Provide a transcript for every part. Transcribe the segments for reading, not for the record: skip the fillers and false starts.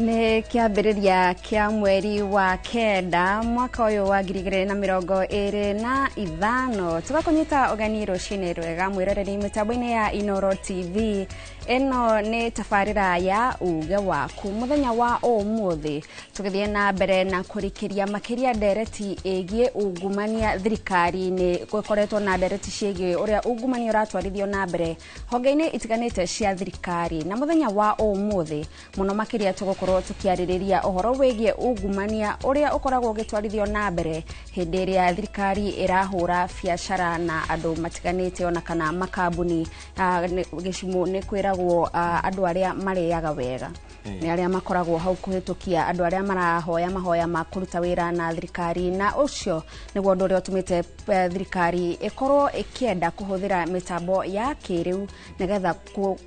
Nĩ kĩambĩrĩria kĩa mweri wa kenda mwaka ũyũ wa 2025. Tũgakũnyita ũgeni rũcinĩ rwega mwĩroreri mĩtambo-inĩ ya Inoro TV. Ĩno nĩ tabarĩra ya Uge Waku. Mũthenya wa ũmũthĩ tũgĩthiĩ na mbere na kũrikĩria makĩria ndereti ĩgiĩ ungumania thirikari-inĩ. Gũkoretwo na ndereti ciĩgiĩ ũrĩa ungumania ũratwarithio na mbere honge-inĩ itiganĩte cia thirikari, na mũthenya wa ũmũthĩ mũno makĩria tũgũkorwo tũkĩarĩrĩria ũhoro wĩgiĩ ungumania ũrĩa ũkoragwo ũgĩtwarithio na mbere hĩndĩ ĩrĩa thirikari ĩrahũra biacara na andũ matiganĩte ona kana makambuni. Gĩcimo nĩ kwĩragwo andũ arĩa marĩaga wega nĩ arĩa makoragwo hau kũhĩtũkia andũ arĩa marahoya mahoya ma kũruta wĩra na thirikari, na ũcio nĩguo ũndũ ũrĩa ũtũmĩte thirikari ĩkorwo ĩkĩenda kũhũthĩra mĩtambo ya kĩrĩu nĩgetha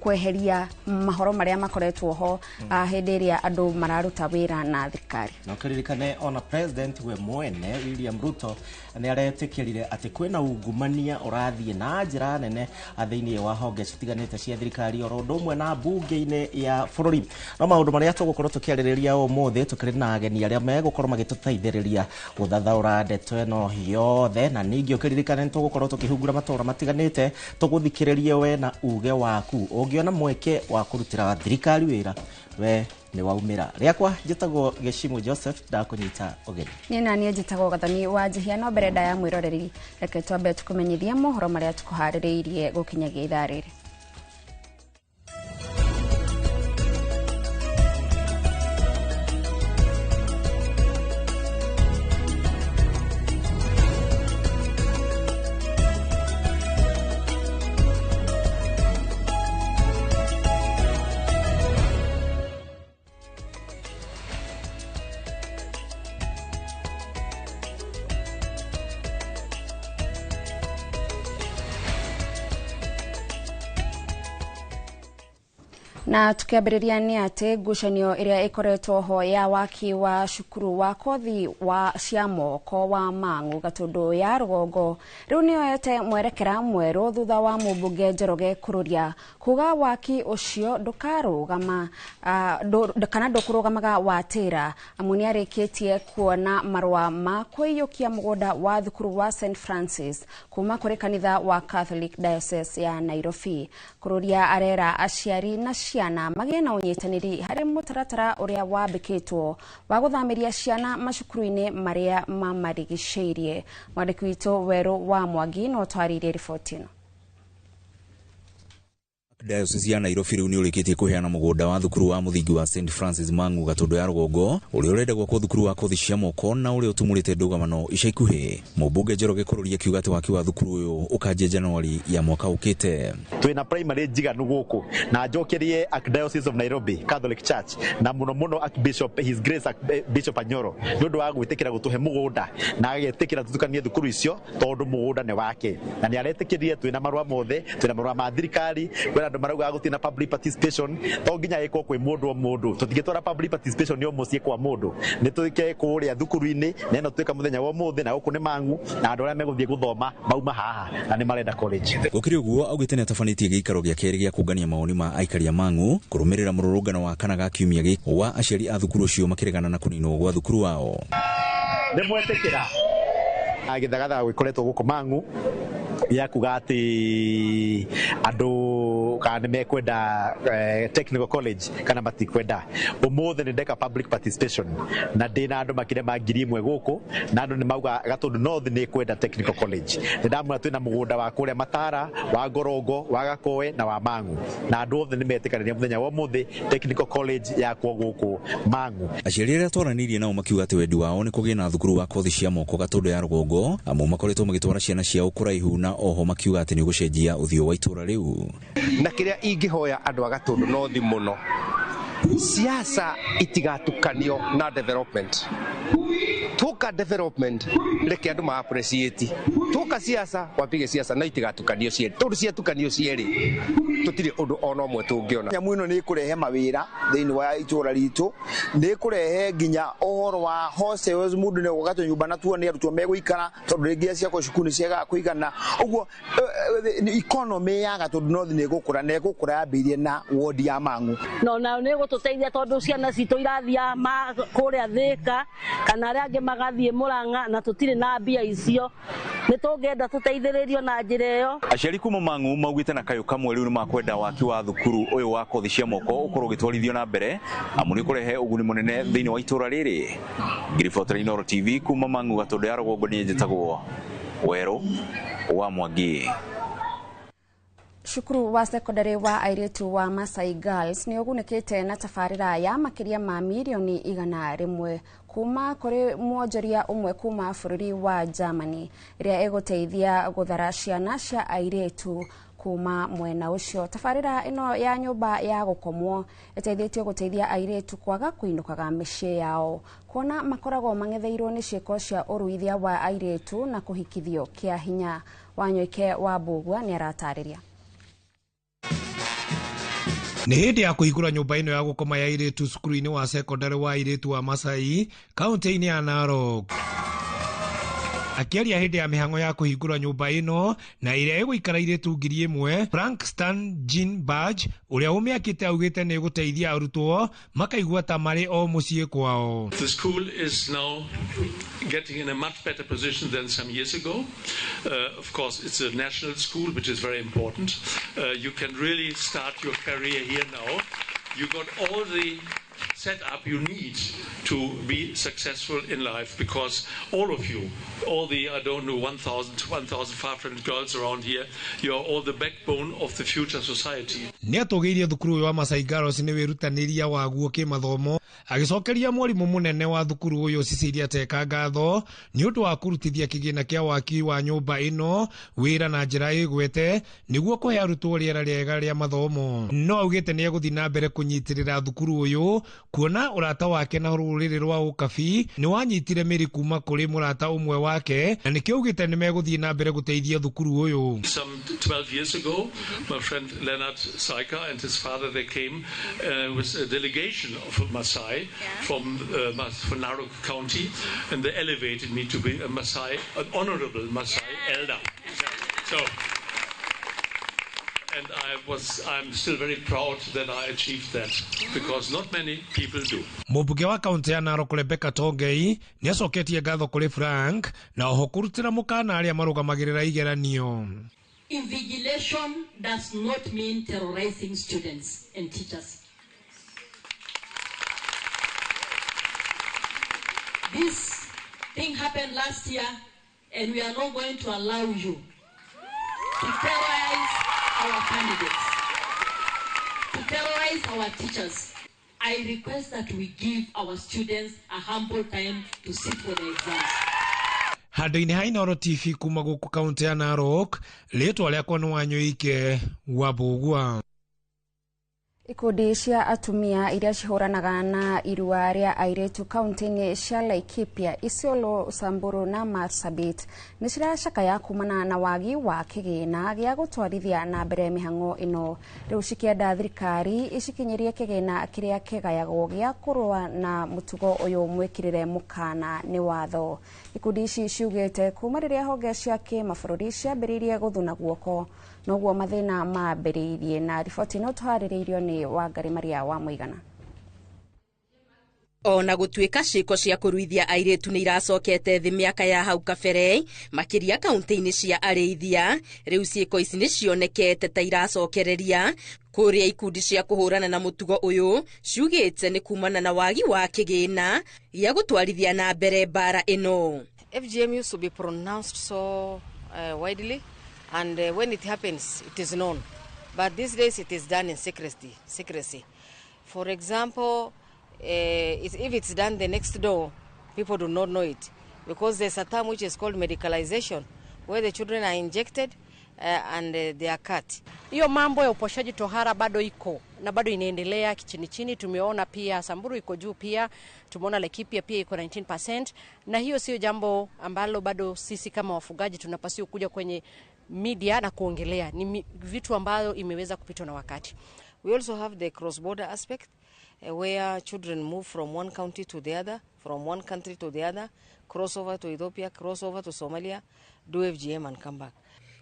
kweheria mahoro marĩa makoretwo ho hĩndĩ ĩrĩa andũ mararuta wĩra na thirikari. Na ũkĩririkane ona president we mwene William Ruto nĩ aretĩkĩrire atĩ kwĩna ungumania ũrathiĩ na njĩra nene thĩinĩ wa honge citiganĩte cia thirikari oro ũndũ ũmwe na mbunge-inĩ ya bũrũri. No maũndũ marĩa tũgũkorwo tũkĩarĩrĩria ũmũthĩ, tũkĩrĩ na ageni arĩa megũkorwo magĩtũteithĩrĩria gũthathaũra ndeto ĩno yothe, na ningĩ ũkĩririkane nĩ tũgũkorwo tũkĩhungura matũũra matiganĩte tũgũthikĩrĩrie we na uge waku. Ũngĩona mweke wa kũrutĩra thirikari wĩra, we nĩ waumĩra. Rĩakwa njĩtagwo Gĩcimũ Joseph, ndakũnyita ũgeni. Niĩ na niĩ njĩtagwo Gathoni wa Njihia. No mbere ndaya mwĩroreri, reke twambe tũkũmenyithie mohoro marĩa tũkũharĩrĩirie gũkinyagia ithaa rĩrĩ. Na tukiambĩrĩria nĩ atĩ ngucanio ĩrĩa ĩkoretwo ho ya waki wa cukuru wa kothi wa cia moko wa Mang'u Gatũndũ ya rũgongo rĩu nĩyoete mwerekera mwerũ thutha wa mũmbunge Njoroge Kururia kuga waki ũcio ndũkarũgama kana ndũkũrũgamaga watĩra, amu nĩarĩkĩtie kuona marũa ma kũiyũkia mũgũnda wa thukuru wa St Francis kuma kũrĩ kanitha wa Catholic Diocese ya Nairobi. Kururia arera aciari na ciana magĩe na ũnyitanĩri harĩ mũtaratara ũrĩa wambĩkĩtwo wa gũthamĩria ciana macukuru-inĩ marĩa mamarigicĩirie. Mwandĩki witũ Werũ wa Mwangi no twarĩirie riboti ĩno. Diocese ya Nairobi rĩu nĩũrĩkĩtie kũheana mũgũnda wa thukuru wa mũthingi wa St Francis Mang'u Gatũndũ ya rũgongo ũrĩa ũrenda gwakwo thukuru wa kothi cia moko na ũrĩa ũtumũrĩte ndũgamano ica ikuhĩ. Mũmbunge Njoroge Kururia akiuga atĩ waki wa thukuru ũyũ ũkanjia Januari ya mwaka ũkĩte. Twĩna primary njiganu gũkũ na njokerie Archdiocese of Nairobi Catholic Church na mũno mũno Archbishop His Grace Bishop Anyoro nĩ ũndũ wa gwĩtĩkĩra gũtũhe mũgũnda na agetĩkĩra tũtukanie thukuru icio tondũ mũgũnda nĩ wake, na nĩ aretĩkĩrire. Twĩna marũa mothe, twĩna marũa ma thirikari. Kwĩna andũ marauga gũtirĩ na public participation, to nginya ĩkwo kwĩ mũndũ o mũndũ. Tũtingĩtwara public participation o mũciĩ kwa mũndũ, nĩ twĩke kũrĩa thukuru-inĩ na ĩno twĩka mũthenya wa ũmũthĩ, na gũkũ nĩ Mang'u na andũ arĩa megũthiĩ gũthoma mauma haha na nĩ marenda college. Gũkĩrĩ ũguo augĩte nĩ atabanĩtie gĩikaro gĩa kerĩ gĩa kũngania mawoni ma aikari a Mang'u kũrũmĩrĩra mũrũrũngano wa kana ga kiumia gĩkĩ wa aciari a thukuru ũcio makĩregana na kũninwo gwa thukuru wao. Nĩ mwetĩkĩra gĩthagathaga gĩkoretwo gũkũ Mang'u ya kuga atĩ andũ kana nĩ mekwenda technical college kana matikwenda. Ũmũthĩ nĩ ndeka public participation na ndĩna andũ makĩria ma 1000 gũkũ, na andũ nĩ mauga Gatũndũ North nĩ kwenda technical college. Nĩ ndamwĩra twĩna mũgũnda wa kũrĩa Matara, wa Ngorongo, wa Gakoe na wa Mang'u, na andũ othe nĩ metĩkanĩria mũthenya wa ũmũthĩ technical college yakwo gũkũ Mang'u. Aciari arĩa twaranĩirie nao makiuga atĩ wendi wao nĩ kũgĩe na thukuru wa kothi cia moko Gatũndũ ya rũgongo, amu makoretwo magĩtwara ciana ciao kũraihu, na oho makiuga atĩ nĩ ũgũcenjia ũthiũ wa itũũra rĩu. Na kĩrĩa ingĩhoya andũ a Gatũndũ North mũno, siasa itigatukanio na development. Tuoka development reke andũ ma appreciate, tuoka siasa wapige siasa na itigatukanio cierĩ, tondũ ciatukanio cierĩ tũtirĩ ũndũ ona ũmwe tũngĩona. Nyamũ ĩno nĩ ĩkũrehe mawĩra thĩinĩ wa itũra ritũ, nĩ ĩkũrehe nginya ũhoro wa hostels, mũndũ nĩ gwaka tũnyũmba na tuo nĩ arutwo megũikara, tondũ rĩngĩ ciakwo cukuru nĩ ciagaga kũigana. Ũguo economy ya Gatũndũ North nĩ ĩgũkũra, na ĩgũkũra yambĩrĩirie na ward ya Mang'u. No nao nĩ ĩgũtũteithia tondũ ciana citũ irathiĩ kũrĩa Thĩka kana arĩa angĩ magathiĩ Mũrang'a na tũtirĩ na mbia icio, nĩ tũngĩenda tũteithĩrĩrio na njĩra ĩyo. Aciari kuma Mang'u maugĩte na kayũ kamwe rĩu nĩ makwenda waki wa thukuru ũyũ wa kothi cia moko ũkorwo ũgĩtwarithio na mbere, amu nĩ ũkũrehe ũguni mũnene thĩinĩ wa itũra rĩrĩ. Ngiribotera Inooro TV kuma Mang'u Gatũndũ ya rũgongo, niĩ njĩtagwo Werũ wa Mwangi. Cukuru wa sekondari wa airĩtu wa Masai Girls nĩ ũgunĩkĩte na tabarĩra ya makĩria ma mirioni 100 kuma kũrĩ mwonjoria ũmwe kuma bũrũri wa Germany, ĩrĩa ĩgũteithia gũthara ciana cia airĩtu kuma mwena ũcio. Tabarĩra ĩno ya nyũmba ya gũkomwo ĩteithĩtie gũteithia airĩtu kwaga kũinũkaga mĩciĩ yao, kuona makoragwo mang'etheirwo nĩ ciĩko cia ũruithia wa airĩtu na kũhikithio kĩa hinya. Wanyoike wa Mbugua nĩ aratarĩria. Nĩ hĩndĩ ya kũhingũra nyũmba ĩno ya gũkoma ya airĩtu cukuru-inĩ wa sekondari wa airĩtu wa Masai kaunti-inĩ ya Narok. Akĩaria hĩndĩ ya mĩhang'o ya kũhingũra nyũmba ĩno na ĩrĩa ĩgũikara airĩtu 1000, Frank Stan Jean Badge ũrĩa ũmĩakĩte augĩte nĩ ĩgũteithia arutwo makaigua ta marĩ o mũciĩ kwao. The school is now getting in a much better position than some years ago. Of course, it's a national school, which is very important. You can really start your career here now. You got all the setup you need to be successful in life, because all of you, all the, I don't know, 1,000 to 1,500 girls around here, you are all the backbone of the future society. Nĩ atũgĩirie thukuru ũyũ wa Masai Girls nĩ wĩrutanĩria waguo kĩmathomo, agĩcokeria mwarimũ mũnene wa thukuru ũyũ Cecilia Teka ngatho nĩ ũndũ wa kũrutithia kĩgĩna kĩa waki wa nyũmba ĩno wĩra na njĩra ĩgwete nĩguo kũhe arutwo rĩera rĩega rĩa mathomo. No augĩte nĩ egũthiĩ na mbere kũnyitĩrĩra thukuru ũyũ, kuona ũrata wake na rũrĩrĩ rwa ũkabi nĩ wanyitire mĩri kuma kũrĩ mũrata ũmwe wake, na nĩkĩo augĩte nĩ megũthiĩ na mbere gũteithia thukuru ũyũ. Some 12 years ago, my friend Leonard Saika and his father, they came with a delegation of Maasai from Narok County, and they elevated me to be a Maasai, an honorable Maasai elder. So, and I'm still very proud that I achieved that, because not many people do. Mũmbunge wa kaunti ya Narok Rebecca Tongei nĩ acoketie ngatho kũrĩ Frank na oho kũrutĩra mũkana arĩa marũgamagĩrĩra igeranio. Invigilation does not mean terrorizing students and teachers. This thing happened last year, and we are not going to allow you to terrorize our candidates, to terrorize our teachers. I request that we give our students a humble time to sit for the exams. Handũ-inĩ ha Inooro TV kuma gũkũ kaunti ya Narok, rĩtwa rĩakwa nĩ Wanyoike wa Mbũgua. Ikundi cia atumia iria cihũranaga na irua rĩa airĩtu kaunti-inĩ cia Laikipia, Isiolo, Samburu na Marsabit nĩ ciracakaya kumana na wagi wa kĩgĩna gĩa gũtwarithia na mbere mĩhang'o ĩno, rĩu cikĩenda thirikari icikinyĩrie kĩgĩna kĩrĩa kĩgayagwo gĩa kũrũa na mũtugo ũyũ mwĩkĩrĩre mũkana nĩ watho. Ikundi ici ciugĩte kuma rĩrĩa honge cia kĩmabũrũri ciambĩrĩirie gũthuna guoko noguo mathĩna mambĩrĩirie. Na riboti ĩno tũharĩrĩirio nĩ Wangari Maria wa Mũigana. Ona gũtuĩka ciĩko cia kũruithia airĩtu nĩ iracokete thĩ mĩaka ya hau kabere, makĩria kaunti-inĩ cia arĩithia, rĩu ciĩko ici nĩ cionekete ta iracokereria kũrĩa ikundi cia kũhũrana na mũtugo ũyũ ciugĩte nĩ kumana na wagi wa kĩgĩna gĩa gũtwarithia na mbere mbara ĩno. FGM used to be pronounced so widely, and when it happens, it is known. But these days it is done in secrecy. For example, if it's done the next door, people do not know it, because there's a term which is called medicalization, where the children are injected and they are cut. Hiyo mambo ya uposhaji tohara bado iko. na bado inaendelea chini chini. Tumeona pia Samburu iko juu pia, tumeona Laikipia pia iko 19%, na hiyo sio jambo ambalo bado sisi kama wafugaji tunapaswa kuja kwenye media na kuongelea. Ni vitu ambayo imeweza kupitwa na wakati. We also have the cross-border aspect where children move from one county to the other, from one country to the other, cross over to Ethiopia, cross over to Somalia, do FGM and come back.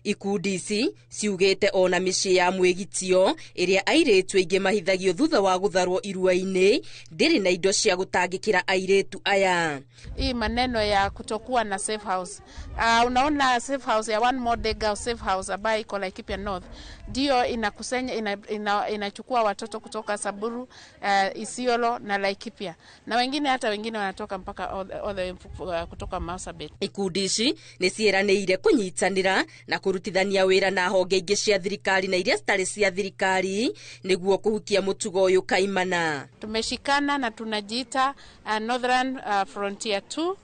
Ikundi ici ciugĩte ona mĩciĩ ya mwĩgitio ĩrĩa airĩtu aingĩ mahithagio thutha wa gũtharwo irua-inĩ ndĩrĩ na indo cia gũtangĩkĩra airĩtu aya. Hii maneno ya kutokuwa na safe house. Unaona safe house ya One More Day Girl safe house ambayo iko Laikipia North ndio inakusanya inachukua watoto kutoka Samburu, Isiolo na Laikipia, na wengine hata wengine wanatoka mpaka all the way kutoka Marsabit. Ikundi ici nĩ ciĩranĩire kũnyitanĩra na kũrutithania wĩra na honge ingĩ cia thirikari na iria citarĩ cia thirikari nĩguo kũhukia mũtugo ũyũ kaimana. Tumeshikana na tunajiita Northern Frontier 2.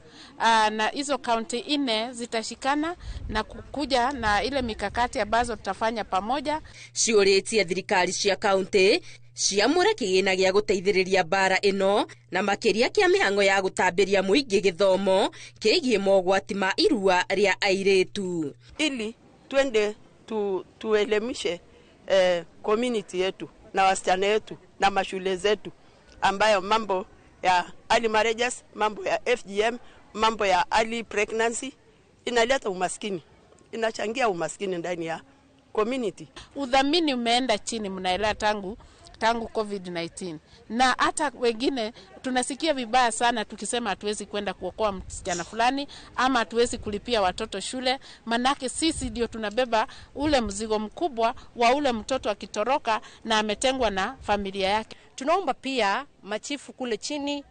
Na hizo kaunti 4 zitashikana na kukuja na ile mikakati ambazo tutafanya pamoja. Ciũrĩtie thirikari cia kaunti ciamũre kĩgĩna gĩa gũteithĩrĩria mbara ĩno na makĩria kĩa mĩhang'o ya gũtambĩria mũingĩ gĩthomo kĩgiĩ mogwati ma irua rĩa airĩtu. Ili twende tuelimishe community yetu na wasichana yetu na mashule zetu, ambayo mambo ya early marriages, mambo ya FGM, mambo ya early pregnancy inaleta umaskini, inachangia umaskini ndani ya community. Udhamini umeenda chini, mnaelewa, tangu COVID-19, na hata wengine tunasikia vibaya sana tukisema hatuwezi kwenda kuokoa msichana fulani ama hatuwezi kulipia watoto shule, manake sisi ndio tunabeba ule mzigo mkubwa wa ule mtoto akitoroka na ametengwa na familia yake. Tunaomba pia machifu kule chini,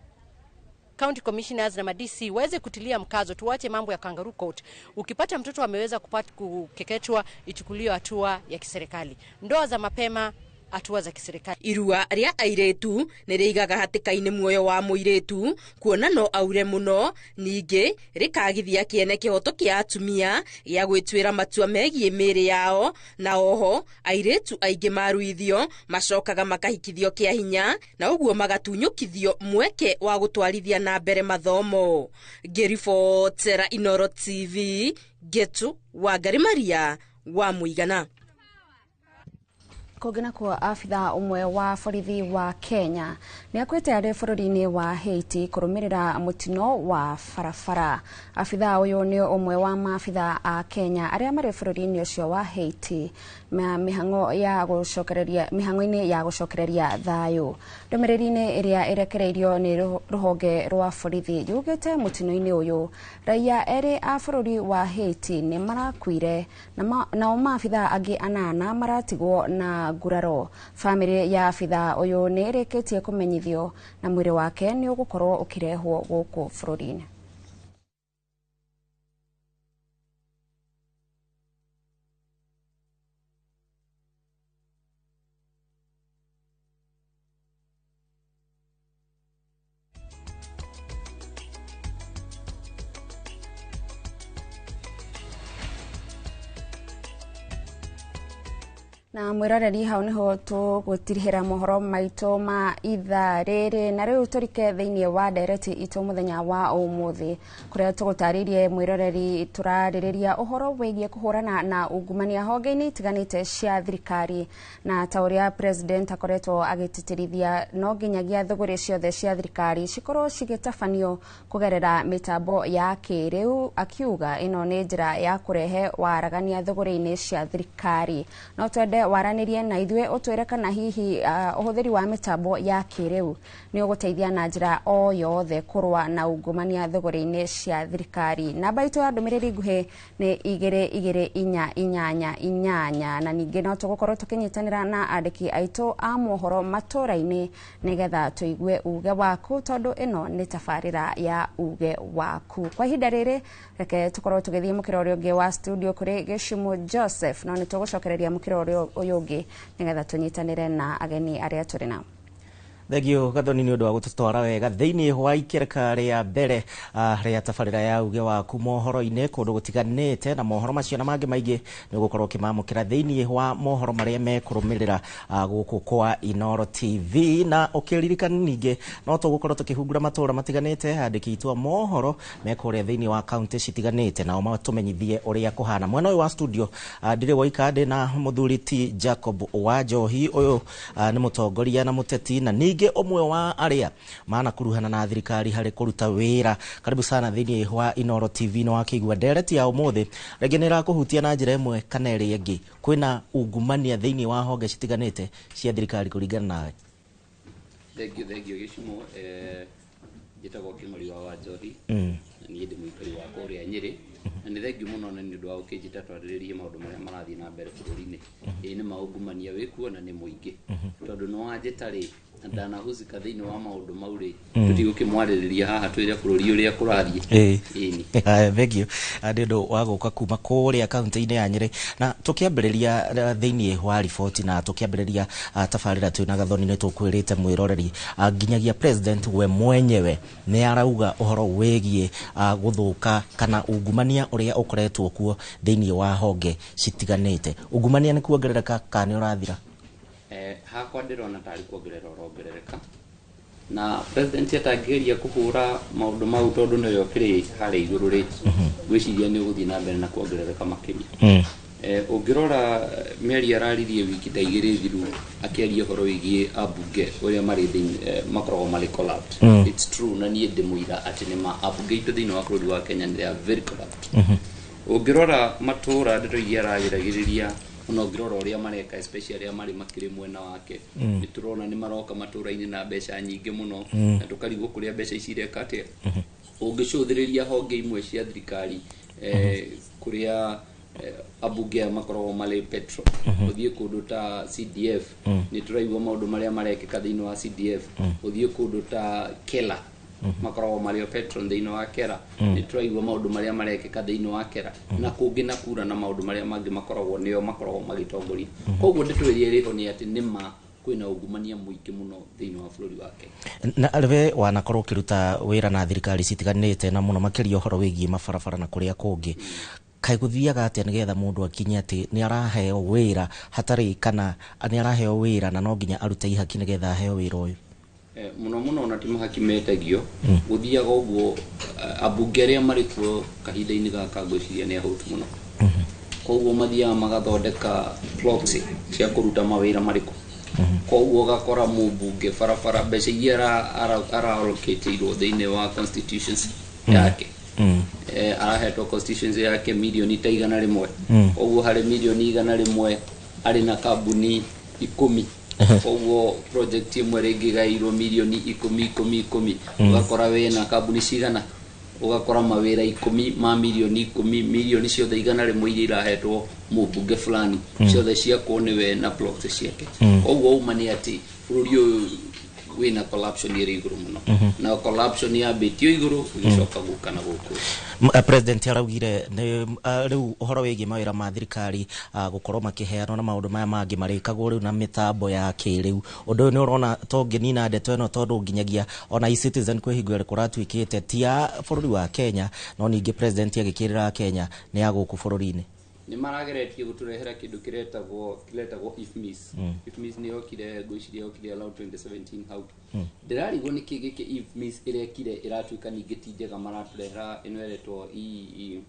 county commissioners na madisi waweze kutilia mkazo, tuache mambo ya kangaroo court. Ukipata mtoto ameweza kukeketwa, ichukuliwe hatua ya kiserikali. Ndoa za mapema, hatua za kiserikali. Irua rĩa airĩtu nĩ rĩigaga hatĩka-inĩ muoyo wa mũirĩtu kuona no aure mũno, ningĩ rĩkagithia kĩene kĩhoto kĩa atumia gĩa gwĩtuĩra matua megiĩ mĩĩrĩ yao, na oho airĩtu aingĩ maruithio macokaga makahikithio kĩa hinya na ũguo magatunyũkithio mweke wa gũtwarithia na mbere mathomo. Ngĩribotera Inoro TV, Getu Wangari Maria wa Mũigana. Kũngĩ nakuo, abithaa ũmwe wa borithi wa Kenya nĩ akuĩte arĩ bũrũri-inĩ wa Haiti kũrũmĩrĩra mũtino wa barabara. Abithaa ũyũ nĩ ũmwe wa maabithaa a Kenya arĩa marĩ bũrũri-inĩ ũcio wa Haiti mĩhang'o-inĩ ya gũcokereria thayũ. Ndũmĩrĩri-inĩ ĩrĩa ĩrekereirio nĩ rũhonge rwa borithi yugĩte mũtino-inĩ ũyũ raia erĩ a bũrũri wa Haiti nĩ marakuire nao maabithaa angĩ 8 maratigwo na nguraro. Bamĩrĩ ya abithaa ũyũ nĩ ĩrĩkĩtie kũmenyithio na mwĩrĩ wake nĩ ũgũkorwo ũkĩrehwo gũkũ bũrũri-inĩ. Na mwiroreri hau niho tũgũtirihĩra mohoro maitũ ma ithaa rĩrĩ, na rĩu tũrike thĩinĩ wa ndereti itũ mũthenya wa ũmũthĩ kũrĩa tũgũtarĩirie mwĩroreri tũrarĩrĩria ũhoro wĩgiĩ kũhũrana na ungumania honge-inĩ itiganĩte cia thirikari, na ta ũrĩa president akoretwo agĩtĩtĩrithia no nginyagia thũgũrĩ ciothe cia thirikari cikorwo cigĩtabanio kũgerera mĩtambo ya kĩrĩu, akiuga ĩno nĩ njĩra ya kũrehe waragania thũgũrĩ-inĩ cia thirikari. No twende waranĩrie na ithuĩ ũtwĩre kana hihi ũhũthĩri wa mĩtambo ya kĩrĩu nĩ ũgũteithia na njĩra o yothe kũrũa na ungumania thũgũrĩ-inĩ cia thirikari. Namba itũ ya ndũmĩrĩri nguhĩ nĩ 2 2 4 8 8, na ningĩ no tũgũkorwo tũkĩnyitanĩra na andĩki aitũ a mohoro matũra-inĩ nĩgetha tũigue uge waku, tondũ ĩno nĩ tabarĩra ya uge waku. Kwa ihinda rĩrĩ reke tũkorwo tũgĩthiĩ mũkĩra ũrĩa ũngĩ wa studio kũrĩ Gĩcumu Joseph, no nĩ tũgũcokereria mũkĩra ũrĩa ũyũ ũngĩ nĩgetha tũnyitanĩre na ageni arĩa tũrĩ nao. Thengio Gathoni nĩ ũndũ wa gũtũtwara wega thĩinĩ wa ikereka rĩa mbere rĩa tabarĩra ya uge waku mohoro-inĩ kũndũ gũtiganĩte, na mohoro macio na mangĩ maingĩ nĩ ũgũkorwo ũkĩmamũkĩra thĩinĩ wa mohoro marĩa mekũrũmĩrĩra gũkũ kwa Inooro TV. Na ũkĩririkana ningĩ no tũgũkorwo tũkĩhungura matũra matiganĩte, andĩki aitũ a mohoro mekũrĩa thĩinĩ wa kaunti citiganĩte, nao matũmenyithie ũrĩa kũhana. Mwena ũyũ wa studio ndirĩ woika, ndĩ na mũthuri ti Jacob Wanjohi. Ũyũ nĩ mũtongoria na mũteti na ningĩ ũmwe wa arĩa manakuruhana na thirikari harĩ kũruta wĩra. Karibu sana thĩinĩ wa Inooro TV. Nĩ wakĩigua ndereti ya ũmũthĩ rĩngĩ nĩ ĩrakũhutia na njĩra ĩmwe kana ĩrĩa ĩngĩ. Kwĩna ungumania thĩinĩ wa honge citiganĩte cia thirikari kũringana nawe? Thengio, thengio Gĩcumo. Njĩtagwo Kĩng'ori wa Wanjohi na niĩ ndĩ mũikari wa kũrĩa Nyĩrĩ, na nĩ thengio mũno na nĩ ũndũ wa gũkĩnjĩta twarĩrĩrie maũndũ marĩa marathiĩ na mbere bũrũri-inĩ. Ĩĩ, nĩ maungumania wĩkuo na nĩ mũingĩ, tondũ nĩ wanjĩta rĩ na ndanahusika thĩinĩ wa maũndũ mau rĩ, tũtigũkĩmwarĩrĩria haha twĩre bũrũri ũrĩa kũrathiĩ. Ĩni. Haya, thengio nĩ ũndũ wa gũka kuma kũrĩa kaunti-inĩ ya Nyĩrĩ. Na tũkĩambĩrĩria thĩinĩ wa riboti na tũkĩambĩrĩria tabarĩra twĩna Gathoni, nĩ tũkwĩrĩte mwĩroreri nginyagia president we mwenyewe nĩ arauga ũhoro wĩgiĩ gũthũka kana ungumania ũrĩa ũkoretwo kuo thĩinĩ wa honge citiganĩte. Ungumania nĩ kuongerereka kana nĩ ũrathira? Hakwa ndĩrona tarĩ kuongerera ũrongerereka, na president atangĩgeria kũhũra maũndũ mau tondũ nĩwe ũkĩrĩ harĩa igũrũ rĩ, ngwĩciria nĩ ũgũthiĩ na mbere na kuongerereka makĩria. Ũngĩrora mĩario araririe wiki ta 2 thiru akĩaria ũhoro wĩgiĩ ambunge ũrĩa marĩ thĩinĩ, makoragwo marĩ corrupt. It's true, na niĩ ndĩ mũira atĩ nĩ ma ambunge aitũ thĩinĩ wa bũrũri wa Kenya they are very corrupt. Ũngĩrora matũra, ndeto iria aragĩragĩrĩria ona ũngĩrora ũrĩa mareka, especially arĩa marĩ makĩrĩ mwena wake, nĩ tũrona nĩ maroka matũra-inĩ na mbeca nyingĩ mũno, na tũkarigwo kũrĩa mbeca ici ireka atĩa. Ũngĩcũthĩrĩria honge imwe cia thirikari, kũrĩa ambunge aya makoragwo marĩ petro, ũthiĩ kũndũ ta CDF, nĩ tũraigua maũndũ marĩa marekĩka thĩinĩ wa CDF. Ũthiĩ kũndũ ta Kela, makoragwo marĩ o patron thĩinĩ wa Kera, nĩ tũraigua maũndũ marĩa marekĩka thĩinĩ wa Kera na kũngĩ na kura na maũndũ marĩa mangĩ makoragwo nĩo makoragwo magĩtongoria. Koguo ndeto ĩrĩa ĩrĩho nĩ atĩ nĩma kwĩna ungumania mũingĩ mũno thĩinĩ wa bũrũri wa Kenya. Na we wanakorwo ũkĩruta wĩra na thirikari citiganĩte na mũno makĩria ũhoro wĩgiĩ mabarabara na kũrĩa kũngĩ, kaĩ gũthiaga atĩa nĩgetha mũndũ akinye atĩ nĩ araheo wĩra hatarĩ kana nĩ araheo wĩra na no nginya arute ihaki nĩgetha aheo wĩra ũyũ? Mũno mũno ona ti mahaki metagio, gũthiaga ũguo, ambunge arĩa marĩ kuo kahinda-inĩ gaka ngwĩciria nĩ ahũtu mũno, koguo mathiaga magathondeka proxy cia kũruta mawĩra marĩkũ. Koguo ũgakora mũmbunge barabara mbeca iria ara-allocate-irwo thĩinĩ wa constitutions yake, arahetwo constituency yake milioni ta 100. Koguo harĩ milioni 100 arĩ na kambuni 10, koguo project ĩmwe rĩngĩ ĩgaĩirwo milioni 10 10 10, ũgakora wĩna kambuni cigana, ũgakora mawĩra 10 ma milioni 10, milioni ciothe 100 iria irahetwo mũmbunge fulani, ciothe ciakwo nĩwe na proxy ciake. Koguo uma nĩ atĩ bũrũri ũyũ wĩna corruption ĩrĩ igũrũ mũno, na corruption yambĩtio igũrũ ĩgĩcoka gũka na gũkũ. President araugire nĩ rĩu ũhoro wĩgiĩ mawĩra ma thirikari gũkorwo makĩheanwo na maũndũ maya mangĩ marĩkagwo rĩu na mĩtambo ya kĩrĩu. Ũndũ ũyũ nĩ ũrona to ũngĩnina ndeto ĩno, tondũ nginyagia ona e-Citizen kwĩ hingo ĩrĩa kũratuĩkĩte ti ya bũrũri wa Kenya, no ningĩ president agĩkĩrĩra Kenya nĩ ya gũkũ bũrũri-inĩ? Nĩ marageretie gũtũrehera kĩndũ kĩretagwo IFMIS. IFMIS nĩ yokire, ngwĩciria yokire around 2017 hau. Ndĩrarigwo nĩ kĩ gĩkĩ IFMIS ĩrekire ĩratuĩka ningĩ ti njega, maratũrehera ĩno ĩretwo e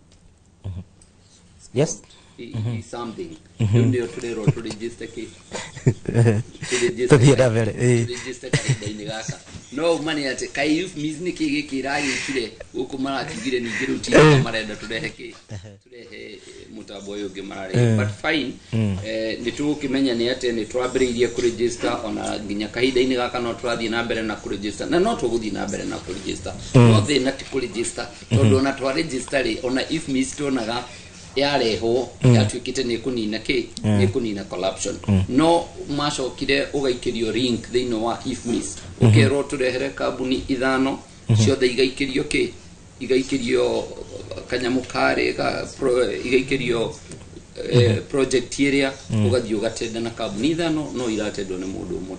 e something. Rĩu nĩyo tũrerwo tũregister kĩ Tũthiĩ na mbere, ĩĩ. Tũregister kahinda-inĩ gaka, no uma nĩ atĩ kaĩ IFMIS nĩ kĩ gĩkĩ ĩragĩkire gũkũ marakiugire ningĩ rĩu ti njega, marenda tũrehe kĩ, tũrehe mũtambo ũyũ ũngĩ mararehe. But fine, nĩ tũgũkĩmenya nĩ atĩ nĩ twambĩrĩirie kũregister, ona nginya kahinda-inĩ gaka no tũrathiĩ na mbere na kũregister, na no tũgũthiĩ na mbere na kũregister. No thĩna ti kũregister, tondũ ona twaregister rĩ, ona IFMIS tuonaga yarehwo yatuĩkĩte nĩ kũnina kĩ, nĩ kũnina corruption, no macokire ũgaikĩrio link thĩinĩ wa IFMIS, ũkerwo tũrehere kambuni ithano, ciothe igaikĩrio kĩ, igaikĩrio kanyamũ karĩ ga igaikĩrio project ĩrĩa, ũgathiĩ ũgatenda na kambuni ithano no iratendwo nĩ mũndũ ũmwe.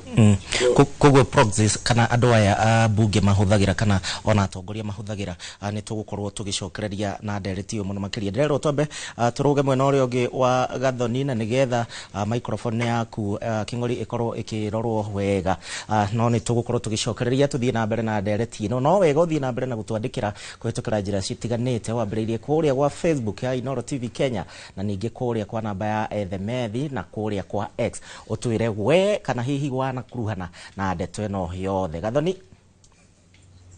Koguo proxies kana andũ aya a bunge mahũthagĩra kana ona atongoria mahũthagĩra, nĩ tũgũkorwo tũgĩcokereria na ndereti ĩyo mũno makĩria. Ndĩrerwo twambe tũrũge mwena ũrĩa ũngĩ wa Gathoni na nĩgetha microphone yaku Kĩng'ori ĩkorwo ĩkĩrorwo wega, no nĩ tũgũkorwo tũgĩcokereria tũthiĩ na mbere na ndereti ĩno. No wega ũthiĩ na mbere na gũtwandĩkĩra kũhĩtũkĩra njĩra citiganĩte, wambĩrĩirie kũrĩa gwa Facebook ya Inooro TV Kenya na ningĩ kũrĩa kwa namba ya Ethemethi na kũrĩa kwa X, ũtwĩre we kana hihi wanakuruhana na ndeto ĩno yothe. Gathoni.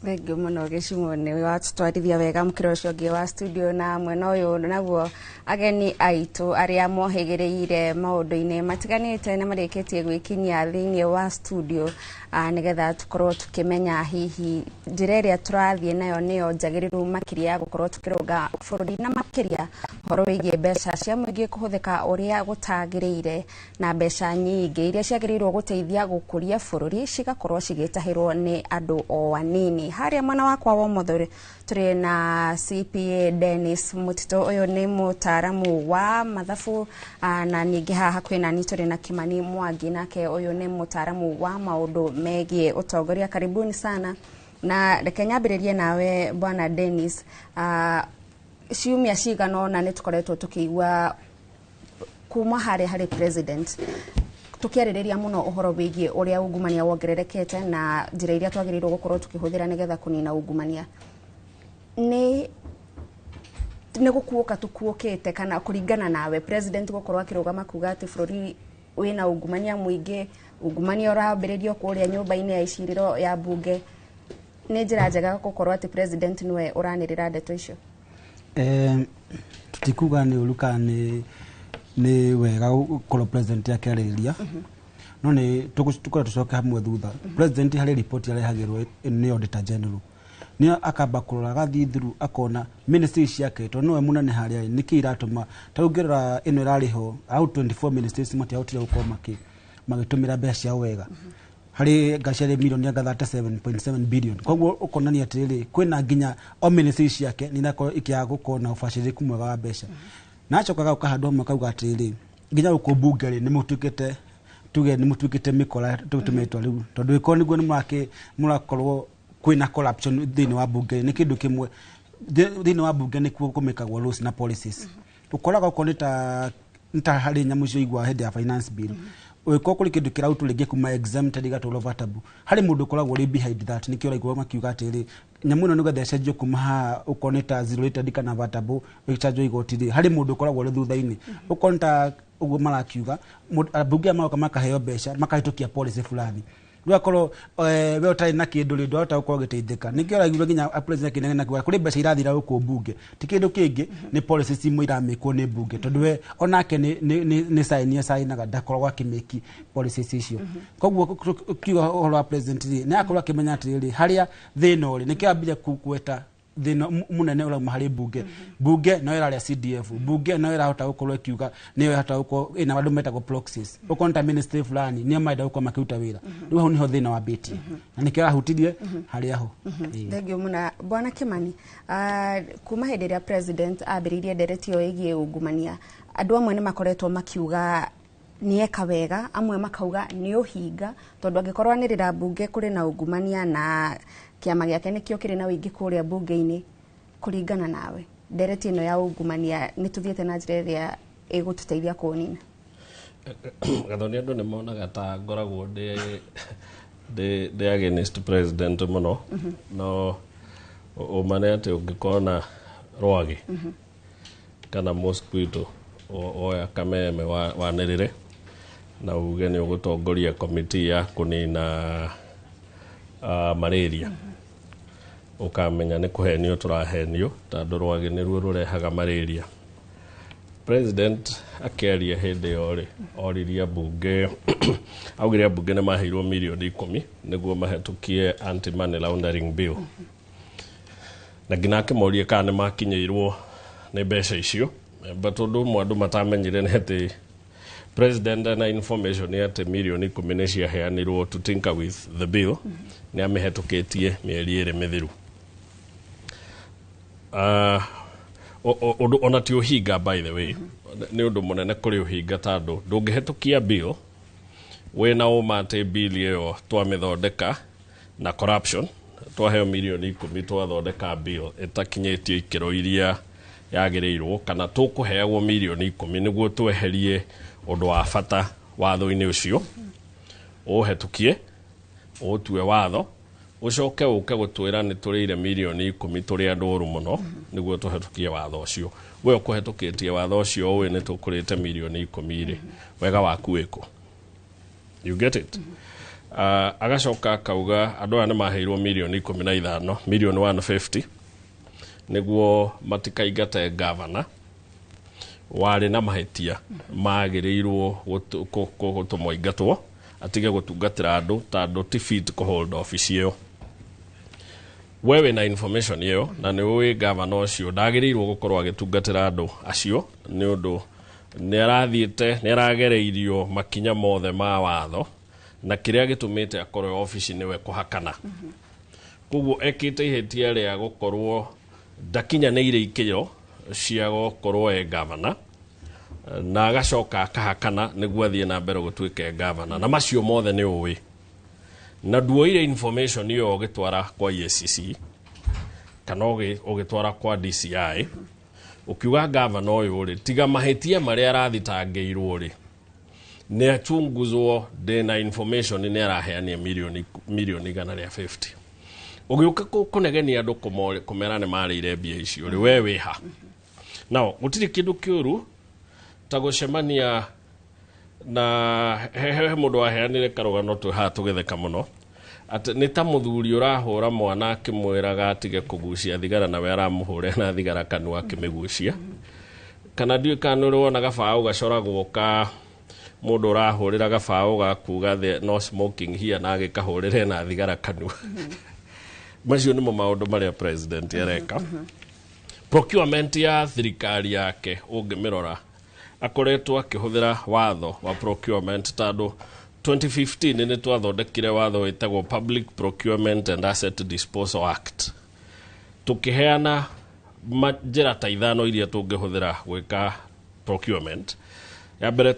Thengiũ mũno Gĩcumo, nĩ watũtwarithia wega mũkĩra ũcio ũngĩ wa studio. Na mwena ũyũ naguo ageni aitũ arĩa mohĩgĩrĩire maũndũ-inĩ matiganĩte nĩ marĩkĩtie gwĩkinyia thĩinĩ wa studio, nĩgetha tũkorwo tũkĩmenya hihi njĩra ĩrĩa tũrathiĩ nayo nĩyo njagĩrĩru makĩria ya gũkorwo tũkĩrũnga bũrũri, na makĩria ũhoro wĩgiĩ mbeca cia mũingĩ kũhũthĩka ũrĩa gũtagĩrĩire, na mbeca nyingĩ iria ciagĩrĩirwo gũteithia gũkũria bũrũri cigakorwo cigĩtahĩrwo nĩ andũ o anini. Harĩa mwena wakwa wa ũmotho tũrĩ na CPA Dennis Mutito, ũyũ nĩ mũtaaramu wa mathabu, na ningĩ haha hakuhĩ nani tũrĩ na Kimani Mwangi, nake ũyũ nĩ mũtaaramu wa maũndũ megiĩ ũtongoria. Karibuni sana, na reke nyambĩrĩrie nawe bwana Dennis. Ciumia cigana ũna nĩ tũkoretwo tũkĩigua kuma harĩa harĩ president tukiarĩrĩria mũno ũhoro wĩgiĩ ũrĩa ungumania wongererekete na njĩra iria twagĩrĩirwo gũkorwo tũkĩhũthĩra nĩgetha kũnina ungumania. Nĩ gũkuũka tũkuũkĩte, kana kũringana nawe, president gũkorwo akĩrũgama kuga atĩ bũrũri wĩna ungumania mũingĩ, ungumania ũrambĩrĩrio kũrĩa nyũmba-inĩ ya icirĩro ya bunge, nĩ njĩra njega gũkorwo atĩ president nĩwe ũranĩrĩra ndeto icio? Tutikuga nĩ ũru kana nĩ wega gũkorwo president akĩarĩrĩria, no nĩ tũkorwo tũcoke hamwe thutha. President harĩ report arehagĩrwo nĩ auditor general, nĩ akamba kũrora, agathiĩ through, akona ministry ciake, tondũ nĩwe mũnene harĩa ĩ, nĩkĩ iratũma ta rĩu ũngĩrora ĩno ĩrarĩ ho out 24 ministries matiahotire gũkorwo magĩtũmĩra mbeca ciao wega harĩ ngaciarĩ milioni anga 37.7 billion. Koguo ũkonania atĩrĩrĩ, kwĩna nginya o ministry ciake nĩ irakorwo ikĩaga gũkorwo na ũbacĩrĩku mwega wa mbeca. Na acoka agoka handũ hamwe akauga atĩrĩrĩ, nginya gũkũ mbunge rĩ, nĩ mũtuĩkĩte, tuge nĩ mũtuĩkĩte mĩkora, tũtũmĩtwo rĩu, tondũ ĩkorwo nĩguo nĩ mũrakorwo kwĩna corruption thĩinĩ wa mbunge. Nĩ kĩndũ kĩmwe, thĩinĩ wa mbunge nĩkuo kũmĩkagwo laws na policies. Ũkoraga okorwo nĩ ta harĩ nyamũ icio igua hĩndĩ ya finance bill, ũgĩkorwo kũrĩ kĩndũ kĩrautwo rĩngĩ kuma exempted ĩgatwarwo vatable, harĩ mũndũ ũkoragwo ũrĩ behind that. Nĩkĩo ũraigua makiuga atĩrĩ, nyamũ ĩno nĩgetha ĩcenjio kuma haha ũkorwo nĩ ta zero rated kana vatable ĩchanjwo igoti rĩ, harĩ mũndũ ũkoragwo ũrĩ thutha-inĩ. Ũkorwo nĩ ta ũguo marakiuga, ambunge aya magoka makaheo mbeca makahĩtũkia policy fulani, rĩu akorwo we ũtarĩ na kĩndũ rĩ, ndwahota gũkorwo ũgĩteithĩka. Nĩkĩo ũraigua nginya president akĩnegena kuga kũrĩ mbeca irathira gũkũ mbunge, ti kĩndũ kĩngĩ, nĩ policies imwe iramĩkwo nĩ mbunge, tondũ we onake nĩ sign acainaga, ndakoragwo akĩmĩki policies icio. Koguo kiuga ũhoro wa president rĩ, nĩ akorwo akĩmenya atĩrĩrĩ, harĩa thĩna ũrĩ, nĩkĩo ambire gweta thĩna mũnene ũrauma harĩ mbunge. Mbunge no ĩrarĩa CDF, mbunge no ĩrahota gũkorwo ĩkiuga nĩyo ĩrahota gũkorwo ĩna andũ metagwo proxies, ũkorwo nĩ ta ministry fulani nĩo marenda gũkorwo makĩruta wĩra. Rĩu hau nĩho thĩna wambĩtie na nĩkĩo arahutirie harĩa ho. Ĩĩ. Thengiũ mũno bwana Kimani. Kuma hĩndĩ ĩrĩa president ambĩrĩirie ndereti ĩyo ĩgiĩ ungumania, andũ amwe nĩ makoretwo makiuga nĩ eka wega, amwe makauga nĩ ũhinga, tondũ angĩkorwo anĩrĩra mbunge kũrĩ na ungumania na kĩama gĩake nĩkĩo kĩrĩ na ũingĩ kũrĩa mbunge-inĩ. Kũringana nawe, ndereti ĩno ya ungumania nĩ tũthiĩte na njĩra ĩrĩa ĩgũtũteithia kũũnina? Gathoni, andũ nĩ monaga ta ngoragwo ndĩ against president mũno, no ũma nĩ atĩ ũngĩkorwo na rwagĩ kana mosquito woya kameme wanĩrĩre na uge nĩ ũgũtongoria komiti ya kũnina malaria, ũkamenya nĩ kũhenio tũrahenio, tondũ rwagĩ nĩruo rũrehaga malaria. President akĩaria hĩndĩ ĩyo rĩ, oririe mbunge, augire ambunge nĩ maheirwo mirioni 10 nĩguo mahĩtũkie anti money laundering bill, na nginya akĩmoria kana nĩ makinyĩirwo nĩ mbeca icio. But ũndũ ũmwe andũ matamenyire nĩ atĩ president na information atĩ mirioni 10 nĩ ciaheanirwo to tinker with the bill, nĩ amĩhetũkĩtie mĩeri 2 mĩthiru. Ũndũ ona ti ũhinga, by the way, nĩ ũndũ mũnene kũrĩ ũhinga, tondũ ndũngĩhetũkia bill Wĩna ũma atĩ bill ĩyo twamĩthondeka na corruption, twaheo mirioni 10 twathondeka bill ĩtakinyĩtie ikĩro iria yagĩrĩirwo, kana tũkũheagwo mirioni 10 nĩguo tweherie ũndũ wa bata watho-inĩ ũcio, ũhetũkie, ũtue watho, ũcoke ũke gũtwĩra nĩ tũrĩire mirioni 10, tũrĩ andũ oru mũno nĩguo tũhetũkie watho ũcio. We ũkũhetũkĩtie watho ũcio ũĩ nĩ tũkũrĩte mirioni 10 rĩ, wega waku wĩkũ? You get it? Agacoka akauga andũ aya nĩ maheirwo mirioni 15, mirioni 150, nĩguo matikaingate gavana warĩ na mahĩtia magĩrĩirwo gũtũmwo aingatwo, atige gũtungatĩra andũ tondũ ti fit kũhold office ĩyo. We wĩna information ĩyo na nĩ ũĩ gavana ũcio ndagĩrĩirwo gũkorwo agĩtungatĩra andũ acio nĩ ũndũ nĩ arathiĩte, nĩ aragereirio makinya mothe ma watho, na kĩrĩa gĩtũmĩte akorwo obici nĩwe kũhakana. Koguo ekĩte ihĩtia rĩa gũkorwo ndakinyanĩire ikĩro cia gũkorwo e gavana, na agacoka akahakana nĩguo athiĩ na mbere gũtuĩka e gavana, na macio mothe nĩ ũĩ na nduoire information ĩyo ũgĩtwara kwa EACC kana ũgĩtwara kwa DCI, ũkiuga gavana ũyũ rĩ, tiga mahĩtia marĩa arathitangĩirwo rĩ, nĩ achunguzwo, ndĩna information nĩ araheania mirioni 150. Ũgĩũka kũnegenia andũ kũmera nĩ marĩire mbia icio rĩ, we wĩha? Now gũtirĩ kĩndũ kĩũru ta gũcemania na he mũndũ waheanire karũgano twĩ haha tũgĩtheka mũno, atĩ nĩ ta mũthuri ũrahũra mwana akĩmwĩraga atige kũgucia thigara, nawe aramũhũra na thigara kanua akĩmĩgucia. Kana ndiũĩ kana nĩ ũrĩ wona gabaũ gacoragwo ka mũndũ ũrahũrĩra gabaũ ga kuga "No smoking here" na agĩkahũrĩre na thigara kanua. Macio nĩmo maũndũ marĩa president areka. Procurement ya thirikari yake ũngĩmĩrora, akoretwo akĩhũthĩra watho wa procurement, tondũ 2015 nĩ twathondekire watho wĩtagwo Public Procurement and Asset Disposal Act, tũkĩheana njĩra ta ithano iria tũngĩhũthĩra gwĩka procurement. Ya mbere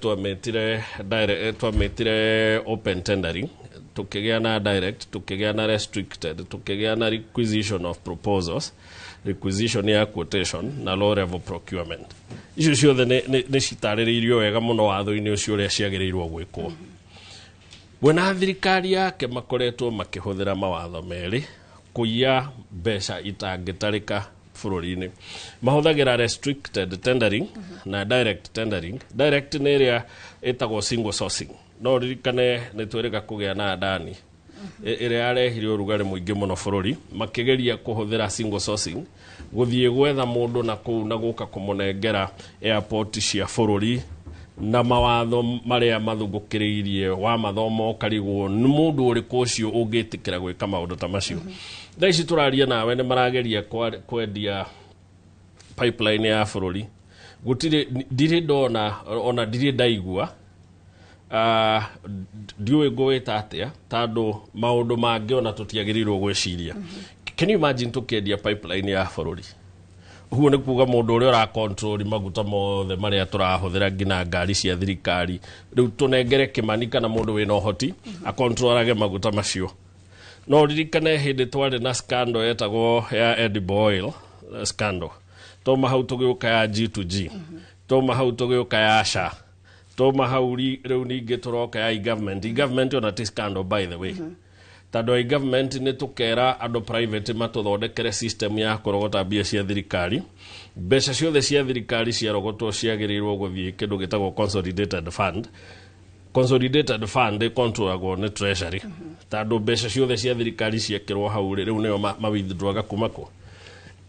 twamĩtire open tendering, tukĩgĩa na direct, tukĩgĩa na restricted, tukĩgĩa na requisition of proposals, requisition ya quotation, na low level procurement. Icio ciothe nĩ citarĩrĩirio wega mũno watho-inĩ ũcio ũrĩa ciagĩrĩirwo gwĩkwo. We na thirikari yake makoretwo makĩhũthĩra mawatho merĩ kũiya mbeca itangĩtarĩka bũrũri-inĩ. Mahũthagĩra restricted tendering na direct tendering. Direct nĩ ĩrĩa ĩtagwo single sourcing. No ririkane nĩ twĩrĩga kũgĩa na Adani ĩrĩa yarehire ũrugarĩ mũingĩ mũno bũrũri, makĩgeria kũhũthĩra single sourcing gũthiĩ gwetha mũndũ na kũu na gũka kũmũnengera airport cia bũrũri, na mawatho marĩa mathugũkĩrĩirie wa mathomo ũkarigwo nĩ mũndũ ũrĩkũ ũcio ũngĩtĩkĩra gwĩka maũndũ ta macio. Thaa ici tũraria nawe nĩ marageria kwendia pipeline ya bũrũri. Gũtirĩ, ndirĩ ndona ona ndirĩ ndaigua. Ndiũĩ ngũwĩta atĩa, tondũ maũndũ mangĩ ona tũtiagĩrĩirwo gwĩciria. Can you imagine tũkĩendia pipeline ya bũrũri? Ũguo nĩ kuga mũndũ ũrĩa ũra control maguta mothe marĩa tũrahũthĩra nginya ngari cia thirikari, rĩu tũnengere Kĩmani kana mũndũ wĩna ũhoti akontrolage maguta macio. No ririkane hĩndĩ twarĩ na scandal yetagwo ya edible oil scandal, toma hau tũgĩũka ya G2G, toma hau tũgĩũka ya SHA, toma hau rĩu ningĩ tũroka ya e-government. E-government ona ti scandal, by the way, tondũ e-government nĩ tũkera andũ private matũthondekere system ya kũrogota mbia cia thirikari. Mbeca ciothe cia thirikari ciarogotwo ciagĩrĩirwo gũthiĩ kĩndũ gĩtagwo consolidated fund. Consolidated fund ĩkontrolagwo nĩ treasury, tondũ mbeca ciothe cia thirikari ciekĩrwo hau rĩ, rĩu nĩo ma withdrawaga kuma kũ.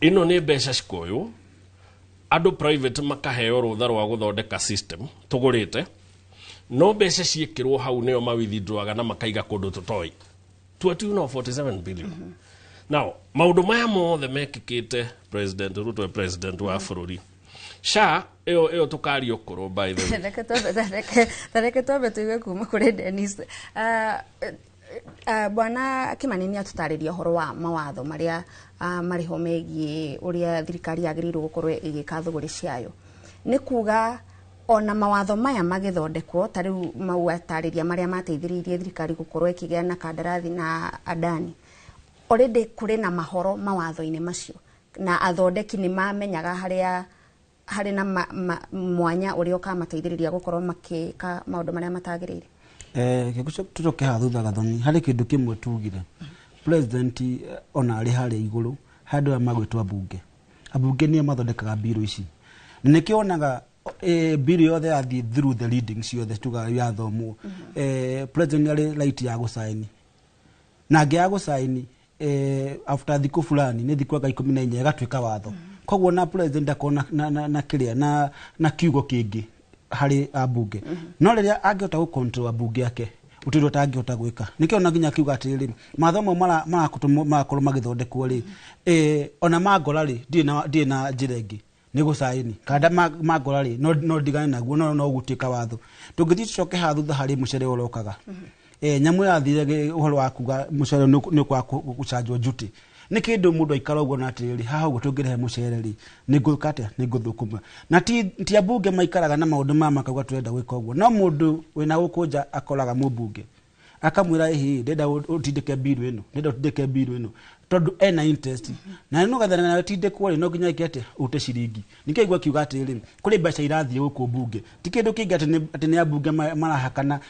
Ĩno nĩ mbeca cikoywo, andũ private makaheo rũtha rwa gũthondeka system tũgũrĩte, no mbeca ciĩkĩrwo hau nĩo ma withdrawaga na makaiga kũndũ tũtoĩ, to a tune of 47 billion. Now maũndũ maya mothe mekĩkĩte President Ruto e president wa bũrũri. SHA ĩyo tũkaria ũkũrũ, by the way. Reke twambe tũigue kuma kũrĩ Dennis. Bwana Kimani nĩ atũtarĩria ũhoro wa mawatho marĩa marĩ ho megiĩ ũrĩa thirikari yagĩrĩirwo gũkorwo ĩgĩka thũgũrĩ ciayo. Nĩ kuga Ona mawatho maya magĩthondekwo ta rĩu mau atarĩria marĩa mateithĩrĩirie thirikari gũkorwo ĩkĩgĩa na kandarathi na Adani, already kũrĩ na mahoro mawatho-inĩ macio na athondeki nĩ mamenyaga harĩa harĩ na mwanya ũrĩa ũkamateithĩrĩria gũkorwo makĩka maũndũ marĩa matagĩrĩire. Tũcoke haha thutha Gathoni, harĩ kĩndũ kĩmwe tugire president, ona arĩ harĩa igũrũ handũ arĩa magwĩtwo ambunge, ambunge nĩo mathondekaga mbirũ ici, na nĩkĩo wonaga bill yothe yathiĩ through the reading ciothe, tuga yathomwo, president arĩ right ya gũcaini na angĩaga gũcaini, after thikũ fulani, nĩ thikũ anga 14, ĩgatuĩka watho. Koguo na president akorwo na kĩrĩa na kiugo kĩngĩ harĩ ambunge, no rĩrĩa angĩhota gũ control ambunge ake, gũtirĩ ũndũ atangĩhota gwĩka. Nĩkĩo na nginya kiuga atĩrĩrĩ, mathomo marakorwo magĩthondekwo rĩ, ona mangora rĩ, ndirĩ na njĩra ĩngĩ nĩ gũcaini kanda mangora rĩ, no ndigane naguo, no gũtuĩka watho. Tũngĩthiĩ tũcoke haha thutha harĩ mũcere ũrokaga, nyamũ yathire ũhoro wa kuga mũcere nĩ ũkwaga gũcanjwo duty, nĩ kĩndũ mũndũ aikara ũguo na atĩrĩrĩ, haha ũguo tũngĩrehe mũcere rĩ, nĩ ngũka atĩa, nĩ ngũthũkũma. Na ti ambunge maikaraga na maũndũ maya makauga tũrenda gwĩka ũguo, no mũndũ wĩna gũkũ nja akoraga mũmbunge akamwĩra, ĩhĩ, ndĩrenda ũtindĩke mbiru ĩno, ndĩrenda ũtindĩke mbiru ĩno, tondũ ena interest na nĩ getha nawe tindĩkwo rĩ, no nginya ĩke atĩa, ũrute ciringi. Nĩkĩo igua akiuga atĩrĩrĩ, kũrĩ mbeca irathiĩ gũkũ mbunge, ti kĩndũ kĩngĩ atĩ nĩ ambunge marahakana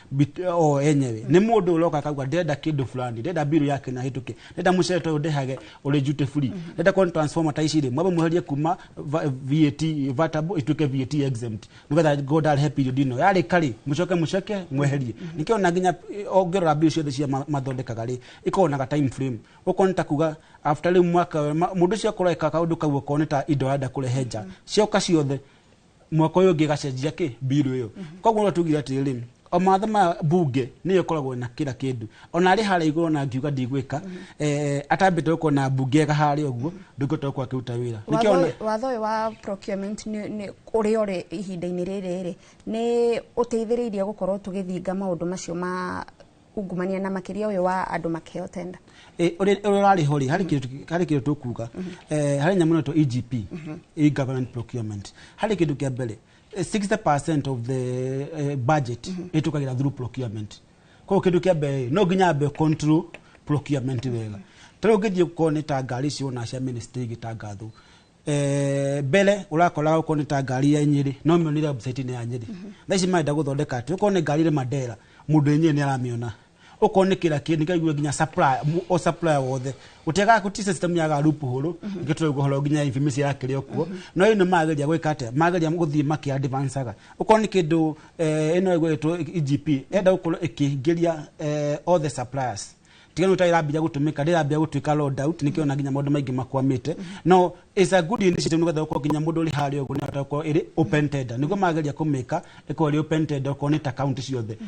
o enyewe, nĩ mũndũ ũroka akauga ndĩrenda kĩndũ fulani, ndĩrenda mbiru ya Kenya hĩtũke, ndĩrenda mũcere ta ũyũ ndehage ũrĩ duty free, ndĩrenda kuona transformer ta ici rĩ, mwambe mweherie kuma VAT vatable ituĩke VAT exempt, nĩgetha ngo ndarĩhe period ĩno yarĩka rĩ, mũcoke mweherie. Nĩkĩo na nginya ũngĩrora mbiru ciothe cia mathondekaga rĩ, ikoragwo na ga time frame, ũkorwo nĩ ta kuga after rĩu mwaka mũndũ ũcio akorwo eka kaũndũ kau, okorwo nĩ ta indo arenda kũrehe nja, cioka ciothe mwaka ũyũ ũngĩ ĩgacenjia kĩ mbiru ĩyo. Koguo no tugire atĩrĩrĩ, o mawatho maya bunge nĩyo ĩkoragwo na kĩra kĩndũ, ona arĩ harĩa igũrũ na ngiuga ndigwĩka, atambĩte gũkorwo na mbunge ega harĩa ũguo, ndũngĩhota gũkorwo akĩruta wĩra. Nĩkĩo Watho ũyũ wa procurement nĩ ũrĩa ũrĩ ihinda-inĩ rĩrĩ rĩ, nĩ ũteithĩrĩirie gũkorwo tũgĩthinga maũndũ macio ma ungumania na makĩria ũyũ wa andũ makĩheo tenda? Ũrĩa ũrarĩ ho rĩ, harĩ kĩndũ tũkuga, harĩ nyamũ ĩno EGP, e-government procurement, harĩ kĩndũ kĩa mbere, 60% of the budget ĩtũkagĩra through procurement. Koguo kĩndũ kĩa mbere no nginya ambe control procurement wega. Ta rĩu ũngĩthiĩ ũkorwo nĩ ta ngari ici wona cia ministry igĩtangathwo, mbere ũrakoraga ũkorwo nĩ ta ngari ya Nyĩrĩ, no mĩonire website-inĩ ya Nyĩrĩ. Thaa ici marenda gũthondeka atĩ ũkorwo nĩ ngari ĩrĩ Mandera, mũndũ enyewe nĩ aramĩona, okorwo nĩ kĩra kĩndũ nĩkaigua nginya supplier o supplier wothe gũtiagaga gũti system yaga loophole. Nĩkĩo tũraigua ũhoro nginya information yakĩrĩ o kuo, no ĩno mageria gwĩka atĩa, mageria gũthiĩ makĩ advanceaga okorwo nĩ kĩndũ, ĩno ĩgwĩtwo EGP enda gũkorwo ĩkĩingĩria all the suppliers, tiga nĩ ĩrambia gũtũmĩka, ndĩrambia gũtuĩka rolled out. Nĩkĩo na nginya maũndũ maingĩ makwamĩte, no it's a good initiative nĩgetha gũkorwo nginya mũndũ ũrĩ harĩa ũguo nĩahota gũkorwo ĩrĩ open tender. Nĩguo mageria kũmĩka ĩkorwo ĩrĩ open tender, okorwo nĩ ta county ciothe,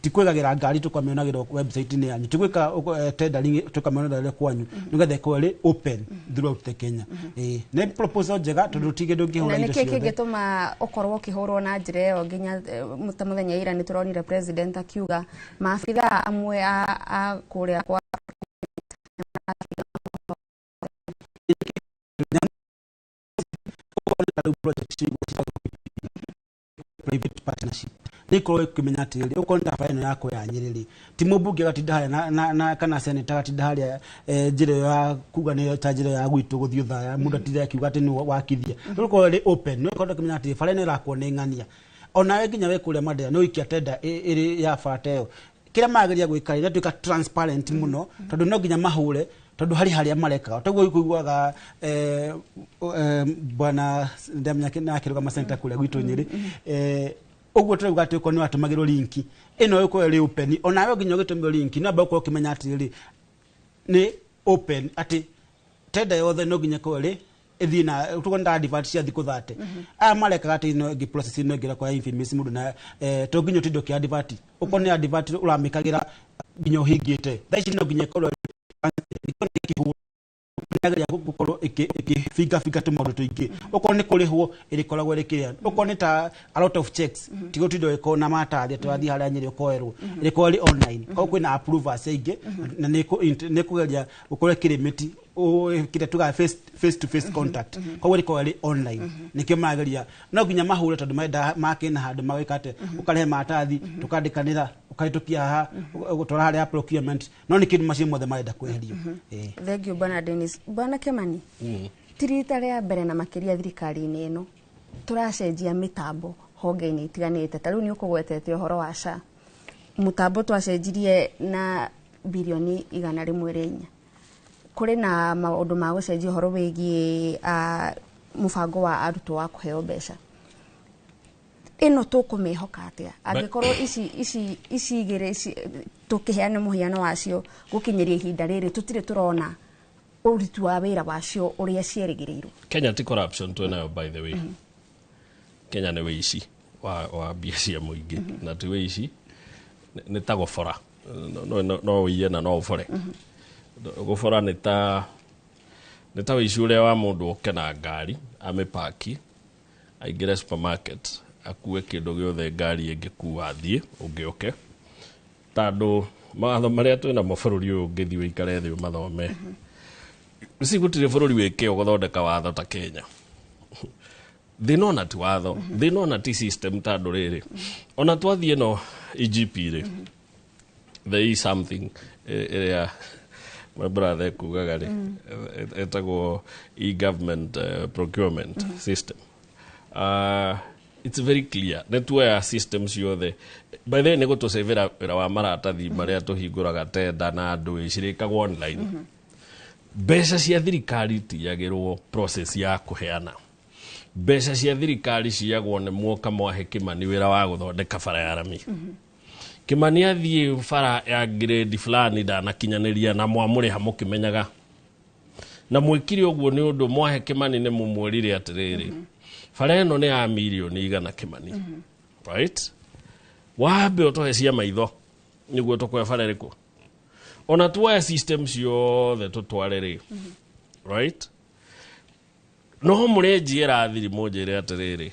ti kwĩgagĩra ngari tũkamĩonagĩra website-inĩ yanyu, ti gwĩka tendering tũkamĩonagĩra kwanyu, nĩgetha ĩkorwo ĩrĩ open throughout the Kenya. Nĩ proposal njega tondũ ti kĩndũ ũngĩhũra Na indo nĩkĩ ciothe. Kĩngĩtũma ũkorwo ũkĩhũrwo na njĩra ĩyo nginya ta mũthenya ira nĩ tũronire president akiuga maabithaa amwe a kũrĩa kwa Rĩu project ciĩgwo private partnership, nĩ ikorwo ĩkĩmenya atĩrĩrĩ, okorwo nĩ ta bara ĩno yakwa ya Nyĩrĩ rĩ, ti mũmbunge agatinda harĩa na kana senator agatinda harĩa, njĩra ĩyo ya kuga nĩ ta njĩra ya gwitũ gũthiĩ Othaya, mũndũ atinda akiuga atĩ nĩwe wakithia. Rĩu ũkorwo ĩrĩ open, nĩ ũkorwo ũkĩmenya atĩ bara ĩno ĩrakwo nĩ ng'ania, onawe nginya we kũrĩa Mandera nĩ ũikia tenda ĩrĩ ya bara ta ĩyo. Kĩrĩa mageria gwĩka rĩ, ĩratuĩka transparent mũno, tondũ no nginya mahũre, tondũ harĩ harĩa marekaga toguo ikuiguaga, bwana ndamenya nakĩrũgama center kũrĩa gwitũ Nyĩrĩ, ũguo tũrauga atĩ okorwo nĩ watũmagĩrwo link ĩno ĩkorwo ĩrĩ open, onawe nginya ũgĩtũmĩrwo link no amba ũkorwo ũkĩmenya atĩrĩrĩ, nĩ open, atĩ tenda yothe no nginya ĩkorwo ĩrĩ ĩthiĩ na tuko nda advert cia thikũ 30. Aya marekaga atĩ ĩno ĩngĩ process ĩno ĩngĩ ĩrakora infamous mũndũ na to nginya ũtinde ũkĩ advert, okorwo nĩ advert ũramĩkagĩra nginya ũhingĩte. Thaa ici no nginya ĩkorwo ĩkĩgeria gũkorwo ĩkĩbingabinga tũmaũndũ tũingĩ, okorwo nĩ kũrĩhwo ĩrĩkoragwo ĩrĩ kĩrĩa, okorwo nĩ ta a lot of checks, tiga ũtinde ũgĩkorwo na matathi atĩ wathiĩ harĩa Nyĩrĩ ũkoerwo, ĩrĩkorwo ĩrĩ online. Koguo kwĩna approvers aingĩ na nĩ ĩkũgeria gũkorwo ĩkĩrĩmĩti Kĩrĩa tugaga face to face contact, koguo rĩkoragwo rĩ online. Nĩkĩo marageria no nginya mahũre, tondũ marenda makĩna handũ magwĩka atĩ ũkarehe maratathi, tũkandĩkanĩra, ũkahĩtũkia haha, ũgũtwara harĩa procurement, no nĩ kĩndũ macio mothe marenda kweherio. Ĩĩ. Thank you, Bwana Dennis. Bwana Kimani, ti rita rĩa mbere na makĩria thirikari-inĩ ĩno tũracenjia mĩtambo honge-inĩ itiganĩte. Ta rĩu nĩ ũkũgwetete ũhoro wa SHA, mũtambo twacenjirie na birioni 104. Kũrĩ na maũndũ ma gũcenjia ũhoro wĩgiĩ mũbango wa arutwo wa kũheo mbeca. Ĩno tũkũmĩhoka atĩa angĩkorwo ici igĩrĩ ici tũkĩheana mũhiano wacio gũkinyĩria ihinda rĩrĩ tũtirĩ tũrona ũruti wa wĩra wacio ũrĩa ciĩrĩgĩrĩirwo? Kenya ti corruption twĩnayo, by the way. Kenya nĩ wĩici wa mbia cia mũingĩ, na ti wĩici, nĩ ta gũbora. No ũiye na no ũbore. Gũbora nĩ ta wĩici ũrĩa wa mũndũ oke na ngari, amĩpaki, aingĩre supermarket, akue kĩndũ gĩothe ngari ĩngĩkua, athiĩ ũngĩ oke, tondũ mawatho marĩa twĩnamo bũrũri ũyũ, ũngĩthiĩ ũikare thĩ ũmathome, ci gũtirĩ bũrũri wĩ kĩo gũthondeka watho ta Kenya. Thĩna ona ti watho, thĩna ona ti system, tondũ rĩrĩ, ona twathiĩ no EGP rĩ, there is something ĩrĩa my brother ekugaga rĩ, ĩtagwo e-government procurement system. It's very clear nĩ tuoya system ciothe. By the way, nĩ gũtũcĩvĩra wĩra wa maratathi marĩa tũhingũraga tenda na andũ cirĩkagwo online. Mbeca cia thirikari itiyagĩrwo process ya kũheana mbeca cia thirikari, ciyagwo nĩ muoka mwahe Kimani wĩra wa gũthondeka bara ya rami. Kimani athiĩ bara ya grade fulani ndanakinyanĩria, na mwamũrĩha mũkĩmenyaga na mwĩkire ũguo nĩ ũndũ mwahe Kimani nĩ mũmwĩrire atĩrĩrĩ, bara ĩno nĩ ya mirioni 100, Kimani, right, wambe ũtũhe cia maitho nĩguo tũkũhe bara ĩrĩkũ. Ona tuoya system ciothe tũtware rĩ, right, no mũrenjiĩra thiri mũnjĩre atĩrĩrĩ,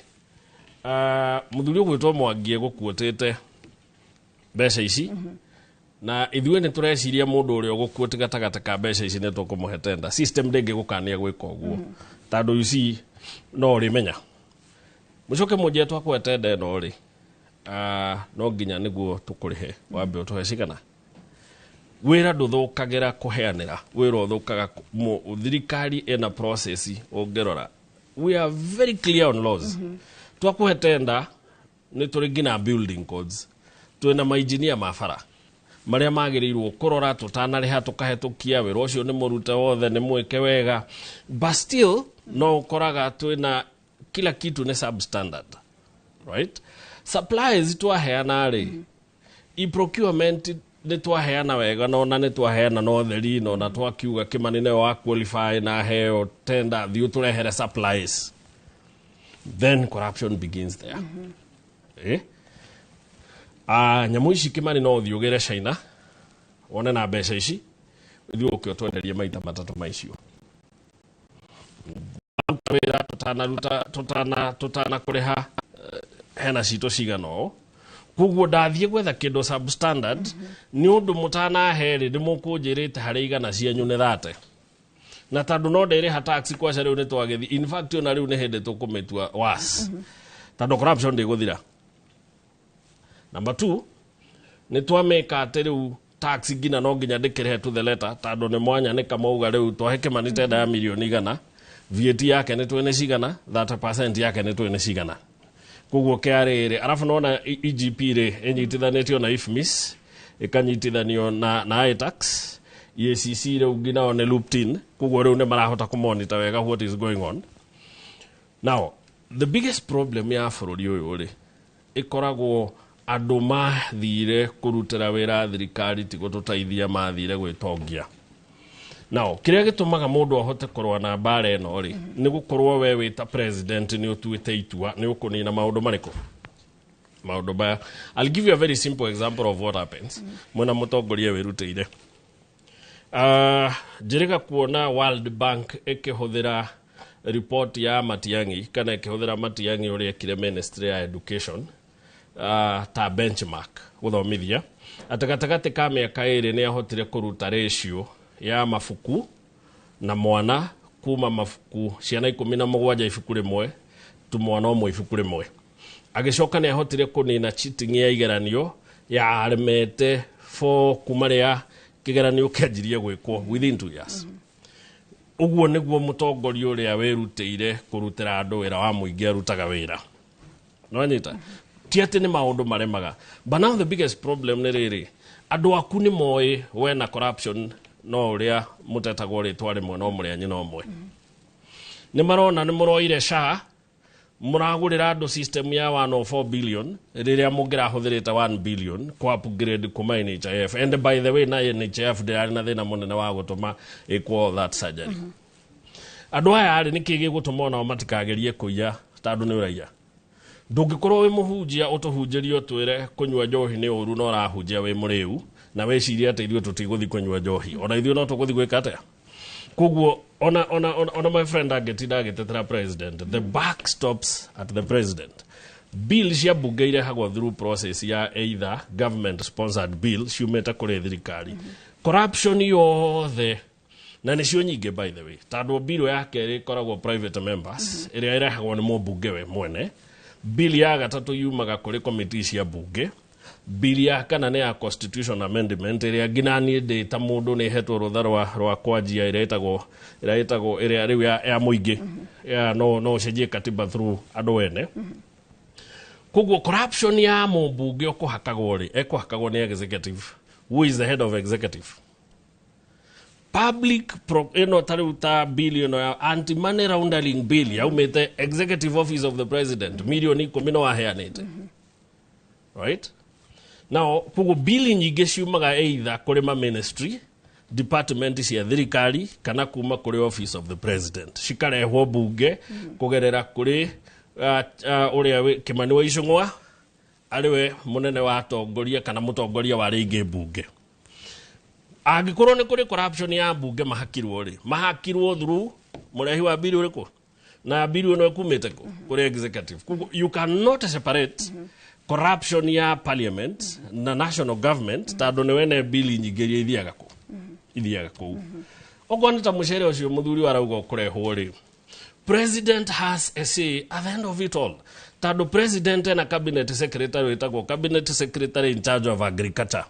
mũthuri ũgwĩtwo Mwangi egũkuotĩte mbeca ici, na ithuĩ nĩ tũreciria mũndũ ũrĩa ũgũkuoti gatagatĩ ka mbeca ici nĩ tũkũmũhe tenda. System ndĩngĩgũkania gwĩka ũguo, tondũ you see, no ũrĩmenya mũcoke mũnjĩre twakũhe tenda ĩno rĩ, no nginya nĩguo tũkũrĩhe wambe ũtũhe cigana. Wĩra ndũthũkagĩra kũheanĩra, wĩra ũthũkaga thirikari ĩna process. Ũngĩrora, we are very clear on laws. Twakũhe tenda nĩ tũrĩ nginya building codes, twĩna mainjinia ma bara marĩa magĩrĩirwo kũrora tũtanarĩha tũkahetũkia wĩra ũcio nĩ mũrute wothe, nĩ mwĩke wega, but still no ũkoraga twĩna kila kitu nĩ substandard, right? Supplies twaheana rĩ, e-procurement nĩ twaheana wega, na ona nĩ twaheana na ũtheri, na ona twakiuga Kimani nĩwe wa qualify na heo tenda, thiĩ ũtũrehere supplies, then corruption begins there. Eh? Nyamũ ici, Kimani, no ũthiĩ ũgĩre China wone na mbeca ici, ithuĩ ũke ũtwenderie maita matatũ ma icio. Ruta wĩra tũtanaruta, tũtana kũrĩha, hena citũ cigana ũũ. Koguo ndathiĩ gwetha kĩndũ substandard nĩ ũndũ mũtanahe rĩ, nĩ mũkũnjĩrĩte harĩ 100 cianyu nĩ 30, na tondũ no ndĩrĩha tax kwaca rĩu nĩ twagĩthi. In fact, ona rĩu nĩ hĩndĩ tũkũmĩtua was tondũ corruption ndĩgũthira. Number two, nĩ twamĩka atĩ rĩu tax nginya no nginya ndĩkĩrĩhe to the letter, tondũ nĩ mwanya nĩ kamauga rĩu twahe Kimani tenda ya mirioni 100, VAT yake nĩ twĩ nĩ cigana, 30% yake nĩ twĩ nĩ cigana. Koguo KRA rĩ, arabu nona EGP rĩ, ĩnyitithanĩtio na IFMIS, ĩkanyitithanio na iTax, EACC rĩu nginao nĩ looped in. Koguo rĩu nĩ marahota kũmonitor wega what is going on. Now the biggest problem ya bũrũri ũyũ rĩ, ĩkoragwo andũ mathire kũrutĩra wĩra thirikari ti gũtũteithia, mathire gwĩtongia. Now kĩrĩa gĩtũmaga mũndũ ahote kũrũa na mbara ĩno rĩ, nĩ gũkorwo we wĩ ta president nĩ ũtuĩte itua nĩ ũkũnina maũndũ marĩkũ, maũndũ maya. I'll give you a very simple example of what happens mwena mũtongoria wĩrutĩire. Njĩrĩga kuona World Bank ĩkĩhũthĩra report ya Matiang'i, kana ĩkĩhũthĩra Matiang'i ũrĩa ekire ministry ya education ta benchmark gũthomithia, atĩ gatagatĩ ka mĩaka 2 nĩ ahotire kũruta ratio ya mabuku Na mwana kuma mabuku ciana 17 ibuku rĩmwe tu mwana ũmwe ibuku rĩmwe. Agĩcoka nĩ ahotire kũnina cheating ya igeranio ya aremete for kuma rĩa kĩgeranio kĩanjirie gwĩkwo within 2 years. Ũguo nĩguo mũtongoria ũrĩa wĩrutĩire kũrutĩra andũ wĩra wa mũingĩ arutaga wĩra. Nĩwanyita? Ti atĩ nĩ maũndũ maremaga. But now the biggest problem nĩ rĩrĩ, andũ aku nĩ moĩ we na corruption no ũrĩa mũtetagwo rĩtwa rĩmwe no mũrĩ a nyina ũmwe. Nĩ marona nĩ mũroire SHA, mũragũrĩra andũ system ya 104 billion rĩrĩa mũngĩrahũthĩrĩte 1 billion kwa upgrade kuma NHIF. And by the way, na NHIF ndĩrarĩ na thĩna mũnene wa gũtũma ĩkwo that surgery. Andũ aya rĩ, nĩkĩ gĩgũtũma onao matikagerie kũiya tondũ nĩ ũraiya? Ndũngĩkorwo wĩ mũhunjia ũtũhunjĩrie ũtwĩre kũnyua njohi nĩ ũru na ũrahunjia wĩ mũrĩu na wĩcirie atĩ ithuĩ tũtigũthiĩ kũnyua njohi, ona ithuĩ no tũgũthiĩ gwĩka atĩa? Koguo ona my friend angĩtinda agĩtetera president, the buck stops at the president. Bill cia bunge irehagwo through process ya either government sponsored bill ciumĩte kũrĩ thirikari. Corruption yothe na nĩcio nyingĩ, by the way, tondũ bill ya kerĩ ĩkoragwo private members ĩrĩa ĩrehagwo nĩ mũmbunge we mwene. Bill ya gatatũ yumaga kũrĩ committee cia bunge. Bill ya kana nĩ ya constitution amendment ĩrĩa nginya niĩ ndĩ ta mũndũ nĩ hetwo rũtha rwa kwanjia ĩrĩa ĩtagwo ĩrĩa rĩu ya mũingĩ ya no ũcenjie katiba through andũ ene. Koguo corruption ya mũmbunge ũkũhakagwo rĩ, ekũhakagwo nĩ executive. Who is the head of executive? Public pro, ĩno ta rĩu ta bill ĩno ya anti money laundering bill yaumĩte Executive Office of the President, mirioni 10 no aheanĩte. Right now, koguo bill nyingĩ ciumaga either kũrĩ ma ministry, department cia thirikari, kana kuma kũrĩ Office of the President, cikarehwo bunge kũgerera kũrĩ ũrĩa Kĩmani wa Icũng'wa arĩ we mũnene wa atongoria kana mũtongoria wa arĩa ingĩ bunge. Angĩkorwo nĩ kũrĩ corruption ya bunge mahakirwo rĩ, mahakirwo through mũrehi wa bill ũrĩkũ na bill ĩno ĩkumĩte kũ? Kũrĩ executive. Koguo you cannot separate corruption ya parliament na national government, tondũ nĩ wene bill nyingĩ iria ithiaga kũ ithiaga kũu. Okorwo nĩ ta mũcere ũcio mũthuri warauga ũkũrehwo rĩ, president has a say at the end of it all, tondũ president ena cabinet secretary wĩtagwo cabinet secretary in charge of agriculture.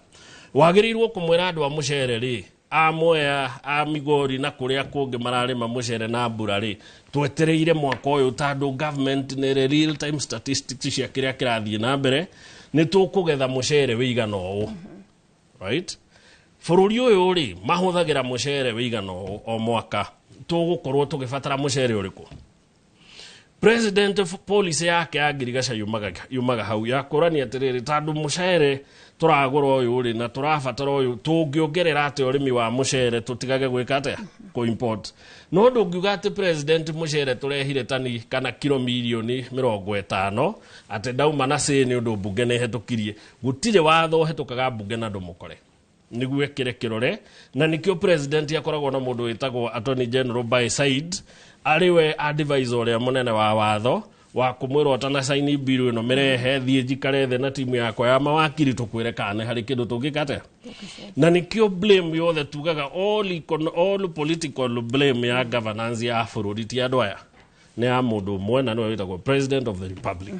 Wagĩrĩirwo kũmwĩra andũ a mũcere rĩ, a Mwea, a Migori na kũrĩa kũngĩ mararĩma mũcere na mbura rĩ, twetereire mwaka ũyũ tondũ government nĩ ĩrĩ real time statistics cia kĩrĩa kĩrathiĩ na mbere, nĩ tũkũgetha mũcere wĩigana ũũ. Right, bũrũri ũyũ rĩ, mahũthagĩra mũcere wĩigana ũũ o mwaka, tũgũkorwo tũgĩbatara mũcere ũrĩkũ? President policy yake ya ngirigaca yumaga hau ya kũrania atĩrĩrĩ, tondũ mũcere tũragũra ũyũ rĩ na tũrabatara ũyũ, tũngĩongerera atĩa ũrĩmi wa mũcere tũtigage gwĩka atĩa, kũ-import? No ndũngiuga atĩ president mũcere tũrehire tani kana kiro mirioni 50 atĩ ndauma na cĩ nĩ ũndũ mbunge nĩ ĩhetũkirie. Gũtirĩ watho ũhetũkaga mbunge na ndũmũkore nĩguo ĩkĩre kĩrore, na nĩkĩo president akoragwo na mũndũ wĩtagwo attorney general by side, arĩ we advisor ũrĩa mũnene wa watho wa kũmwĩra ũtanacaini bill ĩno mĩrehe, thiĩ njikare thĩ na timu yakwa ya mawakiri tũkwĩre kana nĩ harĩ kĩndũ tũngĩka atĩa. Na nĩkĩo blame yothe tugaga all political blame ya governance ya bũrũri ti andũ aya, nĩ ya mũndũ ũmwe na nĩwe wĩtagwo President of the Republic.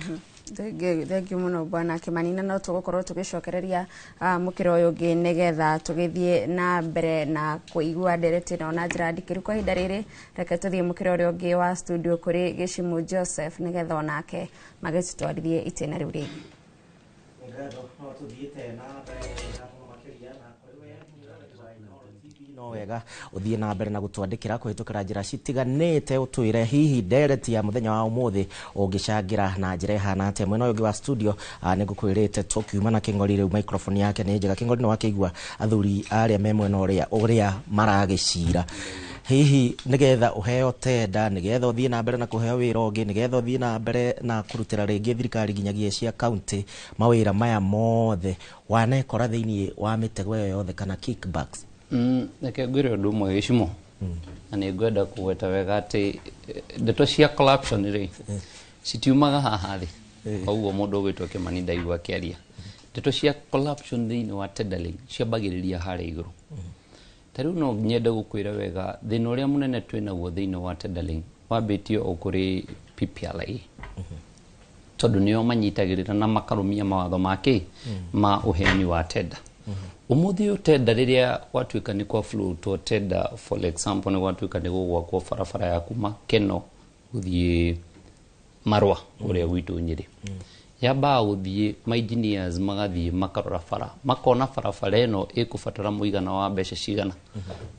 Thengiũ mũno, bwana Kĩmani, na no tũgũkorwo tũgĩcokereria mũkĩra ũyũ ũngĩ nĩgetha tũgĩthiĩ na mbere na kũigua ndereti ĩno na njĩra ndikĩru. Kwa ihinda rĩrĩ, reke tũthiĩ mũkĩra ũrĩa ũngĩ wa studio kũrĩ Gĩcimu Joseph nĩgetha onake magĩtũtwarithie itĩna rĩu rĩngĩ. Ngatho, no tũthiĩte na mbere na mũno makĩria na kũrĩ we mwĩroreri wa Inooro TV, no wega ũthiĩ na mbere na gũtwandĩkĩra kũhĩtũkĩra njĩra citiganĩte, ũtwĩre hihi ndereti ya mũthenya wa ũmũthĩ ũngĩcangĩra na njĩra ĩhana atĩa. Mwena ũyũ ũngĩ wa studio, nĩ ngũkwĩrĩte tũkiuma na Kĩng'ori, rĩu microphone yake nĩ njega. Kĩng'ori, nĩ wakĩigua athuri arĩa me mwena ũrĩa ũrĩa maragĩcira, hihi nĩgetha ũheo tenda, nĩgetha ũthiĩ na mbere na kũheo wĩra ũngĩ, nĩgetha ũthiĩ na mbere na kũrutĩra rĩngĩ thirikari nginyagia cia kaunti mawĩra maya mothe, wanekora thĩinĩ wa mĩtego ĩyo yothe kana kickbacks? Reke ngwĩre ũndũ ũmwe, Gĩcumo, na nĩ ngwenda kũgweta wega atĩ ndeto cia corruption rĩ, citiumaga haha thĩ. Koguo mũndũ ũgwĩtwo Kĩmani ndaigua akĩaria ndeto cia corruption thĩinĩ wa tendering ciambagĩrĩria harĩa igũrũ. Ta rĩu no nyende gũkwĩra wega, thĩna ũrĩa mũnene twĩ naguo thĩinĩ wa tendering wambĩtie o kũrĩ PPRA, tondũ nĩo manyitagĩrĩra na makarũmia mawatho ma kĩ ma ũheani wa tender. Ũmũthĩ ũyũ tender rĩrĩa gwatuĩka nĩ kwa floatwo tender, for example, nĩ gwatuĩka nĩ gũgwakwo barabara ya kuma Keno gũthiĩ Marwa kũrĩa gwitũ Nyĩrĩ, yambaga gũthiĩ ma engineers magathiĩ makarora bara, makona barabara ĩno ĩkũbatara mũigana wa mbeca cigana,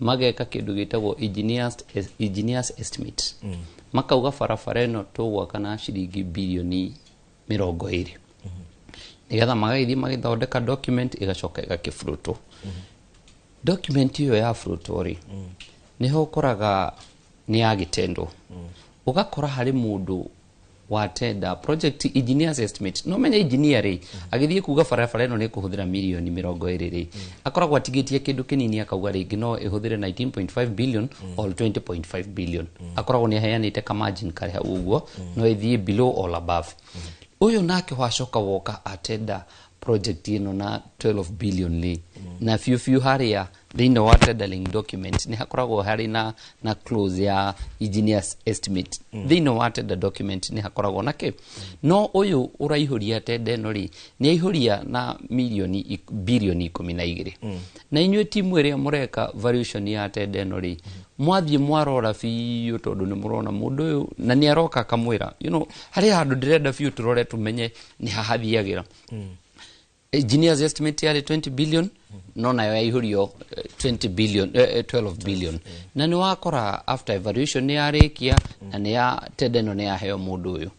mageka kĩndũ gĩtagwo engineers estimate, makauga barabara ĩno tũgwaka na ciringi birioni 20, nĩgetha magagĩthiĩ magĩthondeka document, ĩgacoka ĩgakĩbũrũtwo. Document ĩyo ya bũrũtwo rĩ, nĩho ũkoraga nĩ yagĩtendwo, ũgakora harĩ mũndũ wa tender project engineers estimate. No menya engineer rĩ, agĩthiĩ kuga barabara ĩno nĩ ĩkũhũthĩra mirioni 20 rĩ, akoragwo atigĩtie kĩndũ kĩnini, akauga rĩngĩ no ĩhũthĩre 19.5 billion or 20.5 billion. Akoragwo nĩ aheanĩte ka margin karĩ hau ũguo, no ĩthiĩ below or above. Ũyũ nake wacoka woka atenda project ĩno na 12 billion rĩ, na biũ biũ harĩa thĩinĩ wa tendering document nĩ hakoragwo harĩ na clause ya engineers estimate. Thĩinĩ wa tender document nĩ hakoragwo na kĩ, no ũyũ ũraihũria tender ĩno rĩ, nĩ aihũria na mirioni 12, na inyuĩ timu ĩrĩa mũreka valuation ya tender ĩno rĩ, mwathiĩ mwarora biũ, tondũ nĩ mũrona mũndũ ũyũ na nĩ aroka akamwĩra, harĩ handũ ndĩrenda biũ tũrore tũmenye nĩ hahathiagĩra. Engineers estimate yarĩ 20 billion, no nayo yaihũrio 20 billion, 12 billion, na nĩ wakora after evaluation nĩ yarĩkia na nĩ ya tender ĩno nĩ yaheo mũndũ ũyũ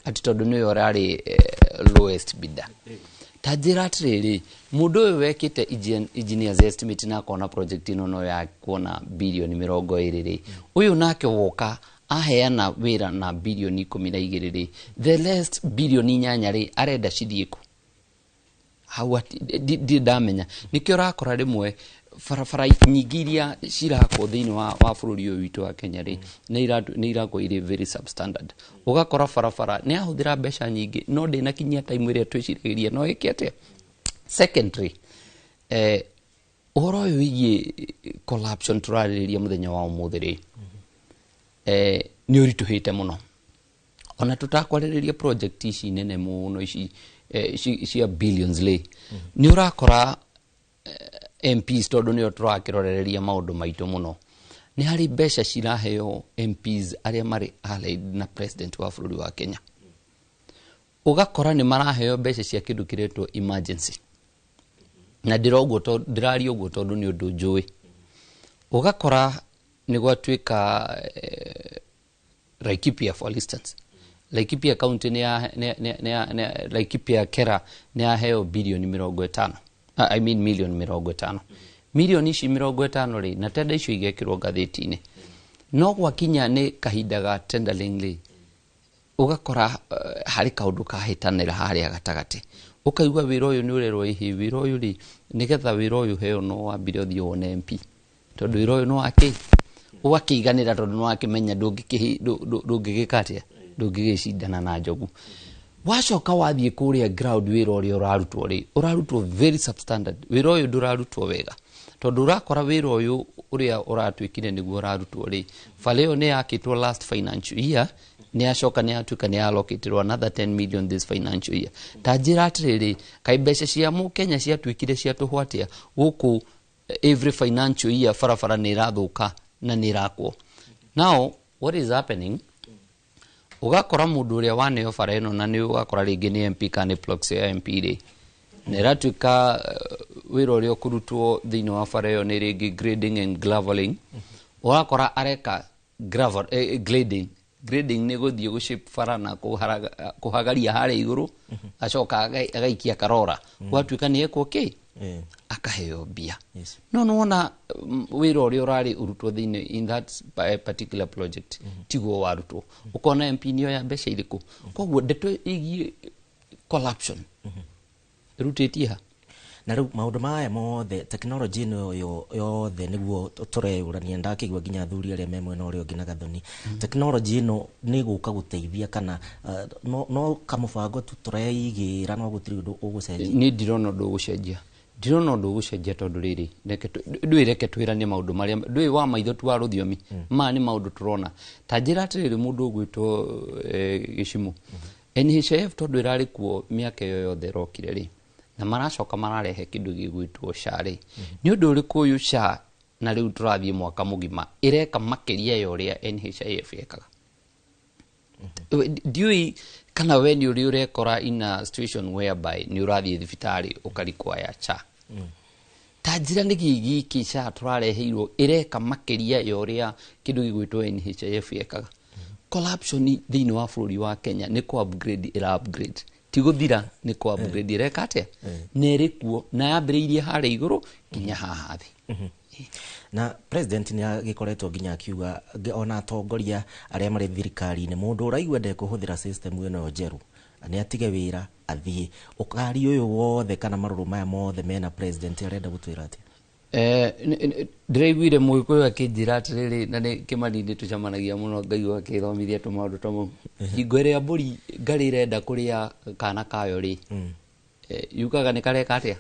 atĩ tondũ nĩwe ũrarĩ lowest bidder. Ta njĩra atĩrĩrĩ, mũndũ ũyũ wekĩte engineers estimate na akona project ĩno no ya kuona birioni 20 rĩ, ũyũ nake woka aheana wĩra na birioni 12 rĩ, the rest birioni 8 rĩ, arenda cithiĩ kũ? Hau ndirĩ ndamenya. Nĩkĩo ũrakora rĩmwe barabara nyingĩ iria cirakwo thĩinĩ wa bũrũri ũyũ witũ wa Kenya rĩ, nĩ irakwo irĩ very substandard. Ũgakora barabara nĩ yahũthĩra mbeca nyingĩ no ndĩnakinyia time ĩrĩa twĩciragĩria no ĩke atĩa. Secondly, ũhoro ũyũ wĩgiĩ corruption tũrarĩrĩria mũthenya wa ũmũthĩ rĩ, nĩ ũritũhĩte mũno ona tũtakwarĩrĩria project ici nene mũno ici cia billions rĩ. Nĩ ũrakora MPs, tondũ nĩo tũrakĩrorereria maũndũ maitũ mũno, nĩ harĩ mbeca ciraheo MPs arĩa marĩ allied na president wa bũrũri wa Kenya. Ũgakora nĩ maraheo mbeca cia kĩndũ kĩretwo emergency, na ndĩroguo ndĩraria ũguo tondũ nĩ ũndũ njũĩ. Ũgakora nĩ gwatuĩka Laikipia, for instance, Laikipia county nĩ ya nĩ Laikipia Kera nĩ yaheo birioni 50, I mean milioni 50. Milioni ici 50 rĩ, na tenda icio igekĩrwo ngathĩti-inĩ, no gwakinya nĩ kahinda ga tendering rĩ, ũgakora harĩ kaũndũ kahĩtanĩra harĩa gatagatĩ. Ũkaigua wĩra ũyũ nĩ ũrerwo ĩhĩ, wĩra ũyũ rĩ, nĩgetha wĩra ũyũ heo no wambire ũthiĩ wone MP, tondũ wĩra ũyũ nĩ wakĩ ũgakĩiganĩra, tondũ nĩ wakĩmenya ndũngĩgĩka atĩa, ndũngĩgĩcindana na njogu. Wacoka wathiĩ kũrĩa ground, wĩra ũrĩa ũrarutwo rĩ, ũrarutwo very substandard. Wĩra ũyũ ndũrarutwo wega, tondũ ũrakora wĩra ũyũ ũrĩa ũratuĩkire nĩguo ũrarutwo rĩ, bara ĩyo nĩ yakĩtwo last financial year, nĩ yacoka nĩ yatuĩka nĩ yallocatirwo another 10 million this financial year. Ta njĩra atĩrĩrĩ, kaĩ mbeca cia mũkenya ciatuĩkire cia tũhũ atĩa gũkũ? Every financial year barabara nĩ ĩrathũka na nĩ ĩrakwo. Now what is happening, ũgakora mũndũ ũrĩa waneo bara ĩno, na nĩ ũgakora rĩngĩ nĩ MP kana nĩ proxy ya MP rĩ, na ĩratuĩka wĩra ũrĩa ũkũrutwo thĩinĩ wa bara ĩyo nĩ rĩngĩ grading and graveling. Ũgakora areka gravel, grading. Grading nĩ gũthiĩ gũshape bara na kũhagaria harĩa igũrũ, acoka agaikia karora, gwatuĩka nĩ ekwo kĩ, akaheo mbia. No nĩwona wĩra ũrĩa ũrarĩ ũrutwo thĩinĩ in that particular project tiguo warutwo. Ũkona MP nĩoya mbeca irĩkũ. Koguo ndeto ĩgiĩ corruption ĩrutĩtie ha? Na rĩu maũndũ maya mothe, tekinoronjĩ ĩno yothe, nĩguo tũreyũrania, ndakĩigua nginya athuri arĩa me mwena ũrĩa ũngĩ na Gathoni, tekinoronjĩ ĩno nĩ gũka gũteithia kana no kamũbango tu tũreigĩra, no gũtirĩ ũndũ ũgũcenjia? Niĩ ndirona ũndũ ũgũcenjia. Ndirona ũndũ ũgũcenjia tondũ rĩrĩ ndũĩ, reke twĩranie maũndũ marĩa ndũĩ wa maitho tu wa rũthiomi. Maya nĩ maũndũ tũrona. Ta njĩra atĩrĩrĩ, mũndũ ũgwĩtwo Gĩcimũ, NHIF tondũ ĩrarĩ kuo mĩaka ĩyo yothe ĩrokire rĩ, na maracoka mararehe kĩndũ gĩgwĩtwo SHA rĩ, nĩ ũndũ ũrĩkũ ũyũ SHA na rĩu tũrathiĩ mwaka mũgima ĩreka makĩria ya ũrĩa NHIF ĩkaga? Ndiũĩ kana we nĩ ũrĩ ũrekora in a situation whereby nĩ ũrathiĩ thibitarĩ ũka-require SHA. Ta njĩra nĩ gĩ gĩkĩ SHA tũrareheirwo ĩreka makĩria ya ũrĩa kĩndũ gĩgwĩtwo NHIF ĩkaga? Corruption thĩinĩ wa bũrũri wa Kenya nĩ kũ upgrade ĩra upgrade, ti gũthira, nĩ kũ upgrade ĩreka atĩa, na ĩrĩ kuo na yambĩrĩirie harĩa igũrũ nginya haha thĩ. Na president nĩ agĩkoretwo nginya akiuga ona atongoria arĩa marĩ thirikari-inĩ, mũndũ ũraigua ndekũhũthĩra system ĩno njerũ nĩ atige wĩra athiĩ. Ũkari ũyũ wothe kana marũrũ maya mothe mena president arenda gũtwĩra atĩa? Ndĩraiguire mũgĩkũyũ akĩnjĩra atĩrĩrĩ, na nĩ Kĩmani nĩ tũcemanagia mũno, ngaigua akĩthomithia tũmaũndũ ta mau. Hingo ĩrĩa mbũri ngarĩ ĩrenda kũrĩa kana kayo rĩ, yugaga nĩ kareka atĩa?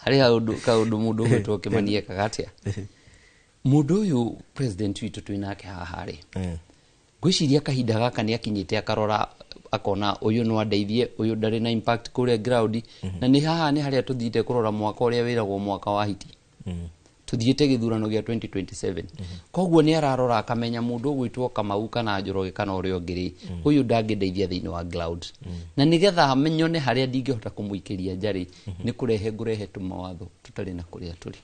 Harĩ kaũndũ mũndũ ũgwĩtwo Kĩmani ekaga atĩa? Mũndũ ũyũ president witũ twĩ nake haha rĩ, ngwĩciria kahinda gaka nĩ akinyĩte akarora akona ũyũ no andeithie, ũyũ ndarĩ na impact kũrĩa ground. Na nĩ haha nĩ harĩa tũthiĩte kũrora mwaka ũrĩa wĩragwo mwaka wa hiti, tuthiĩte gĩthurano gĩa 2027. Koguo nĩ ararora akamenya mũndũ ũgwĩtwo Kamau kana Njoroge kana ũrĩa ũngĩ rĩ, ũyũ ndangĩndeithia thĩinĩ wa ground, na nĩgetha nyone harĩa ndingĩhota kũmũikĩria nja rĩ, nĩ kũrehe ngũrehe tũmawatho tũtarĩ na kũrĩa tũrĩ.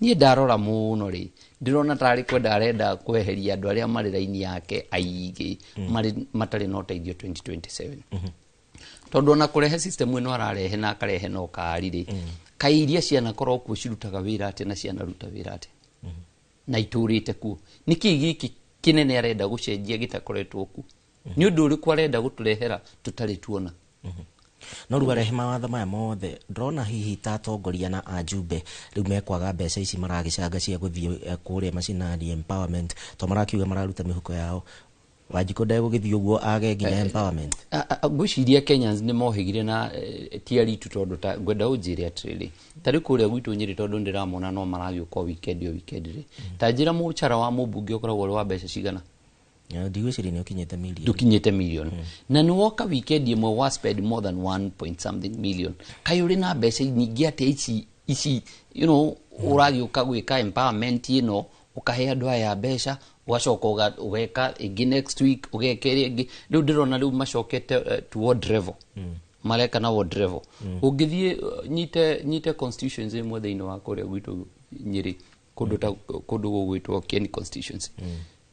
Niĩ ndarora mũno rĩ, ndĩrona tarĩ kwenda arenda kweheria andũ arĩa marĩ raini yake aingĩ marĩ matarĩ na ũteithio 2027, tondũ ona kũrehe system ĩno ararehe na akarehe na ũkari rĩ, kaĩ iria cianakorwo kuo cirutaga wĩra atĩa na cianaruta wĩra atĩa na itũrĩte kuo? Nĩkĩ gĩkĩ kĩnene arenda gũcenjia gĩtakoretwo kuo? Nĩ ũndũ ũrĩkũ arenda gũtũrehera tũtarĩ tuona? No rĩu arehe mawatho maya mothe, ndĩrona hihi ta atongoria na ajumbe rĩu mekwaga mbeca ici maragĩcanga cia gũthiĩ kũrĩa macinani empowerment, to marakiuga mararuta mĩhuko yao. Wanjikũ ndegũgĩthiĩ ũguo age nginya empowerment. Ngwĩciria Kenyans nĩ mohĩgire na ti aritu, tondũ ta ngwenda ũnjĩre atĩrĩrĩ, ta rĩu kũrĩa gwitũ Nyĩrĩ, tondũ ndĩramona no maragĩũka o weekend o weekend rĩ, ta njĩra mũcara wa mũmbunge ũkoragwo ũrĩ wa mbeca cigana? Ndigwĩciria nĩ ũkinyĩte mirioni. Ndũkinyĩte million, na nĩ woka weekend ĩmwe wa spend more than 1 point something million. Kaĩ ũrĩ na mbeca nyingĩ atĩa ici ũragĩũka gwĩka empowerment ĩno, ũkahe andũ aya mbeca, ũgacoka ũgeka ĩngĩ next week, ũgeka ĩrĩa ĩngĩ? Rĩu ndĩrona rĩu macokete to ward level, mareka na ward level. Ũngĩthiĩ nyite constituency ĩmwe thĩinĩ wa kũrĩa gwitũ Nyĩrĩ, kũndũ ta kũndũ gũgwĩtwo Kieni constituency,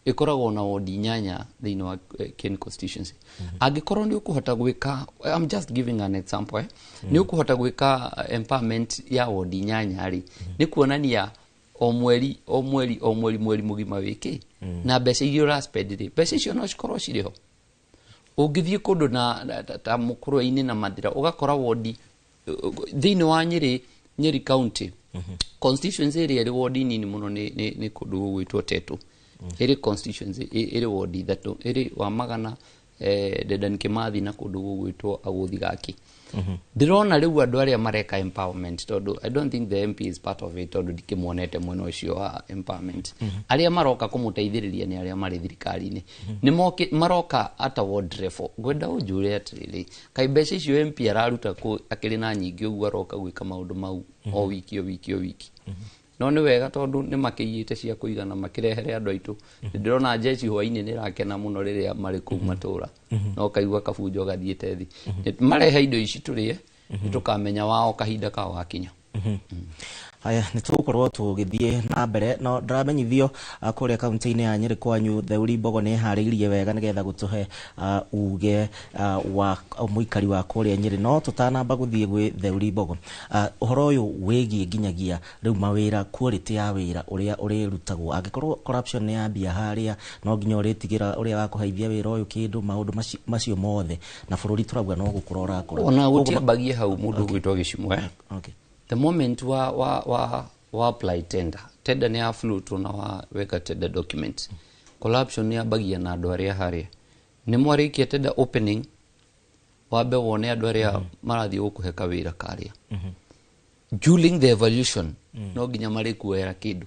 ĩkoragwo na wodi 8 thĩinĩ wa Kieni constituency. Angĩkorwo nĩ ũkũhota gwĩka, I'm just giving an example, nĩ ũkũhota gwĩka empowerment ya wodi 8 rĩ, nĩ kuonania o mweri o mweri o mweri, mweri mũgima wĩkĩ na mbeca iria ũraspend rĩ, mbeca icio no cikorwo cirĩ ho. Ũngĩthiĩ kũndũ na ta Mũkũrwe-inĩ na Mathira, ũgakora wodi thĩinĩ wa Nyĩrĩ county constituency ĩrĩa ĩrĩ wodi nini mũno nĩ kũndũ gũgwĩtwo Tetu, ĩrĩ constituency ĩrĩ wodi 3, ĩrĩ wa Magana, Dedan Kimathi na kũndũ gũgwĩtwo Agũthi Gaki. Ndĩrona rĩu andũ arĩa mareka empowerment, tondũ I don't think the MP is part of it, tondũ ndikĩmuonete mwena ũcio wa empowerment. Arĩa maroka kũmũteithĩrĩria nĩ arĩa marĩ thirikari-inĩ, nĩ maroka at a ward level. Ngwenda ũnjũre atĩrĩrĩ, kaĩ mbeca icio MP araruta kũ akĩrĩ na nyingĩ ũguo aroka gwĩka maũndũ mau o wiki o wiki o wiki? No nĩ wega tondũ nĩ makĩiyĩte cia kũigana makĩrehere andũ aitũ. Nĩ ndĩrona jeshi hwainĩ nĩ ĩrakena mũno rĩrĩa marĩ kũu matũra, no kaigua kabunjo gathiĩte thĩ. Marehe indo ici tũrĩe, nĩ tũkamenya wao kahinda kao gakinya. Haya, nĩ tũgũkorwo tũgĩthiĩ na mbere, no ndĩramenyithio kũrĩa kaunti-inĩ ya Nyĩrĩ kwanyu Theuri Mbogo nĩ ĩharĩirie wega nĩgetha gũtũhe uge wa mũikari wa kũrĩa Nyĩrĩ. No tũtanamba gũthiĩ gwĩ Theuri Mbogo, ũhoro ũyũ wĩgiĩ nginyagia rĩu mawĩra, quality ya wĩra ũrĩa ũrĩrutagwo, angĩkorwo corruption nĩ yambia harĩa, no nginya ũrĩtigĩra ũrĩa wakũheithia wĩra ũyũ kĩndũ, maũndũ macio mothe, na bũrũri tũrauga no gũkũra ũrakũra. Ona gũtiambagie hau, mũndũ ũgwĩtwo Gĩcimwe, the moment wa apply tender, tender nĩ ya float na wa weka tender document, corruption nĩ yambagia na andũ arĩa harĩa nĩ mwarĩkia tender opening, wambe wone andũ arĩa marathiĩ gũkũhe kawĩra karĩa. During the evaluation no nginya marĩkuoera kĩndũ.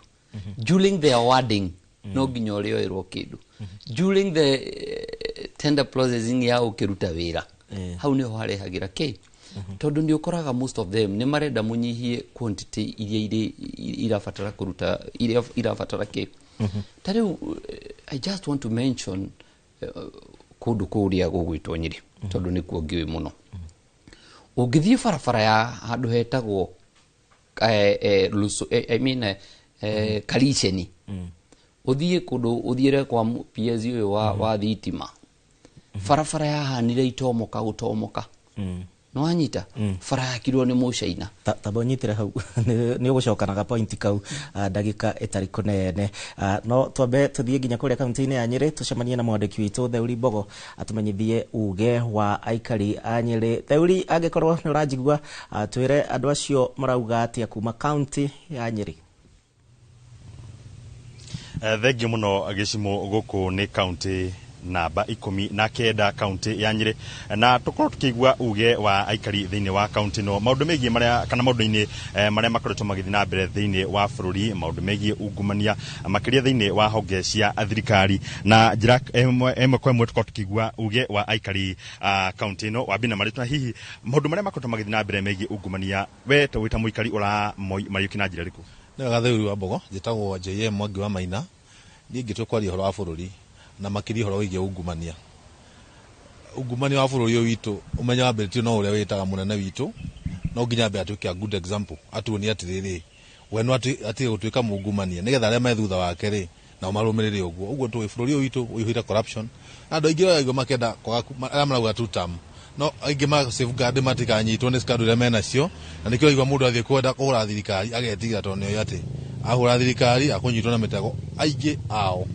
During the awarding no nginya ũrĩoerwo kĩndũ. During the tender processing ya ũkĩruta wĩra, hau nĩho harehagĩra kĩ, tondũ nĩ ũkoraga most of them nĩ marenda mũnyihie quantity iria irĩ irabatara kũruta, iria irabatara kĩ. Ta rĩu I just want to mention kũndũ kũrĩa gũgwĩtwo Nyĩrĩ, tondũ nĩkuo ngĩũĩ mũno. Ũngĩthiĩ barabara ya handũ hetagwo I mean, Kariceni, ũthiĩ kũndũ ũthiĩre kwa PS ũyũ wa thitima, barabara yahanire itomoka gũtomoka. Nĩ wanyita? Bara yakirwo nĩ Mũcaina. Tamba ũnyitĩre hau, nĩ ũgũcoka na gapointi kau ndagĩka ĩtarĩ kũnene. No twambe tũthiĩ nginya kũrĩa kaunti-inĩ ya Nyĩrĩ, tũcemanie na mwandĩki witũ Theuri Mbogo atũmenyithie uge wa aikari a Nyĩrĩ. Theuri, angĩkorwo nĩ ũranjigua, twĩre andũ acio marauga atĩa kuma kaunti ya Nyĩrĩ. Thengiũ mũno gĩcimo. Gũkũ nĩ kaunti namba 19, kaunti ya Nyĩrĩ, na tũkorwo tũkĩigua uge wa aikari thĩinĩ wa kaunti ĩno, maũndũ megiĩ marĩa kana maũndũ-inĩ marĩa makoretwo magĩthiĩ na mbere thĩinĩ wa bũrũri, maũndũ megiĩ ungumania makĩria thĩinĩ wa honge cia thirikari. Na njĩra ĩmwe kwa ĩmwe tũkorwo tũkĩigua uge wa aikari a kaunti ĩno. Wambi na marĩtwa, hihi maũndũ marĩa makoretwo magĩthiĩ na mbere megiĩ ungumania, we ta wĩ ta mũikari ũramariũki na njĩra ĩrĩkũ? Nĩ wega, Theuri wa Mbogo. Njĩtagwo JM Mwangi wa Maina. Niĩ ingĩtua kwaria ũhoro wa bũrũri na makĩria ũhoro wĩgiĩ ungumania, ungumania wa bũrũri ũyũ witũ, ũmenyo wambĩrĩtio no ũrĩa wĩtaga mũnene witũ. No nginya ambe atuĩke a good example, atuonie atĩrĩrĩ, we no atige gũtuĩka mungumania, nĩgetha arĩa me thutha wake rĩ nao marũmĩrĩre ũguo. Ũguo tũĩ bũrũri ũyũ witũ ũihũire corruption, na andũ aingĩ ũraigua makĩenda kwaga arĩa marauga two term, no aingĩ ma safeguard matikanyitwo nĩ scandal iria menacio. Na nĩkĩo ũraigua mũndũ athiĩ kwenda kũhũra thirikari agetigĩra, tondũ nĩoĩ atĩ ahũra thirikari akũnyitwo na mĩtego. Aingĩ ao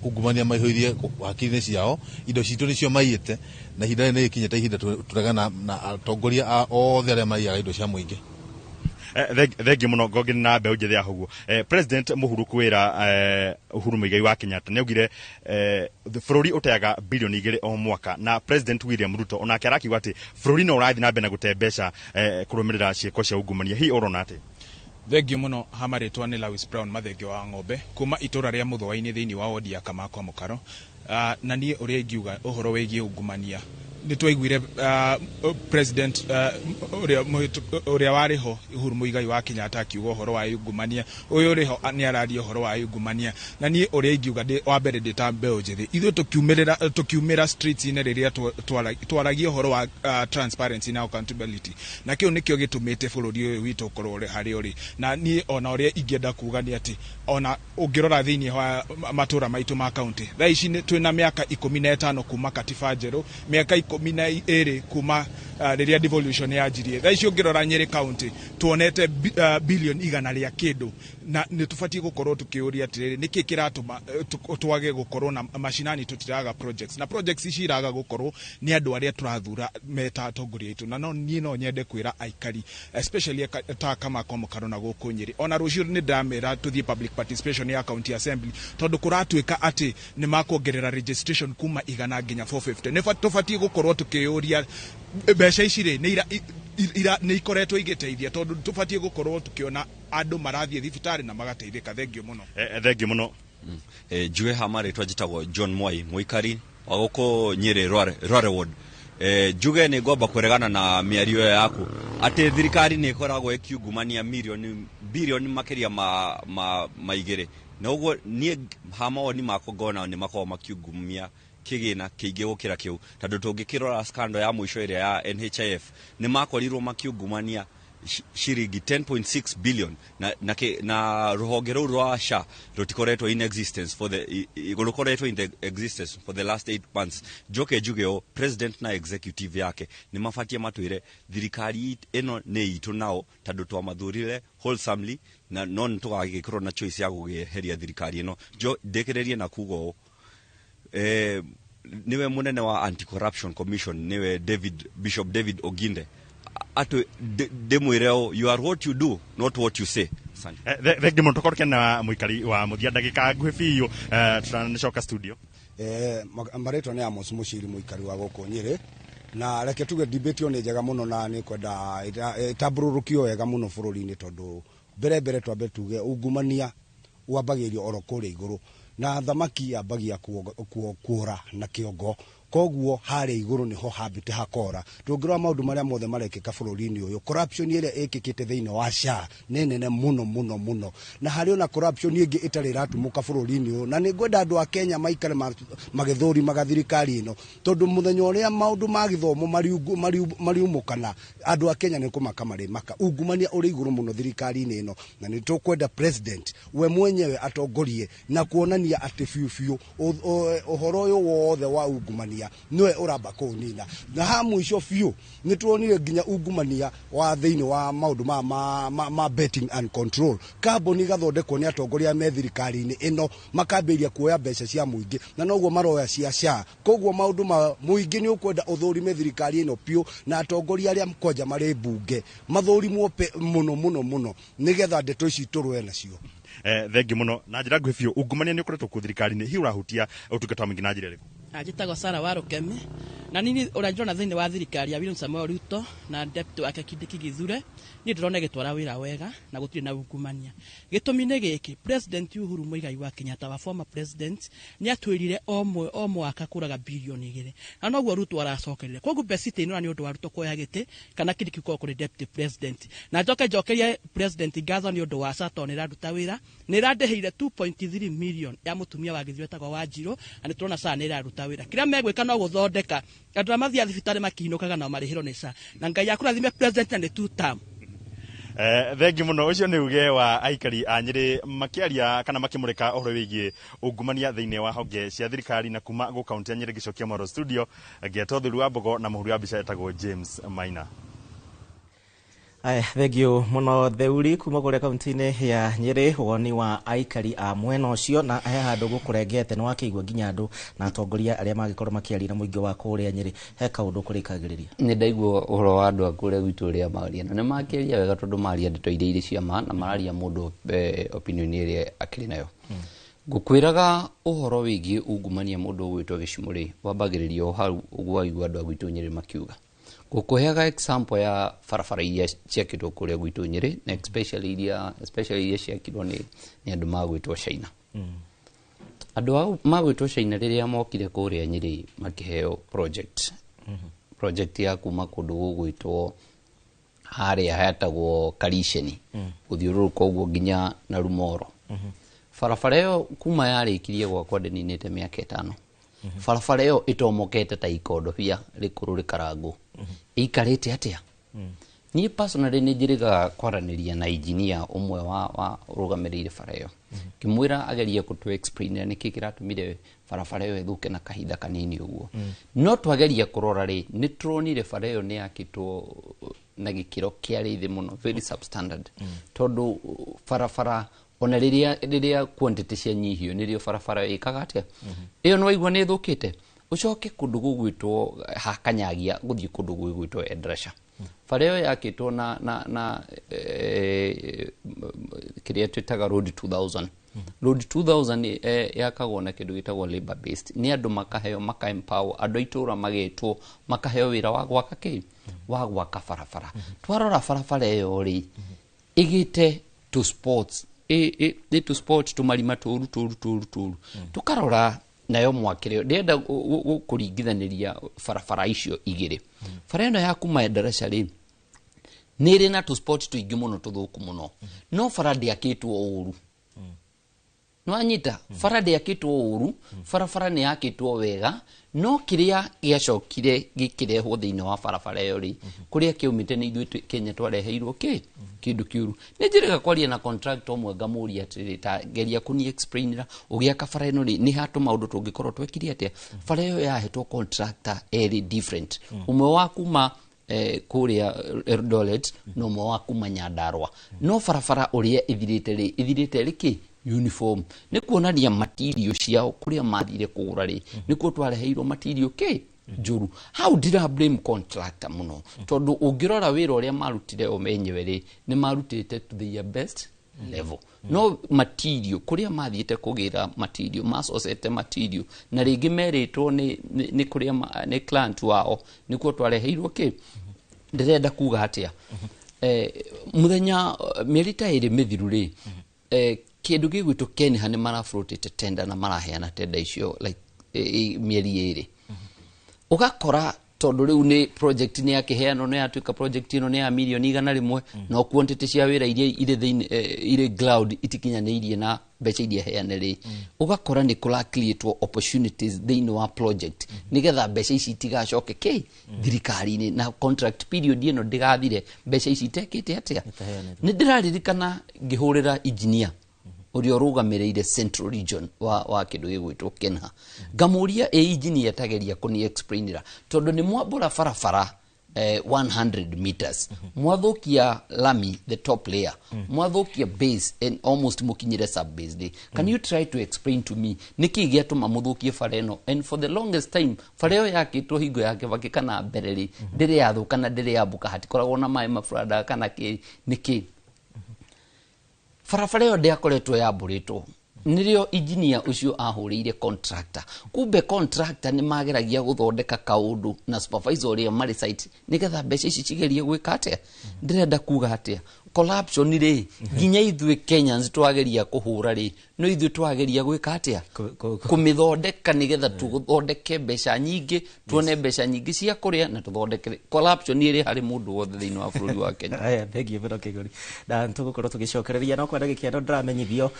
ungumania maihũirie hakiri-inĩ ciao. Indo citũ nĩcio maiyĩte, na ihinda rĩrĩ nĩ rĩkinyĩte ihinda tũregana na atongoria a othe arĩa maiyaga indo cia mũingĩ. Thengiũ mũno. Ngongĩ na mbeũ njĩthĩ ya ũguo, President mũhuru kwĩra Uhuru Muigai wa Kenyatta nĩ augire bũrũri ũteaga bilioni 2 o mwaka, na President William Ruto onake arakiuga atĩ bũrũri no ũrathiĩ na mbere na gũte mbeca kũrũmĩrĩra ciĩko cia ungumania. Hihi ũrona atĩ? Thengio mũno. Ha marĩtwa nĩ Lawis Brown Mathengio wa Ng'ombe, kuma itũra rĩa Mũthũa-inĩ, thĩinĩ wa wodi ya Kamakwa Mũkaro. Na niĩ ũrĩa ingiuga ũhoro wĩgiĩ ungumania, nĩ twaiguire president ũrĩa warĩ ho, Uhuru Muigai wa Kenyatta, akiuga ũhoro wa ungumania. Ũyũ ũrĩ ho nĩ araria ũhoro wa ungumania. Na niĩ ũrĩa ingiuga wa mbere, ndĩ ta mbeũ njĩthĩ, ithuĩ tũkiumĩrĩra tũkiumĩra streets-inĩ rĩrĩa twaragia ũhoro wa transparency na accountability, na kĩu nĩkĩo gĩtũmĩte bũrũri ũyũ witũ ũkorwo ũrĩ harĩa ũrĩ. Na niĩ ona ũrĩa ingĩenda kuga nĩ atĩ ona ũngĩrora thĩinĩ wa matũra maitũ ma kaunti thaa ici, twĩna mĩaka 15 kuma katiba njerũ, mĩaka 12 kuma rĩrĩa devolution yanjirie. Thaa ici ũngĩrora Nyĩrĩ County, tuonete bilioni igana rĩa kĩndũ, na nĩ tũbatiĩ gũkorwo tũkĩũria atĩrĩrĩ, nĩkĩ kĩratũma twage gũkorwo na mashinani? Tũtiraga projects, na projects ici iraga gũkorwo nĩ andũ arĩa tũrathura meta atongoria aitũ. Na no niĩ no nyende kwĩra aikari, especially ta Kamakwa Mũkaro na gũkũ Nyĩrĩ, ona rũciũ nĩ ndamera tũthiĩ public participation ya county assembly, tondũ kũratuĩka atĩ nĩ makuongerera registration kuma 100 nginya 450. Nĩ tũbatiĩ gũkorwo tũkĩũria mbeca ici rĩ nĩ ikoretwo igĩteithia, tondũ tũbatiĩ gũkorwo tũkĩona andũ marathiĩ thibitarĩ na magateithĩka. Thengio mũno. Thengio mũno. Njuge ha marĩtwa njĩtagwo John Mwai, mũikari wa gũkũ Nyĩrĩ, Rware Ward. Njuge nĩ ngwamba kũregana na mĩario ĩyo yaku atĩ thirikari nĩ ĩkoragwo ĩkiungumania mirioni bilioni makĩria ma 2. Na ũguo niĩ ha mawoni makwa ngona nĩ makoragwo makiungumia kĩgĩna kĩingĩ gũkĩra kĩu, tondũ tũngĩkĩrora scandal ya mũico ĩrĩa ya NHIF, nĩ makorirwo makiungumania ciringi 10.6 billion, na rũhonge rũu rwa SHA rũtikoretwo in existence for the rũkoretwo in the existence for the last 8 months. Njoke njuge ũũ, president na executive yake nĩ mabatie matwĩre thirikari ĩno nĩ itũ nao, tondũ twamathurire wholesomely, na no nĩ tũgagĩkorwo na choice ya gũgĩeheria thirikari ĩno. Jo ndĩkĩrĩrie na kuga ũũ, niwe munene wa Anti-Corruption Commission, niwe David Bishop David Oginde, atu ndĩmwĩre ũũ, you are what you do, not what you say. Asante. Thengiũ mũno. Tũkorwo na mũikari wa mũthia ndagĩka nguhĩ biũ, tutanacoka studio. Marĩtwa nĩ Amos Mũciri, mũikari wa gũkũ Nyĩrĩ. Na reke tuge debate ĩyo nĩ njega mũno na nĩ kwenda ĩtambũrũrũkio wega mũno bũrũri-inĩ, tondũ mbere mbere twambe tuge ungumania wambagĩrĩrio oro kũrĩa igũrũ, na thamaki yambagia kuora na kĩongo. Koguo harĩa igũrũ nĩho hambĩte hakora. Tũngĩrora maũndũ marĩa mothe marekĩka bũrũri-inĩ ũyũ, corruption ĩrĩa ĩkĩkĩte thĩinĩ wa SHA nĩ nene mũno mũno mũno, na harĩ ona corruption ĩngĩ ĩtarĩ ĩratumũka bũrũri-inĩ ũyũ. Na nĩ ngwenda andũ a Kenya maikare magĩthũrimaga thirikari ĩno, tondũ mũthenya ũrĩa maũndũ ma gĩthomo mariumũkana, andũ a Kenya nĩ kũmaka marĩmaka. Ungumania ũrĩ igũrũ mũno thirikari-inĩ ĩno, na nĩ tũkwenda president we mwenyewe atongorie na kuonania atĩ biũ biũ ũhoro ũyũ wothe wa ungumania nĩwe ũramba kũũnina. Na ha mũico biũ nĩ tuonire nginya ungumania wa thĩinĩ wa maũndũ ma betting and control. Kambuni igathondekwo nĩ atongoria me thirikari-inĩ ĩno, makambĩrĩria kuoya mbeca cia mũingĩ, na noguo maroya cia SHA. Koguo maũndũ ma mũingĩ nĩ ũkwenda ũthũrime thirikari ĩno biũ, na atongoria arĩa kwanja marĩ mbunge mathũrimwo mũno mũno mũno, nĩgetha ndeto ici tũrũe nacio. Thengi muno. Na njĩra nguhĩ biũ, ungumania nĩ ũkoretwo kuo thirikari-inĩ, hihi ũrahutia ũtungata wa mũingĩ na njĩra ĩrĩkũ? Njĩtagwo Sara wa Rukemi, na nini ũrĩa ndĩrona thĩinĩ wa thirikari ya William Samoei Ruto na deputy wake Kindiki Githure, niĩ ndĩrona ĩgĩtwara wĩra wega na gũtirĩ na ungumania. Gĩtũmi nĩ gĩkĩ: President Uhuru Muigai wa Kenyatta, wa former president, nĩ atwĩrire o mwaka kũraga 2 bilioni, na noguo Ruto aracokerire. Koguo mbeca itiinũra nĩ ũndũ wa Ruto kuoya gĩtĩ kana Kindiki gũkorwo kũrĩ deputy president. Na njoke njokerie president ngatho nĩ ũndũ wa SHA, tondũ nĩ ĩraruta wĩra, nĩ ĩrandĩhĩire 2.3 million ya mũtumia wa Gĩthurai etagwo Wanjirũ, na nĩ tũrona SHA nĩ ĩraruta wĩra. Kĩrĩa megwĩka no gũthondeka andũ arĩa mathiaga thibitarĩ makiinũkaga nao marĩhĩrwo nĩ SHA. Na Ngai akũrathime president, na nĩ two term. Thengi muno. Ũcio nĩ uge wa aikari a Nyĩrĩ makĩaria kana makĩmũrĩka ũhoro wĩgiĩ ungumania thĩinĩ wa honge cia thirikari. Na kuma gũ kaunti ya Nyĩrĩ, ngĩcokia Mwaro studio, ngĩetwo Thuri wa Mbogo na mũhuri wa mbica etagwo James Maina. Aya, thengio muno Theuri kuma kũrĩa kaunti-inĩ ya Nyĩrĩ, woni wa aikari a mwena ũcio. Na he handũ gũkũrengete nĩ wakĩigua nginya andũ na atongoria arĩa mangĩkorwo makĩaria na mũingĩ wa kũrĩa Nyĩrĩ, he kaũndũ kũrĩkagĩrĩria? Nĩ ndaigua ũhoro wa andũ a kũrĩa gwitũ ũrĩa maria, na nĩ makĩaria wega, tondũ maria ndeto iria irĩ cia ma na mararia mũndũ opinion ĩrĩa akĩrĩ nayo. Ngũkwĩraga ũhoro wĩgiĩ ungumania, mũndũ ũgwĩtwo Gĩcimũ rĩ, wambagĩrĩria o hau ũguo waigua andũ a gwitũ Nyĩrĩ makiuga. Ngũkũheaga example ya barabara iria ciakĩtwo kũrĩa gwitũ Nyĩrĩ, na especially iria ciakirwo nĩ andũ magwĩtwo China. Andũ a magwĩtwo China rĩrĩa mokire kũrĩa Nyĩrĩ makĩheo project ya kuma kũndũ gũgwĩtwo harĩa hetagwo Kariceni gũthiũrũrũka ũguo nginya na Rumoro. Barabara ĩyo kuma yarĩkirie gwakwa ndĩninĩte mĩaka 5, barabara ĩyo ĩtomokete ta ikondobia rĩkũrũ rĩkarangwo. Ĩikarĩte atĩa? Niĩ personally nĩ njĩrĩgaga kwaranĩria na engineer ũmwe wa ũrũgamĩrĩire bara ĩyo, ngĩmwĩra agerie gũtũ explain nĩkĩ kĩratũmire barabara ĩyo ĩthũke na kahinda kanini ũguo. No twageria kũrora rĩ, nĩ tũronire bara ĩyo nĩ yakĩtwo na gĩkĩro kĩarĩ thĩ mũno, very substandard, tondũ barabara ona rĩrĩa quantity cianyihio nĩrĩo barabara ĩkaga atĩa. Ĩyo nĩ waigua nĩ ĩthũkĩte. Ũcoke kũndũ gũgwĩtwo hakanyagia gũthiĩ kũndũ gũgwĩtwo Endrasha, bara ĩyo yakĩtwo na kĩrĩa twĩtaga road 2000. Road 2000 yakagwo na kĩndũ gĩtagwo labor based, nĩ andũ makaheo, maka empower andũ a itũra, magetwo makaheo wĩra wa gwaka kĩ wa gwaka barabara. Twarora barabara ĩyo rĩ, ĩgĩte to spots ĩ to spot tũmarima tũru tũru tũru tũru. Tũkarora nayo mwakĩre ĩyo, ndĩrenda kũringithanĩria barabara icio igĩrĩ. Bara ĩno ya kuma Ndaraca rĩ, nĩ ĩrĩ na tũspot tũingĩ mũno tũthũku mũno, no bara ndĩakĩtwo ũru. Nĩwanyita? Bara ndĩakĩtwo ũru, barabara nĩ yakĩtwo wega, no kĩrĩa gĩacokire gĩkĩrehwo thĩinĩ wa barabara ĩyo rĩ, kũrĩa kĩaumĩte nĩ ithuĩ Kenya twareheirwo kĩ kĩndũ kĩũru. Nĩ njĩrĩga kwaria na contractor ũmwe, ngamũria atĩrĩrĩ, ta geria kũni explainĩra ũgĩaka bara ĩno rĩ, nĩ ha tũmaũndũ tũngĩkorwo twekire atĩa. Bara ĩyo yahetwo contractor erĩ different, ũmwe wa kuma kũrĩa Eldoret na ũmwe wa kuma Nyandarua, no barabara ũrĩa ĩthirĩte rĩ, ĩthirĩte rĩ uniform. Nĩ kuonania material ciao kũrĩa mathire kũgũra rĩ, nĩkuo twareheirwo material kĩ njũru. Hau ndira blame contractor mũno, tondũ ũngĩrora wĩra ũrĩa marutire o menyewe rĩ, nĩ marutĩte to their best Level no material kuria mathiĩte kũgĩra material macocete material na rĩngĩ merĩtwo nĩ kũrĩa nĩ client wao nĩkuo twareheirwo kĩ. Ndĩrenda kuga atĩa, mũthenya mĩeri ta 2 mĩthiru rĩ, kĩndũ gĩgwĩtwo Kenha nĩ marafloatĩte tender na maraheana tender icio like mĩeri 2. Ũgakora tondũ rĩu nĩ project nĩ yakĩheanwo, nĩ yatuĩka project ĩno nĩ ya mirioni 100, no quantity cia wĩra iria irĩ thĩinĩ irĩ ground itikinyanĩirie na mbeca iria heane rĩ, ũgakora nĩ kũra create opportunities thĩinĩ wa project nĩgetha mbeca ici itigacoke kĩ thirikari-inĩ na contract period ĩno ndĩgathire mbeca ici itekĩte atĩa. Nĩ ndĩraririkana ngĩhũrĩra engineer ũrĩa ũrũgamĩrĩire Central Region wa kĩndũ gĩgwĩtwo Kenha, ngamũria ĩ engineer tageria kũni explainĩra tondũ nĩ mwambũra barabara 100 meters, mwathukia lami the top layer, mwathukia base and almost mukinyire sub base day. Can you try to explain to me niki gĩatũma mũthũkie bara ĩno? And for the longest time bara ĩyo yakĩtwo hingo ya Kibaki kana mbere rĩ, ndĩrĩ yathũka na ndĩrĩ yambũka, hatikoragwo na maĩ mafurada kana kĩ nĩkĩ barabara ĩyo ndĩakoretwo yambũrĩtwo. Nĩrĩo engineer ũcio ahũrĩire contractor, kumbe contractor nĩ mageragia gũthondeka kaũndũ na supervisor ũrĩa marĩ site nĩgetha mbeca ici cigerie gwĩka atĩa. Ndĩrenda kuga atĩa, corruption rĩ nginya ithuĩ Kenyans twageria kũhũra rĩ, no ithuĩ twageria gwĩka atĩa, kũmĩthondeka nĩgetha tũthondeke mbeca nyingĩ, tuone mbeca nyingĩ cia kũrĩa na tũthondeke corruption ĩrĩ harĩ mũndũ wothe thĩinĩ wa bũrũri wa Kenya. Aya, thengiũ mũno Kĩgori, na tũgũkorwo tũgĩcokereria no kwa ndagĩka ĩno ndĩramenyithio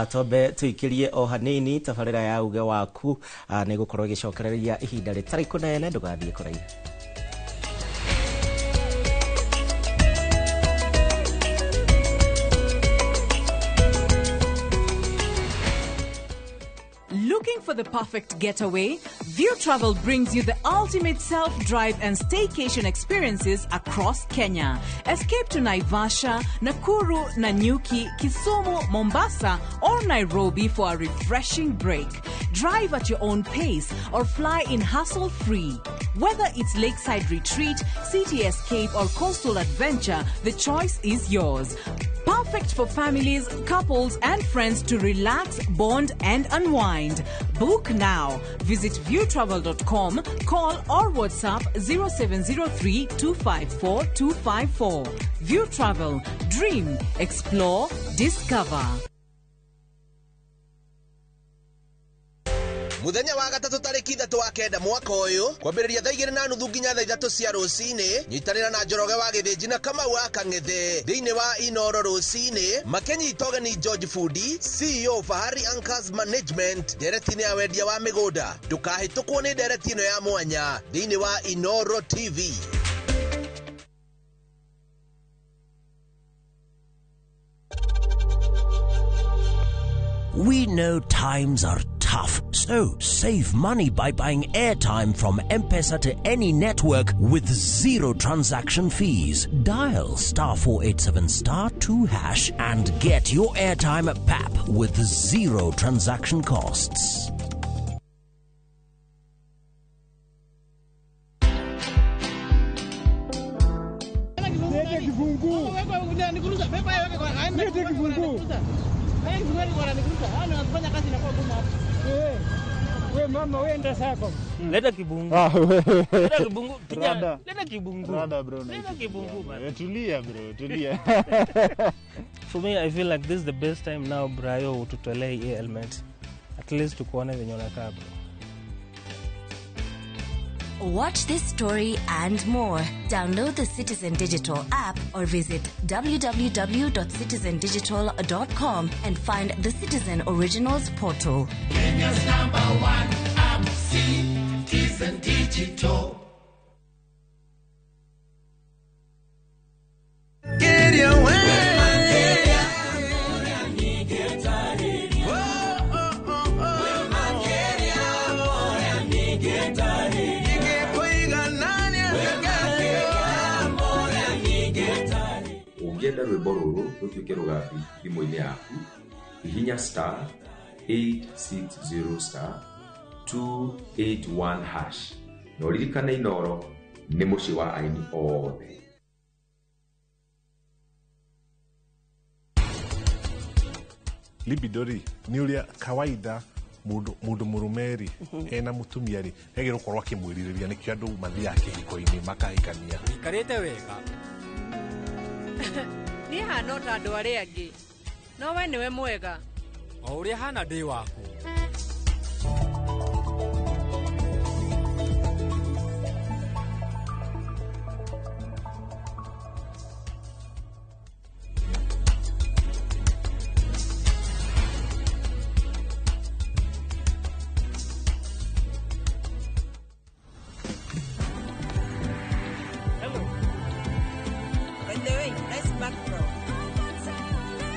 twambe tuikirie o hanini tabarĩra ya uge waku nĩ gũkorwo ĩgĩcokereria ihinda rĩtarĩ kũnene, ndũgathiĩ kũraihu. Looking for the perfect getaway? View Travel brings you the ultimate self-drive and staycation experiences across Kenya. Escape to Naivasha, Nakuru, Nanyuki, Kisumu, Mombasa, or Nairobi for a refreshing break. Drive at your own pace or fly in hassle-free. Whether it's lakeside retreat, city escape, or coastal adventure, the choice is yours. Perfect for families, couples, and friends to relax, bond, and unwind. Book now. Visit viewtravel.com, call or WhatsApp 0703 254 254. View Travel. Dream, explore, discover. Muthenya wa gatatu tariki 3 wa 9 mwaka uyu kwambiriria thaa 2:30 nginya thaa 3 cia rucini, nyitanira na Njoroge wa Githinji na Kamau wa Kang'ethe thiini wa Inoro rucini makinyita ũgeni George Fundi, CEO Fahari Anchors Management, ndereti-inĩ ya wendia wa mĩgũnda. Ndũkahĩtũkwo nĩ ndereti ĩno ya mwanya thiini wa Inoro TV. We know times are tough, so save money by buying airtime from M-Pesa to any network with zero transaction fees. Dial *487*2# and get your airtime at PAP with zero transaction costs. Leta kibungu. Leta kibungu. Kijana, leta kibungu. Rada bro. Leta kibungu man. Tulia bro, tulia. For me I feel like this is the best time now Brayo ututolee hii helmet. At least tukuone venye unakaa bro. Watch this story and more. Download the Citizen Digital app or visit www.citizendigital.com and find the Citizen Originals portal. Kenya's #1 app, Citizen Digital. Get your way. Ũngĩenda rwĩmbo rũrũ rũtuĩke rũgambi thimũ-inĩ yaku, hihinya *860*281# na ũririkane Inoro nĩ mũciĩ wa aini othe. Libido rĩ, nĩ ũrĩa kawaida mũndũ mũrũme rĩ ena mũtumia rĩ, nĩagĩrĩirwo gũkorwo akĩmwĩrirĩria. Nĩkĩo andũ mathiaga kĩhiko-inĩ makahikania. Ikarĩte wega. Niĩ hana o ta andũ arĩa angĩ, no we nĩwe mwega. O ũrĩa hana ndĩ waku. By the way, nice backdrop.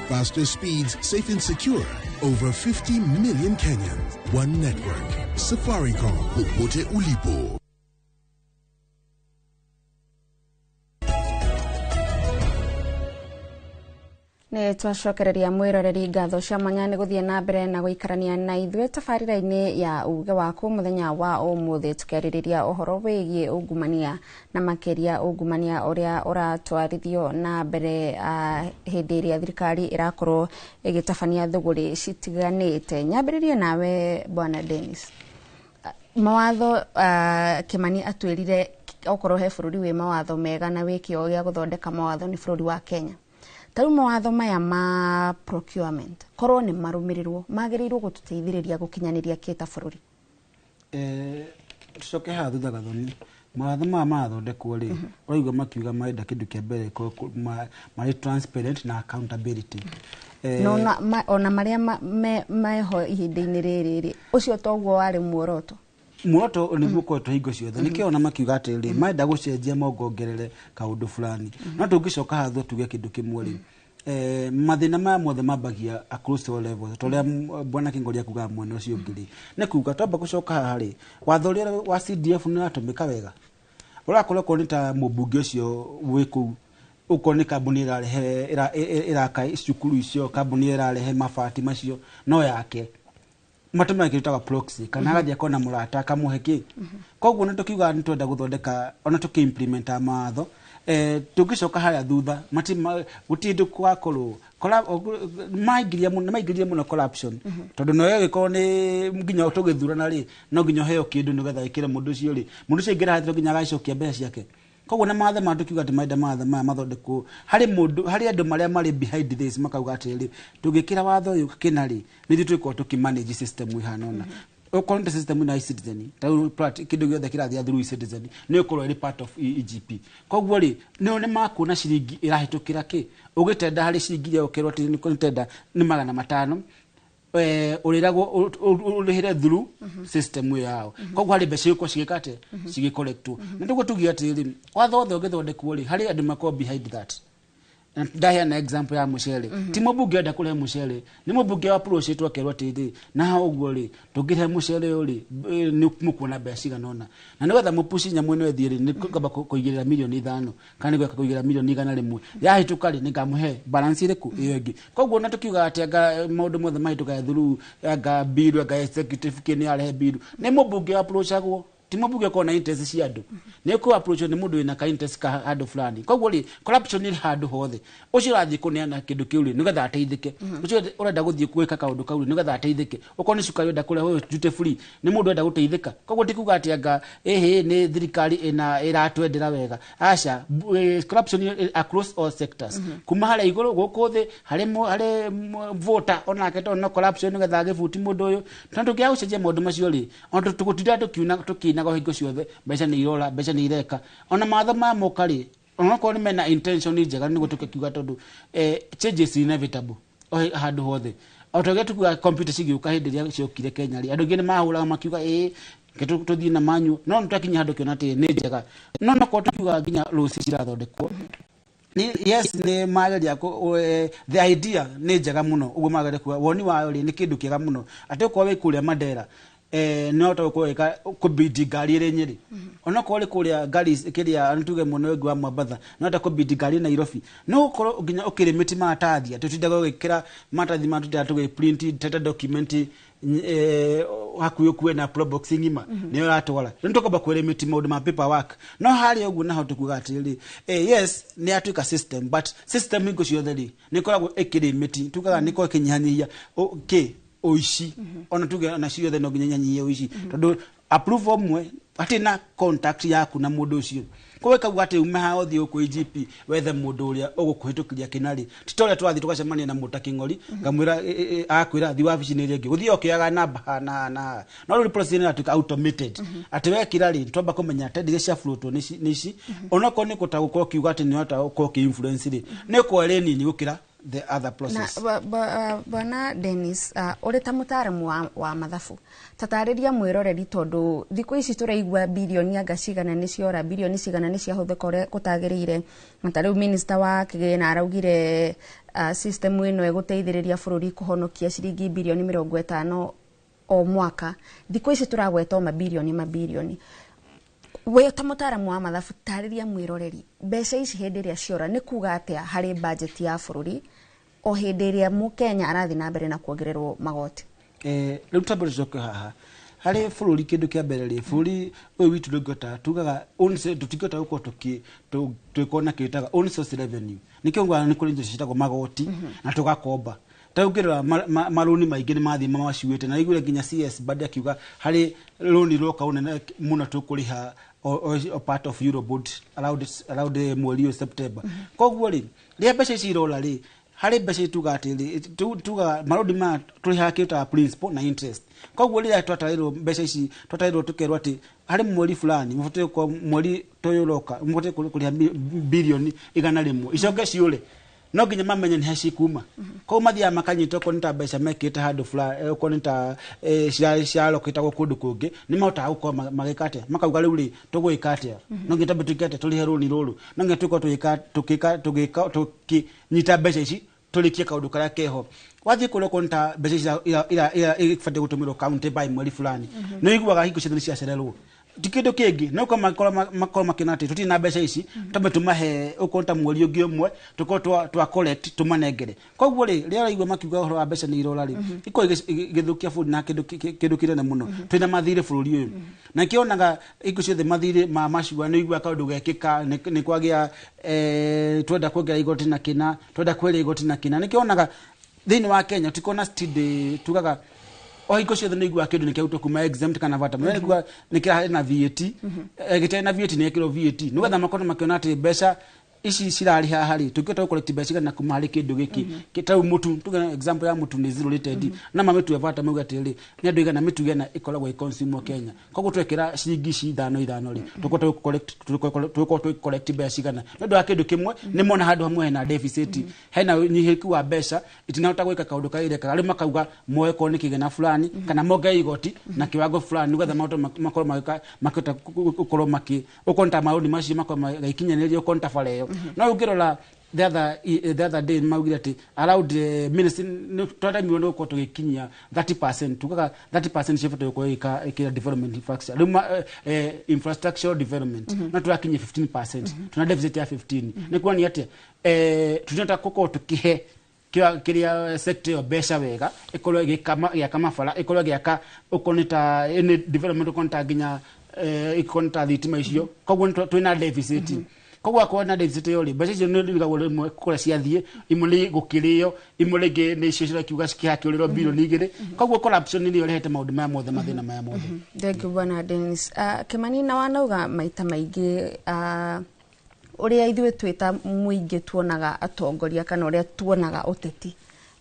Faster speeds, safe and secure. Over 50 million Kenyans. One network. Safaricom. Popote ulipo. Nĩ twacokereria mwĩroreri ngatho cia mwanya nĩ gũthiĩ na mbere na gũikarania na ithuĩ tabarĩra-inĩ ya Uge Waku. Mũthenya wa ũmũthĩ tũkĩarĩrĩria ũhoro wĩgiĩ ungumania, na makĩria ungumania ũrĩa ũratwarithio na mbere hĩndĩ ĩrĩa thirikari ĩrakorwo ĩgĩtabania thũgũrĩ citiganĩte. Nyambĩrĩrie nawe, Bwana Dennis. Mawatho, Kimani atwĩrire okorwo he bũrũri wĩ mawatho mega na wĩ kĩo gĩa gũthondeka mawatho, nĩ bũrũri wa Kenya. Ta rĩu mawatho maya ma procurement, korwo nĩ marũmĩrĩrwo, magĩrĩirwo gũtũteithĩrĩria gũkinyanĩria kĩ ta bũrũri? Tucoke haha thutha gathoni. Mawatho maya marathondekwo rĩ, ũraigua makiuga marenda kĩndũ kĩa mbere ĩkorwo marĩ transparent na accountability. No ona marĩa meho ihinda-inĩ rĩrĩ rĩ, ũcio toguo warĩ muoroto? Muoroto nĩguo ũkoretwo hingo ciothe. Nĩkĩo ona makiuga atĩrĩrĩ, marenda gũcenjia mongongerere kaũndũ fulani. No tũngĩcoka haha thutha tuge kĩndũ kĩmwe rĩ, mathĩna maya mothe mambagia across all levels, ta ũrĩa Bwana Kĩngori akugaga mwena ũcio ũngĩ rĩ, nĩ kuga twamba gũcoka haha rĩ, watho ũrĩa wa CDF nĩ ũratũmĩka wega? Ũrakorwo okorwo nĩ ta mũmbunge ũcio wĩ kũu, ũkorwo nĩ kambuni ĩrarehe ĩraka cukuru icio, kambuni ĩrarehe mabati macio no yake, matũmĩra kĩndũ gĩtagwo proxy, kana agathiĩ akona mũrata akamũhe kĩ. Koguo nĩ tũkiugaga nĩ twenda gũthondeka, ona tũkĩ-implementa mawatho, tũngĩcoka harĩa thutha gũtirĩ hĩndĩ gũgakorwo maingĩria mũno, nĩmaingĩrire mũno corruption, tondũ no ĩgĩkorwo nĩ nginya tũgĩthurana rĩ, no nginya ũheo kĩndũ nĩgetha ĩkĩre mũndũ ũcio rĩ, mũndũ ũcio aingĩra haha nginya agacokia mbeca ciake. Koguo na mawatho maya tũkiuga atĩ marenda mawatho maya mathondekwo harĩ mũndũ, harĩ andũ marĩa marĩ behind this, makauga atĩrĩrĩ, tũngĩkĩra watho ũyũ kĩna rĩ, nĩ ithuĩ tũgũkorwo tũkĩmanage system ĩhana ũna. Okorwo nĩ ta system ĩno ya eCitizen, ta rĩu kĩndũ gĩothe kĩrathiĩ through eCitizen nĩ ĩkorwo ĩrĩ part of eGP. Koguo rĩ, nĩo nĩ makuona ciringi ĩrahĩtũkĩra kĩ ũgĩtenda harĩ ciringi iria ũkerwo atĩ nĩ tenda nĩ 500, ũrĩragwo ũrĩhĩre through system ĩyo yao. Koguo harĩ mbeca igũkorwo cigĩka atĩa, cigĩcollectwo. Na nĩguo tuge atĩrĩrĩ, watho wothe ũgĩthondekwo rĩ, harĩ andũ makorwo behind that. Na ndaheana example ya mũcere. Ti mũmbunge enda kũrehe mũcere, nĩ mũmbunge wa approachĩtwo akerwo atĩrĩrĩ, na ha ũguo rĩ, tũngĩrehe mũcere ũyũ rĩ, nĩ mũkuona mbeca cigana ũna, na nĩgetha mũpuci nyamũ ĩno ĩthiĩ rĩ, nĩ kwamba kũigĩrĩra mirioni 5, kana nĩ gweka kũigĩrĩra mirioni 100. Yahĩtũka rĩ, nĩngamũhe balance ĩrĩkũ ĩyo ĩngĩ. Koguo na tũkiuga atĩ anga maũndũ mothe mahĩtũkaga through anga bill, anga executive kĩ nĩ yarehe bill, nĩ mũmbunge approachagwo, ti mũmbunge ũkorwo na interest cia andũ, nĩ kũ approach nĩ mũndũ wĩna ka interest ka handũ fulani. Koguo rĩ, corruption ĩrĩ handũ hothe. Ũcio ũrathiĩ kũneana kĩndũ kĩu rĩ, nĩgetha ateithĩke, ũcio ũrenda gũthiĩ gwĩka kaũndũ kau rĩ, nĩgetha ateithĩke, okorwo nĩ cukari ũrenda kũrehwo duty free, nĩ mũndũ ũrenda gũteithĩka. Koguo ti kuga atĩ anga ĩhĩ nĩ thirikari ĩna ĩratwendera wega, aca. Corruption ĩ across all sectors, kuma harĩa igũrũ gũkũ thĩ, harĩ voter onake tondũ no corruption nĩgetha agĩbuti mũndũ ũyũ. Tondũ tũngĩaga gũcenjia maũndũ macio rĩ, ona tũgũtinda tũkiuna tũkĩinaga hingo ciothe, mbeca nĩ irora, mbeca nĩ ireka. Ona mawatho maya moka rĩ, onakorwo nĩ mena intention njega, nĩguo tũkiuga, tondũ change is inevitable o handũ hothe. O ta ũrĩa tukiuga computer cigĩũka, hĩndĩ ĩrĩa ciokire Kenya rĩ, andũ aingĩ nĩ mahũraga makiuga ĩĩ reke tũthiĩ na manyu, no nĩ twakinya handũ kĩona atĩ nĩ njega. No nokorwo tukiuga nginya laws cirathondekwo ni, yes, nĩ mageria the idea nĩ njega mũno. Ũguo mageria kuga woni wayo rĩ, nĩ kĩndũ kĩega mũno atĩ ũkorwo wĩ kũrĩa Mandera, nĩ ũhota gũkorwo wĩka kũbidi ngari ĩrĩ Nyĩrĩ. Onokorwo ũrĩ kũrĩa ngari kĩrĩa nĩtuge mwena ũyũ ũngĩ wa Mwambatha no enda kũbidi ngari Nairobi, no ũkorwo nginya ũkĩrĩmĩti maratathi atĩ ũtindaga ũgĩkĩra maratathi maya tũtindaga tũgĩ print teta document hakuhĩ ũkue na probox ng'ima nĩyo ũratwara. Rĩu nĩtũkwamba kwĩrĩmĩti maũndũ ma paperwork, no harĩa ũguo naho tũkuga atĩrĩrĩ, yes, nĩ yatuĩka system, but system hingo ciothe rĩ nĩ ĩkoragwo ĩkĩrĩmĩti, tugaga nĩ ĩkoragwo ĩkĩnyihanyihia kĩ ũici. Ona tuge ona ciothe no nginya inyihanyihie ũici, tondũ approval ũmwe hatirĩ na contact yaku na mũndũ ũcio, koguo ĩkauga atĩ ume haha ũthiĩ gũkũ IGP wethe mũndũ ũrĩa ũgũkũhĩtũkĩria kĩnarĩ. Ti ta ũrĩa tũrathiĩ tũgacemania na mũndũ ta Kĩng'ori, ngamwĩra akwĩra thiĩ wabici-inĩ ĩrĩa ĩngĩ, gũthiĩ ũkĩoyaga namba haha na haha na haha. No rĩu process ĩno ĩratuĩka automated, atĩ wekĩra rĩ, twamba kũmenya tenda iria ciaburũtwo nĩ ici, onokorwo nĩ kũta gũkorwo ũkiuga atĩ nĩ ũrahota gũkorwo ũkĩ influence rĩ, nĩ ĩkorwo ĩrĩ nini gũkĩra the other process. Na bwana Dennis, ũrĩ ta mũtaaramu wa mathabu, tatarĩria mwĩroreri, tondũ thikũ ici tũraigua birioni anga cigana nĩ ciora, birioni cigana nĩ ciahũthĩka ũrĩa gũtagĩrĩire, na ta rĩu minister wa kĩgĩna araugire system ĩno ĩgũteithĩrĩria bũrũri kũhonokia ciringi birioni 50 o mwaka. Thikũ ici tũragweta o mabirioni mabirioni. We ta mũtaaramu wa mathabu, tarĩria mwĩroreri mbeca ici hĩndĩ ĩrĩa ciora nĩ kuga atĩa harĩ budget ya bũrũri, o hĩndĩ ĩrĩa mũkenya arathiĩ na mbere na kuongererwo magoti. Rĩu twambe tũcoke haha harĩ bũrũri. Kĩndũ kĩa mbere rĩ, bũrũri ũyũ witũ ndũngĩhota, tugaga tũtingĩhota gũkorwo tũgĩkorwo na kĩndũ gĩtagwo own source revenue. Nĩkĩo nguga nĩ kũrĩ indo ciĩtagwo magoti na tũgakomba. Ta ũngĩrora marũni maingĩ nĩ mathiĩ mamacuĩte, na iguire nginya CS Mbadi akiuga harĩ rũni rwoka rũnene mũno tũkũrĩha o part of Eurobond around mweri ũyũ September. Koguo rĩ, rĩrĩa mbeca ici irora rĩ, harĩ mbeca tuga atĩrĩ, tugaga marũni maya tũrĩhaga kĩndũ ta principal na interest. Koguo rĩrĩa twatarĩrwo mbeca ici, twatarĩrwo tũkerwo atĩ harĩ mweri fulani mũbatiĩ gũkorwo, mweri ta ũyũ ũroka mũbatiĩ kũrĩha birioni 100, icoke ciũre, no nginya mamenye nĩ ha cikuma. Koguo mathiaga makanyita okorwo nĩ ta mbeca mekĩte handũ fulani, okorwo nĩ ta cirarokĩtagwo kũndũ kũngĩ, nĩ mahotaga gũkorwo magĩka atĩa, makauga rĩu rĩ tũgwĩka atĩa, no nginya twambe twĩke atĩa, tũrĩhe rũni rũrũ, no nginya tũkorwo tũgĩka tũgĩka tũgĩka tũkĩnyita mbeca ici tũrĩkie kaũndũ karĩa keho. Wathiĩ kũrĩa okorwo nĩ ta mbeca ici ibatiĩ gũtũmĩrwo county by mweri fulani, nĩ ũiguaga hingo ciothe nĩ ciacererwo. Ti kĩndũ kĩngĩ, no makorwo makĩona atĩ tũtirĩ na mbeca ici, twambe tũmahe okorwo nĩ ta mweri ũngĩ ũmwe tũkorwo twa collect tũmanengere. Koguo rĩ, rĩrĩa ũraigua makiuga ũhoro wa mbeca nĩ irora rĩ, ikorwo igĩthũkia bũrũri na kĩndũ kĩnene mũno. Twĩna mathirĩ bũrũri ũyũ, na kĩonaga hingo ciothe mathirĩ ma macua, nĩ ũiguaga kaũndũ gekĩka nĩ kwagĩa, twenda kuongerera igoti na kĩna, twenda kweheria igoti na kĩna. Nĩkĩonaga thĩinĩ wa Kenya tũtikona steady, tugaga o hingo ciothe nĩ iguaga kĩndũ nĩ kĩarutwo kuma exempt kana VAT, mm -hmm. Nĩ kĩrarĩ na VAT, gĩtarĩ na VAT nĩ gekĩrwo VAT, nĩgetha makorwo makĩona atĩ mbeca ici cirarĩ haha rĩ, tũngĩhota gũ collect mbeca cigana kuma harĩ kĩndũ gĩkĩ. Ta rĩu mũtu, tuge example ya mũtu nĩ zero rated, no mamĩtue VAT, mauge atĩrĩrĩ, nĩ andũ igana, mĩtu 100 ĩkoragwo ĩ consume Kenya, koguo twekĩra ciringi ici ithano ithano rĩ, tũgũkorwo tũgĩ collect mbeca cigana nĩ ũndũ wa kĩndũ kĩmwe. Nĩ mona handũ hamwe hena deficit, hena ũnyihĩku wa mbeca, itinahota gwĩka kaũndũ karĩa irekaga. Rĩu makauga moe korwo nĩ kĩgĩna fulani kana mongerere igoti na kiwango fulani, nĩgetha mahote makorwo magĩka makĩhota gũkorwo makĩ okorwo nĩ ta maũndũ macio makorwo magĩkinyanĩria, okorwo nĩ ta bara ĩyo. No ũngĩrora the other day maugire atĩ around ministry twaremirwo nĩ gũkorwo tũgĩkinyia 30%, tugaga 30% cibatiĩ gũkorwo ĩka development infrastructure, rĩu infrastructure development, no tũrakinyia 15%, tuna deficit ya 15. Nĩ kuonania atĩa tũtinahota gũkorwo tũkĩhe kĩrĩa sector ĩyo mbeca wega, ĩkorwo ĩgĩaka mabara, ĩkorwo ĩgĩaka okorwo nĩ ta any development, okorwo nĩ ta nginya ĩkorwo nĩ ta thitima icio. Koguo twĩna deficit. Koguo akorwo na deficit ĩyo rĩ, mbeca icio nĩ irigagwo rĩmwe kũrĩa ciathiĩ, imwe nĩ gũkĩrĩo, imwe rĩngĩ nĩ icio cirakiuga cikĩhakĩũrĩrwo birioni 2. Koguo corruption nĩyo ĩrehete maũndũ maya mothe, mathĩna maya mothe. Thank you, bwana Dennis. Kimani, na wanauga maita maingĩ ũrĩa ithuĩ twĩ ta mũingĩ tuonaga atongoria kana ũrĩa tuonaga ũteti,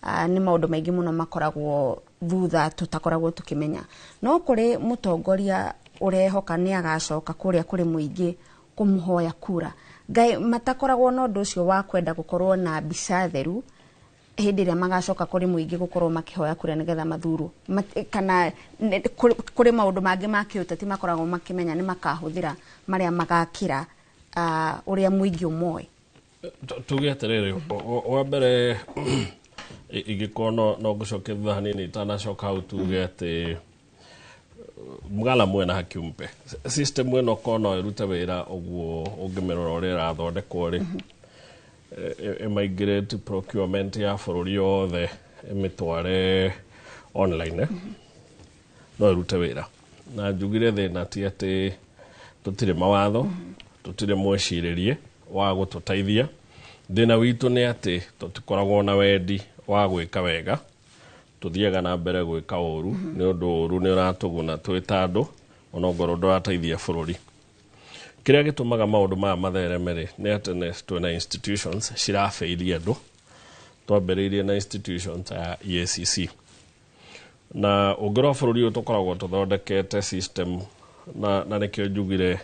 nĩ maũndũ maingĩ mũno makoragwo thutha tũtakoragwo tũkĩmenya. No kũrĩ mũtongoria ũrehoka nĩ agacoka kũrĩa kũrĩ mũingĩ kũmũhoya kura, ngai matakoragwo na ũndũ ũcio wa kwenda gũkorwo na mbica theru hĩndĩ ĩrĩa magacoka kũrĩ mũingĩ gũkorwo makĩhoya kura nĩgetha mathurwo. Kana kũrĩ maũndũ mangĩ ma kĩũteti makoragwo makĩmenya nĩ makahũthĩra marĩa magakĩra ũrĩa mũingĩ ũmoĩ. Tuge atĩrĩrĩ, wa mbere ingĩkorwo no ngũcoke thutha hanini itanacoka hau, tuge atĩ Mgala mwena haki umpe. System ĩno ko no ĩrute wĩra ũguo ũngĩmĩrora ũrĩa ĩrathondekwo rĩ, ĩmigrate procurement ya bũrũri yothe ĩmĩtware online, no ĩrute wĩra. Na njugire thĩna ti atĩ tũtirĩ mawatho, tũtirĩ mwĩcirĩrie wa gũtũteithia. Thĩna witũ nĩ atĩ tũtikoragwo na wendi wa gwĩka wega, tuthiaga na mbere gwĩka ũru nĩ ũndũ ũru nĩ ũratũguna twĩ ta andũ onongorwo ndũrateithia bũrũri. Kĩrĩa gĩtũmaga maũndũ maya mathereme rĩ nĩ atĩ twĩna institutions cirabĩirie andũ. Twambĩrĩirie na institutions ya EACC, na ũngĩrora bũrũri ũyũ tũkoragwo tũthondekete system na nĩkĩo njugire